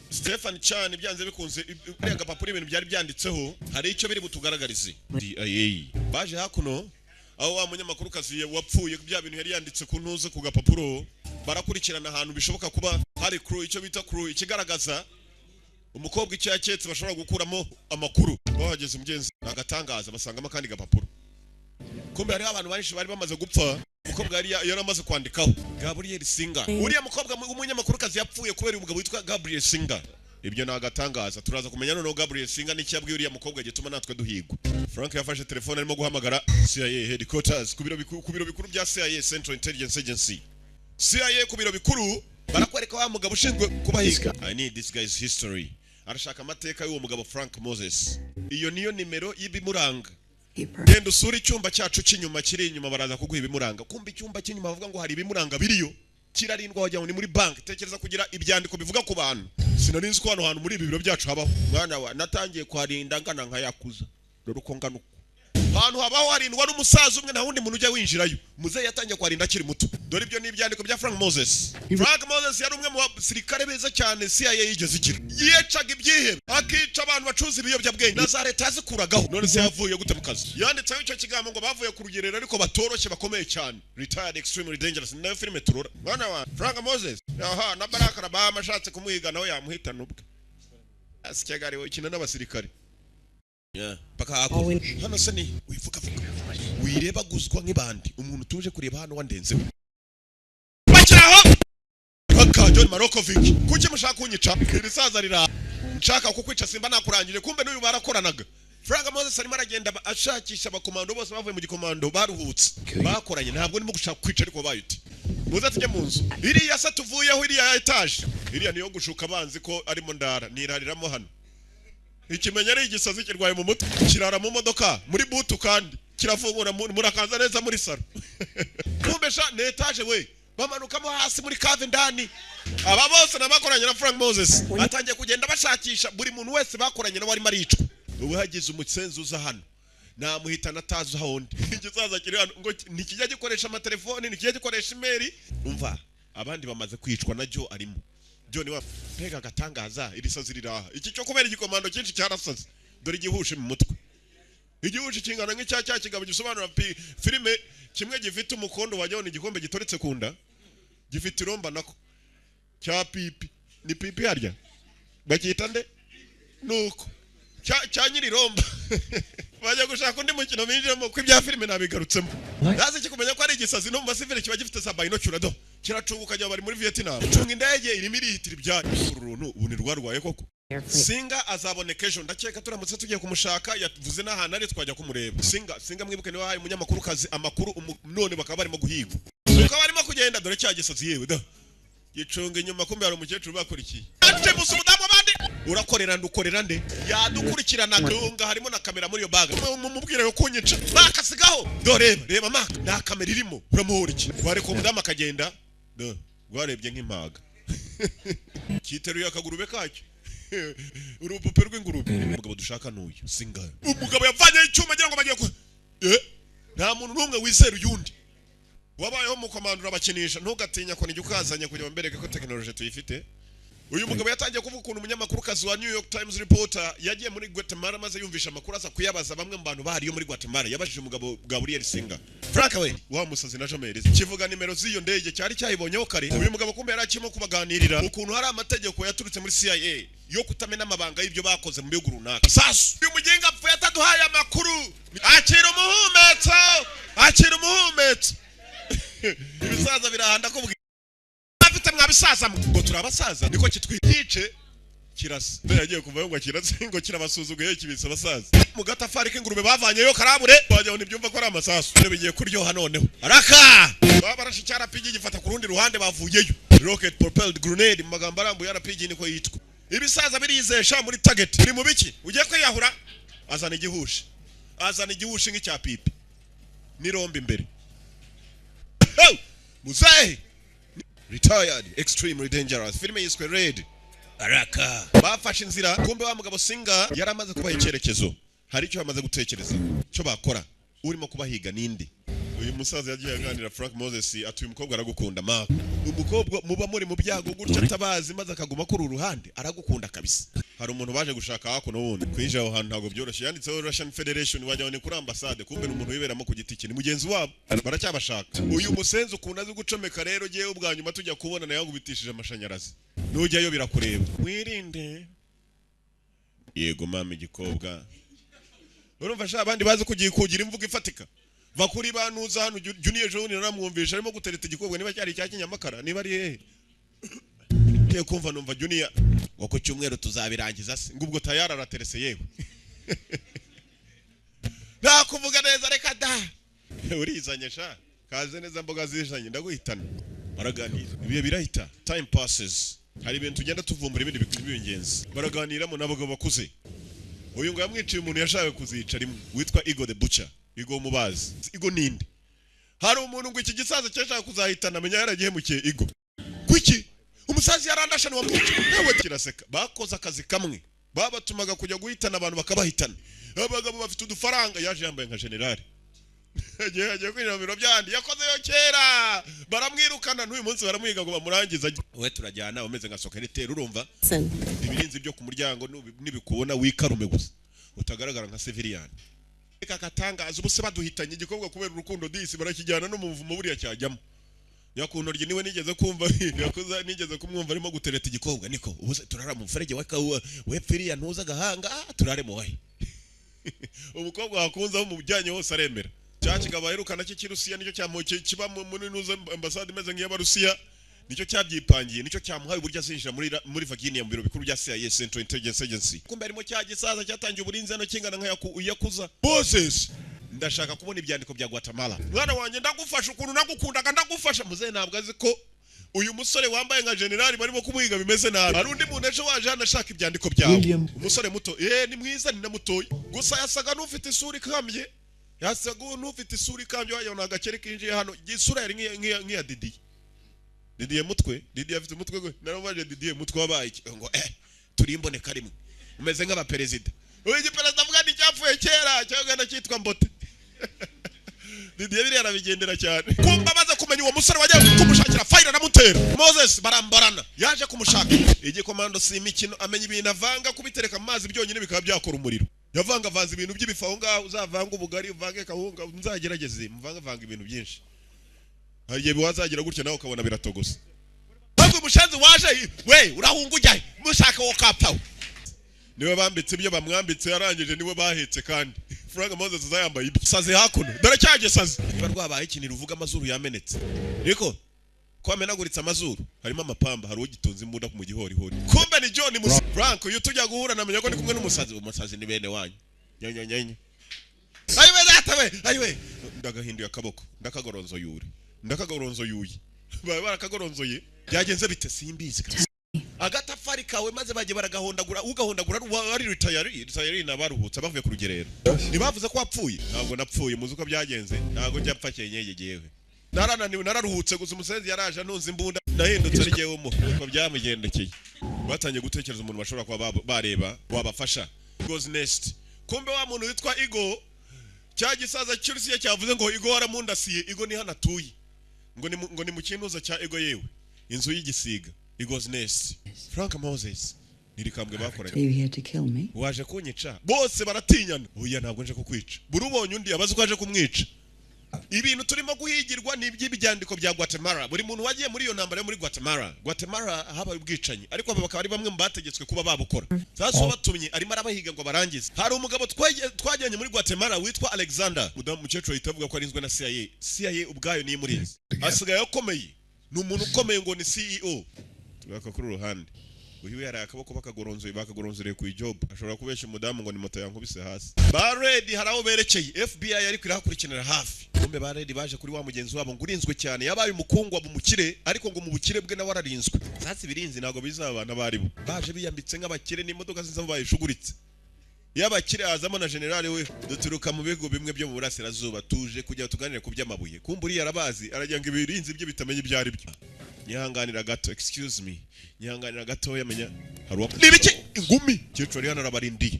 Stephen Chan, byanze bikunze uriya gapapuro ibintu byari byanditseho hari icyo biri butugaragarize. DIA baje hakuno aho wa munyamakuru kazi wapfuye, bya bintu yari yanditse ku ntuze ku gapapuro, barakurikirana ahantu bishoboka kuba hari clue, icyo bita clue, ikigaragaza Umukobwa icyo yaketse bashobora gukuramo amakuru. Bahageze umugenzi agatangaza, basangamo akandi gapapuro. Kumbe hariho abantu benshi bari bamaze gupfa. Umukobwa yari yaramaze kwandikaho Gabriel Singer. Uriya mukobwa w'umunyamakurukazi yapfuye kubera umugabo witwa Gabriel Singer. Ibyo ni agatangaza, turaza kumenya noneho Gabriel Singer n'icyo yabwiye uriya mukobwa gituma natwe duhigwa. Frank yafashe telefone arimo guhamagara CIA headquarters, ku biro bikuru bya CIA, Central Intelligence Agency, CIA ku biro bikuru. Barakwereka wa mugabo ushinzwe kubahiga. I need this guy's history. Arashaka amateka y'uwo mugabo Frank Moses. Iyo niyo nimero y'ibimuranga. Genda usure icyumba cyacu cy'inyuma kiri inyuma, baraza kuguha ibimuranga. Kumva icyumba cy'inyuma bavuga ngo hari ibimuranga biriyo, kirarindwa, wagira ngo ni muri banki. Tekereza kugira ibyandiko bivuga ku bantu. Sinari nzi ko hano hantu muri ibi biro byacu habaho. Mwana wa, natangiye kuharinda ngana nkayakuza, dore uko ngana uko. Ahantu habaho harindwa n'umusaza umwe, nta wundi muntu ujya winjirayo. Muzehe yatangiye kuharinda akiri muto. Dore ibyo ni ibyandiko bya Frank Moses. Frank Moses yari umwe mu basirikare beza cyane CIA yigeze igira. Yicaga ibyihebe, akica abantu bacuruza ibiyobyabwenge, na za leta yazikuragaho. None se yavuye gute mu kazi? Yanditseho icyo kigambo ngo bavuye ku rugerero ariko batoroshye, bakomeye cyane, retired extremely dangerous. Ni nayo filime turora. Mwana wa, Frank Moses, aha na Barack Obama ashatse kumuhiga nawe yamuhitana ubwe. Asikegari ukina n'abasirikare. Yeah. Paka hakurya hano se ni wivuga vuga wireba guzwa nk'ibandi. Umuntu tuje kureba hano wandenzeho bakiraho paka John Marokovic. Kuki mushaka kunyica? Iri saza rira nshaka kukwica, simba nakurangije. Kumbe n'uyu barakoranaga. Frank Moses arimo aragenda ashakisha abakomando bose bavuye mu gikomando baruhutse bakoranye. Ntabwo ndimo gushaka kwica, ariko bayute muze tujye mu nzu iriya se tuvuyeho, iriya ya etaje, iriya niyo gushuka abanzi ko arimo ndara nirariramo hano. Ikimenya ari igisazi kirwaye mu mutwe, kirara mu modoka muri boot, kandi kirafungura murakaza neza muri salo. Kumbe sha ni etaje we, bamanukamo hasi muri cave ndani. Aba bose nabakoranye na Frank Moses. Batangiye kugenda bashakisha buri muntu wese bakoranye nawe arimo aricwa. Ubu hagize umusenzi uza hano namuhitana atazi aho undi. Igisaza kiri hano ngo ntikijya gikoresha amatelefoni, ntikijya gikoresha email. Umva, abandi bamaze kwicwa na Joe arimo. Joe ni wa mbega agatangaza. Iri sazi riraha iki cyo kubera igikomando cyinshi cyarasaze. Dore igihushe mu mutwe, igihushe kingana nk'icya cya kigabo gisobanura filime kimwe gifite umukondo wajya ni igikombe gitoretse ku nda, gifite iromba nako cya pipi. Ni pipi harya bakita nde? Nuko cya nyiri iromba. Bajya gushaka undi mukino binjiramo ko ibya filime nabigarutsemo. Naze kikumenya ko ari igisazi no mu basivile kiba gifite za binocular do kiracunga, ukajya bari muri Vietnam cunga indege irimo irihitira ibyayo. Uru runtu ubu ntirwarwaye koko. Singa azaboneka ejo ndakeka, turamutse tugiye kumushaka yavuze n'ahantu ari twajya kumureba. Singa, Singa mwibuke niwe wahaye umunyamakuru kazi amakuru, none bakaba barimo guhigwa, bakaba barimo kugenda. Dore cya gisazi yewe da gicunga inyuma. Kumbe hari umukecuru bakurikiye. Ati musa umudamu abandi urakorera nde? Ukorera nde? Yadukurikirana dunga, harimo na kamera muri iyo baga. Mumubwire yo kunyica makasigaho. Dore reba reba maka, nta kamera irimo, uramuhora iki? Wareka umudamu akagenda. Do rwarebye nk'impaga kiteruye akagurube kacyo, urupupe rw'ingurube. Umugabo dushaka n'uyu Singa. Umugabo yavanyeho icyuma agira ngo bagiye ku nta muntu n'umwe wizera uyundi. Wabayeho mu komando urabakinisha, ntugatinya ko nijya ukazanye kugira ngo mbereke ko tekinoloji tuyifite. Uyu mugabo yatangiye kuvuga ukuntu umunyamakurukazi wa New York Times reporter yagiye muri Guatemala, maze yumvisha amakuru aza kuyabaza bamwe mu bantu bahariyo muri Guatemala. Yabajije umugabo Gabriel Singer. Frank we wa musazi na Jamel kivuga nimero z'iyo ndege cyari cyayibonyeho kare. Uyu mugabo kumbe yari akirimo kubaganirira ukuntu hari amategeko yaturutse muri CIA yo kutamena amabanga y'ibyo bakoze mu bihugu runaka. Sasu uyu mugenga apfuye ataduhaye amakuru. Akira umuhumetso, akira umuhumetso. Ibisaza birahanda ko afite mwabisaza ngo turabasaza niko kitwiyice kirasa. Mbere yagiye kuvayo ngo kirasa ngo kirabasuzuguye kibitse abasaza mu gatafari k'ingurube bavanyeyo karabure, wagira ngo ntibyumva ko ari amasasu. Rero bigiye kuryoha noneho. Araka babarashe icya RPG gifata ku rundi ruhande bavuyeyo. Rocket propelled grenade mu magambo arambuye RPG niko yitwa. Ibisaza birizesha muri target biri mu biki ugiye kwiyahura. Azana igihushi, azana igihushi nk'icya pipi n'irombe imbere. Muzehe retired extremely dangerous. Filime yiswe Red. Araka bafashe inzira. Kumbe wa mugabo Singa yaramaze kubaha icyerekezo, hari icyo bamaze gutekereza cyo bakora. Urimo kubahiga ninde? Uyu musaza yagiye aganira Frank Moses ati uyu mukobwa aragukunda ma. Umukobwa muba muri mu byago gutya atabazi maze akaguma kuri uruhande, aragukunda kabisa. Hari umuntu baje gushaka hakuno wundi. Kwinjira aho hantu ntabwo byoroshye, yanditseho Russian Federation wajya ni kuri ambasade. Kumbe ni umuntu wiberamo ku giti cye, ni mugenzi wabo, baracyabashaka. Uyu musenzi ukuntu azi gucomeka rero, giye ubwa nyuma tujya kubona nayo ngubitishije amashanyarazi. Nujyayo birakureba, wirinde. Yego mama, igikobwa urumva sha, abandi bazi kugiye kugira imvugo ifatika. Va kuri banuza hano. Junior ejo bundi naramwumvisha arimo gutereta igikobwa, niba cyari icya kinyamakara, niba ari hehe. Ngiye kumva numva Junior ngo ku cyumweru tuzabirangiza se, ngo ubwo tayari araterese. Yewe, nta kuvuga neza, reka da, urizanye sha, kaze neza, mboga zizanye, ndaguhitana. Baraganira, ibihe birahita, time passes. Hari ibintu tugenda tuvumbura, ibindi bikuru by'ingenzi baraganiramo n'abagabo bakuze. Uyu ngo yamwiciye umuntu yashakaga kuzica rimwe, witwa Igo the Butcher, Igo umubazi. Igo ninde? Hari umuntu ngo iki gisaza cyashaka kuzahitana, amenya yaragihemukiye Igo. Kuki umusazi yarandasha wamwica? Nawe kiraseka. Bakoze akazi kamwe, babatumaga kujya guhitana abantu bakabahitana. Abagabo bafite udufaranga, yaje yambaye nka generali, agiye kwinjira mu biro byandi yakozeyo kera, baramwirukana. N'uyu munsi baramuhiga ngo bamurangize. We turajyana, umeze nka sokereteri, urumva ibirinzi byo ku muryango nibikubona wikarume gusa, utagaragara nka civilian. Reka katangaza, ubu se baduhitanye igikobwa kubera urukundo disi, barakijyana no mu buvumo buriya cyajyamo. Nyakuntoryi niwe nigeze kumva yakoze, nigeze kumwumva arimo gutereta igikobwa. Niko ubu se turara mu mferege wepfiriya ntuza agahanga, turare mu wahe? Umukobwa wakunze aho mujyanye hose aremera. Cya kigabo aherukana cy'ikirusiya nicyo cyamuke kiba muri nuza ambasade imeze nk'iy'Abarusiya, nicyo cyabyipangiye, nicyo cyamuhaye uburyo azinjira muri Virginia mu biro bikuru bya CIA, Central Intelligence Agency. Kumbe harimo cya gisaza cyatangiye uburinzi hano kingana nka yakuza. Moses, ndashaka kubona ibyandiko bya Guatemala. Mwana wanjye, ndagufasha ukuntu nagukundaga, ndagufasha. Muzehe ntabwo azi ko uyu musore wambaye nka generali barimo kumuhiga bimeze nabi. Hari undi muntu ejo waje hano ashaka ibyandiko byawe.
William.
Umusore muto, ni mwiza, ni na mutoya, gusa yasaga n'ufite isura ikambye, yasaga n'ufite isura ikambye, wagira ngo ni agakeri kinjiye hano. Isura yari nk'iya Didier. Didier mutwe, Didier afite umutwe gwe. Naramubaje, Didier mutwe wabaye iki? Ngo turi imboneka rimwe, umeze nk'abaperezida. Uyu giperezida avuga ni cyapfuye kera cyangwa cyitwa Mbote. Didier biriya arabigendera cyane. Kumba amaze kumenya uwo musore wagiye kumushakira fayira aramutera. Moses barambarana, yaje kumushaka. Igikomando si imikino, amenya ibintu avanga, kubitereka mu mazi byonyine bikaba byakora umuriro. Yavangavanze ibintu by'ibifu aho ngaho, uzavanga ubugari, uvange kawunga, nzagerageze muvangavanga ibintu byinshi. Hari igihe wazagira gutya nawe ukabona biratogose. Ntabwo umushanzi waje we, urahunga ujya mushaka wo kapfa. Niwe bambitse ibyo bamwambitse, yarangije niwe bahetse. Kandi Frank Moses azayambaye ibisazi hakuno, dore cyagisazi niba rwabaye ikintu ruvuga, amazuru yamenetse, niko ko amenaguritse amazuru, harimo amapamba. Hari ugitunze imbunda mu gihorihori, kumbe ni John Musa. Frank uyu tujya guhura namenya ko ndi kumwe n'umusazi. Umusazi ni bene wanyu nyenyenyenye. Ayiwe data we, ayiwe, ndagahinduye akaboko, ndakagoronzoyure, ndakagoronzoyuye, baba barakagoronzoye. Byagenze bite? Simbizi kabisa. Agatafari kawe maze bagiye baragahondagura, ugahondagura ari retire, nabaruhutse bavuye ku rugerero. Ntibavuze ko wapfuye? Ntabwo napfuye. Muzi uko byagenze? Ntabwo njya mpfa cyenyege, jewe narananiwe, nararuhutse gusa. Umusenzi yaraje antunze imbunda, nahindutse ari jyewe umuha. Uko byamugendekeye, batangiye gutekereza umuntu bashobora kuba bareba wabafasha. Eagle's Nest. Kumbe wa muntu witwa Igo, cya gisaza cy'Urusiya cyavuze ngo Igo waramundasiye, Igo ni hano atuye, ngo ni mu kinuza cya Igo, yewe inzu y'igisiga, Eagle's Nest. Frank Moses nirikambwe bakoranye.
You here to kill me?
Waje kunyica? Bose baratinyana. Oya, ntabwo nje kukwica. Buri ubonye undi abazi ko aje kumwica. Ibintu turimo guhigirwa ni iby'ibyandiko bya Guatemala. Buri muntu wagiye muri iyo ntambara yo muri Guatemala, Guatemala habaye ubwicanyi, ariko aba bakaba ari bamwe mu bategetswe kuba babukora. Sasa uwabatumye arimo arabahiga ngo barangize. Hari umugabo twajyanye muri Guatemala witwa Alexander. Mudamu mukecuru ahita avuga ko arinzwe na CIA. CIA ubwayo niyo imurinze, asigaye akomeye, ni umuntu ukomeye, ngo ni CEO. Tugaka kuri uruhande, uyu yaraye akaboko bakagoronzoye, bakagoronzoreye ku ijob. Ashobora kubeshya umudamu ngo ni moto yankubise hasi. Ba Red hari aho berekeye, FBI ariko irahakurikiranira hafi. Kumbe ba Red baje kuri wa mugenzi wabo ngo urinzwe cyane, yabaye umukungu aba umukire, ariko ngo mu bukire bwe nawe ararinzwe. Sasa ibirinzi ntabwo bizabana baribo baje biyambitse nk'abakire n'imodoka ziza bayishuguritse y'abakire, hazamo na generale we. Duturuka mu bihugu bimwe byo mu burasirazuba, tuje kujya tuganire ku by'amabuye. Kumbe uriya arabazi, aragira ngo ibirinzi bye bitamenya ibyo ari byo. Nyihanganira gato, excuse me, nyihanganira gatoya. Menya hari uwa ni ibiki ingumi kecuru ari hano arabarindiye.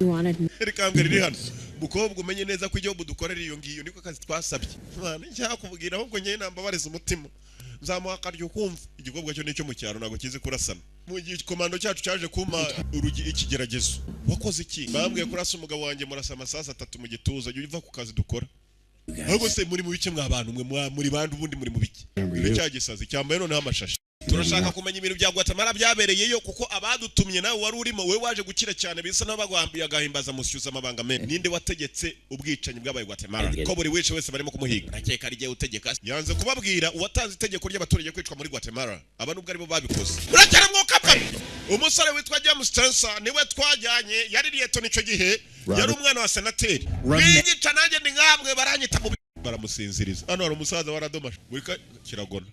Rikambwe riri hano. Mukobwa, umenye neza ko igihugu dukorera iyo ngiyo, niko kazi twasabye. Mwana, icyakubwira ahubwo ngewe nambabariza umutima, nzamuha akaryo kumva. Igikobwa cyo nicyo mu cyaro, ntabwo kizi kurasana. Mu gihe igikomando cyacu cyaje kumpa urugi ikigeragezo. Wakoze iki? Bambwiye kurasa umugabo wanjye, murasa amasasu atatu mu gituza. Jya uva ku kazi dukora. Ahubwo se muri mu bice mwa bantu mwe, muri bandi ubundi muri mu biki? Dore cya gisazi cyambaye noneho amashashi. Turashaka kumenya ibintu bya Guatemala byabereyeyo, kuko abadutumye nawe wari urimo. Wowe waje gukira cyane, bisa n'abagwambiye agahimbaza mushyuza amabanga menshi. Ninde wategetse ubwicanyi bwabaye Guatemala, ko buri wice wese barimo kumuhiga? Urakeka ari igihe utegeka? Yanze kubabwira uwatanze itegeko ry'abaturage kwicwa muri Guatemala. Aba nubwo aribo babikoze, uracyari mwuka pfa. Umusore witwa James Tensa niwe twajyanye, yari lieutenant icyo gihe, yari umwana wa senateri. Binyica nanjye ndi nkamwe, baranyita mu baramusinziriza. Hano hari umusaza waradomashe buri kiragona.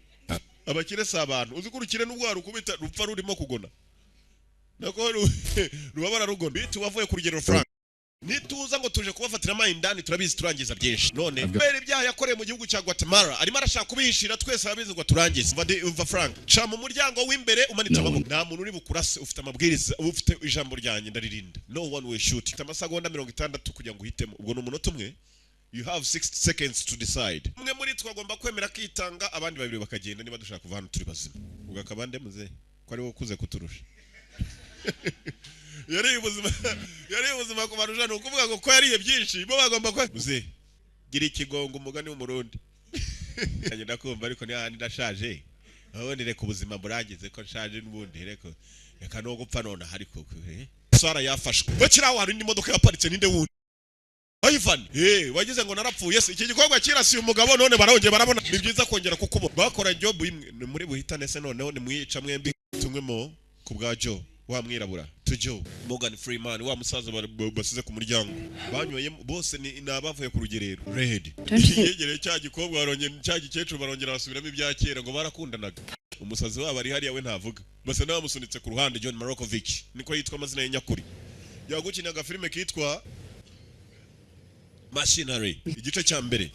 Abakire si abantu. Uzi ko urukire n'ubwo warukubita rupfa rurimo kugona, nako ruba bararugona. Bitu wavuye ku rugero, Frank, nituza ngo tuje kubafatira amayindani, turabizi turangiza byinshi. None kubera ibyaha yakoreye mu gihugu cya Guatemala, arimo arashaka kubihishira twese, arabizi ngo turangize. Umva Frank, ca mu muryango w'imbere umanitse amaboko, nta muntu uri bukurase. Ufite amabwiriza, ufite ijambo ryanjye, ndaririnda. No one will shoot. Ufite amasegonda 60 kugira ngo uhitemo. Ubwo ni umunota umwe. You have 60 seconds to decide. Umwe muri twe agomba kwemera akitanga, abandi babiri bakagenda, niba dushaka kuva hano turi bazima. Ubwo akabande muze ko ari wowe ukuze kuturusha, yariye ubuzima, yariye ubuzima kubarusha. Ni ukuvuga ngo ko yariye byinshi, bo bagomba ko muze gira ikigongo, umugani w'Umurundi. Nanjye ndakumva, ariko ni hahandi ndashaje. Ubundi reka ubuzima burangize, ko nshaje n'ubundi, reka no gupfa nonaha. Ariko Sara yafashwe bakiri aho, hari indi modoka yaparitse. Ninde wundi? Ivan, wagize ngo narapfuye se? Iki gikorwa kirasiye umugabo, none barongeye barabona ni byiza kongera kukubona. Bakora job imwe, ni muri buhitane se? Noneho nimwica mwembi, tumwemo ku bwa Joe wa mwirabura. To Joe, Morgan Freeman, wa musaza basize ku muryango banyoye bose ni abavuye ku rugerero red. Yegereye cya gikobwa, barongera cya gikecuru, barongera basubiramo ibya kera ngo barakundanaga. Umusazi wabo ari hariya, we ntavuga, basa n'abamusunitse ku ruhande. John Malkovich niko yitwa amazina ye nyakuri. Yagukina agafilime kitwa Machinery, igice cya mbere.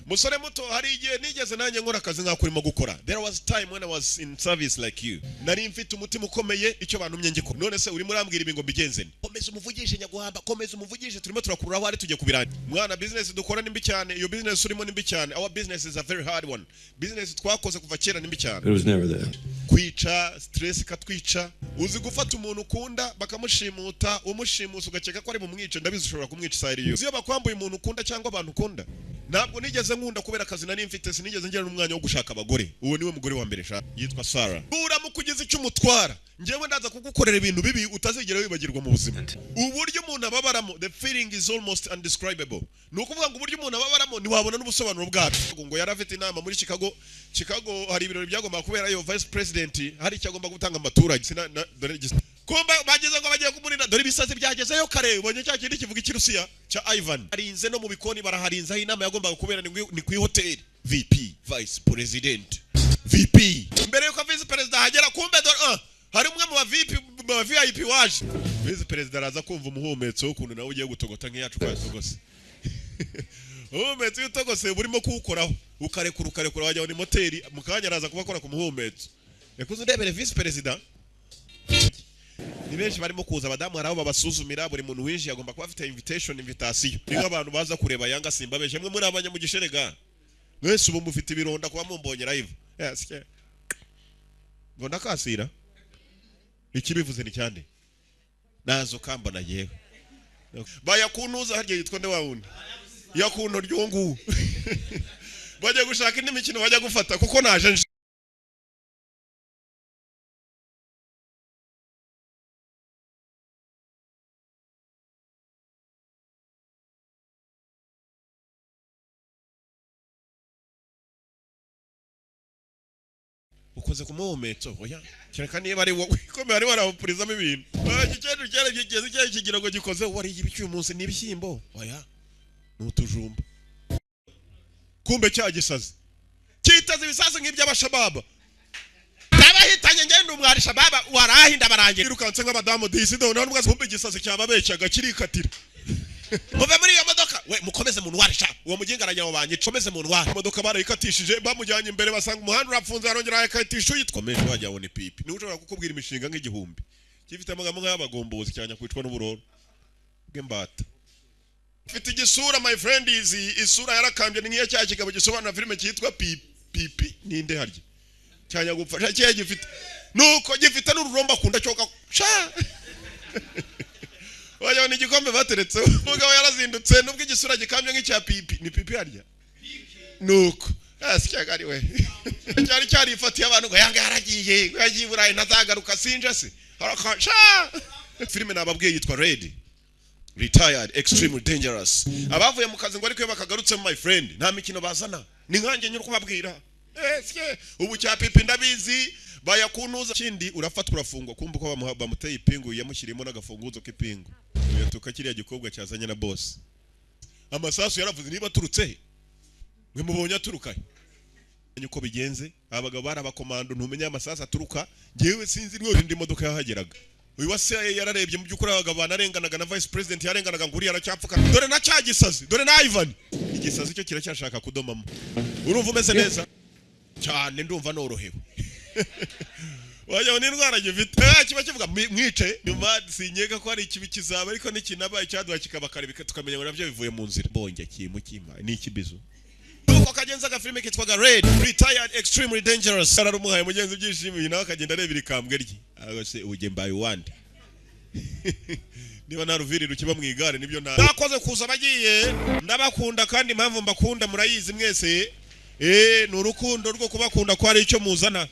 Musore muto, hari igihe nigeze nanjye nkora akazi nk'ako urimo gukora. There was time when I was in service like you. Nari mfite umutima ukomeye, icyo bantumye ngikora. None se urimo urambwira ibi ngo mbigenze nte? Komeza umuvugishe, nyaguhamba, komeza umuvugishe, turimo turakurura aho ari tugiye kubirangira. Mwana, business dukora ni mbi cyane, iyo business urimo ni mbi cyane. Our business is a very hard one. Business twakoze kuva kera ni mbi cyane.
It was never that.
Kwica, stress ikatwica. Uzi gufata umuntu ukunda bakamushimuta, umushimusa ugakeka ko ari bumwice? Ndabizi ushobora kumwica isaha iriyo. Uzi iyo bakwambuye umuntu ukunda cyangwa abantu ukunda? Ntabwo nigeze nkunda kubera akazi nari mfite, sinigeze ngira n'umwanya wo gushaka abagore. Uwo niwe mugore wa mbere sha, yitwa Sarah. Uramuka ugize icyo umutwara, njyewe ndaza kugukorera ibintu bibi utazigera wibagirwa mu buzima. Uburyo umuntu ababaramo, the feeling is almost undescribable. Ni ukuvuga ngo uburyo umuntu ababaramo ntiwabona n'ubusobanuro bwabyo. Ngo yari afite inama muri Chicago. Chicago hari ibirori byagombaga kuberayo, vice president hari icyo agomba gutanga abaturage. Dore kumba bageze ngo bagiye kumurinda, dore ibisazi byagezeyo kare. Ubonye cya kindi kivuga Ikirusiya cya Ivan, arinze no mu bikoni baraharinze. Aho inama yagombaga kubera ni ku hoteli. VP, vice president, VP, mbere yuko vice president ahagera, kumbe dore hari umwe mu ba VP, mu ba VIP waje. Vice president araza kumva umuhumetso w'ukuntu nawe ugiye gutogota nk'iyacu twatogose. Umuhumetso iyo utogose burimo kuwukoraho, ukarekura, ukarekura, wajya ni moteri. Mu kanya araza kuba akora ku muhumetso. Reka uze undebere vice president. Ni benshi barimo kuza, abadamu hari aho babasuzumira. Buri muntu winjiye agomba kuba afite invitation, invitation. Ni nk'abantu baza kureba Yanga, Simba benshi. Mwe muri abanyamugisha mwese, ubu mufite ibironda kuba mumbonye live. Yes, yeah. Ngo ndakasira ikibivuze ni cyande nazo kambona yewe bayakuntuza harya yitwa nde wa wundi yakuntu ryungu bajya gushaka indi mikino bajya gufata kuko naje nje. Ukoze ku muhumetso? Oya, kereka niba ari wowe ikomeye, ari warapurizamo ibintu. Igikecuru cyari kigeze cyari kigira ngo gikoze wariye ibiki uyu munsi? Ni ibishyimbo? Oya, ni utujumba. Kumbe cya gisazi cyitaze ibisasu nk'iby'abashababa, ndabahitanye ngenda umwari shababa warahinda barangira irukanse nk'abadamu disi. Dore none ubwo kumbe igisazi cyababeshyaga kirikatira. Muve muri iyo modoka we, mukomeze mu ntware sha. Uwo muginga arajya banyica, komeze mu ntware. Imodoka barayikatishije, bamujyanye imbere basanga umuhanda urapfunze, arongera ayakatisha. Uyitwa menshi wajya ngo ni pipi, niwe ushobora kukubwira imishinga nk'igihumbi gifite amagambo nk'ay'abagombozi cyane kwicwa n'uburoro bw'imbata. Mfite igisura, my friend, izi isura yarakambye, ni nk'iya cya kigabo gisobanura filime cyitwa pipi ninde harya cyanyagupfa sha. Cya gifite nuko gifite n'ururomba akunda cyoka sha, wajya ni igikombe bateretseho. Umugabo yarazindutse, nubwo igisura gikambye nk'icya pipi, ni pipi harya. Nuko asikyaga we cyari cyarifatiye abantu ngo yanga yaragiye, ngo yagiye i Burayi ntazagaruka. Sinje se Haraka- filime nababwiye yitwa Red, Retired Extremely Dangerous. Abavuye mu kazi ngo ariko iyo bakagarutsemo, my friend, nta mikino bazana. Ni nkanjye nyiri kubabwira. Sye ubu cya pipi ndabizi bayakuntuza. Kindi urafatwa urafungwa. Kumva ko bamuteye ipingu, yamushyiriyemo n'agafunguzo k'ipingu. Uyu tuka kiriya gikobwa cyazanye na boss. Amasasu yaravuze niba aturutse he? Mwe mubonye aturuka he? Menye uko bigenze. Abagabo bari abakomando, ntumenya amasasu aturuka. Ngewe sinzi rwose indi modoka yahageraga. Uyu wa CIA yararebye. Mu by'ukuri abagabo banarenganaga, na vice president yarenganaga ngo uriya aracyapfuka. Dore na cya gisazi, dore na Ivan, igisazi cyo kiracyashaka kudomamo. Urumva umeze neza cyane? Ndumva norohewe, wajya ni indwara gifite. Kiba kivuga mwice nyuma. Sinkeka ko hari ikibi kizaba, ariko nikinaba icyaduha kikaba kare, tukamenya ngo nabyo bivuye mu nzira. Bonge kimu kima ni ikibizo. Nuko kagenza agafilime kitwaga Red, Retired Extremely Dangerous. Ararumuhaye mugenzi ibyishimo, uyu nawe akagenda areba irikambwe rye. Ariko se ubu mbaye uwande niba nta ruviri rukiba mu igare? Nibyo nta nakoze kuza bagiye. Ndabakunda, kandi impamvu mbakunda murayizi mwese. Ni urukundo rwo kubakunda ko hari icyo muzana.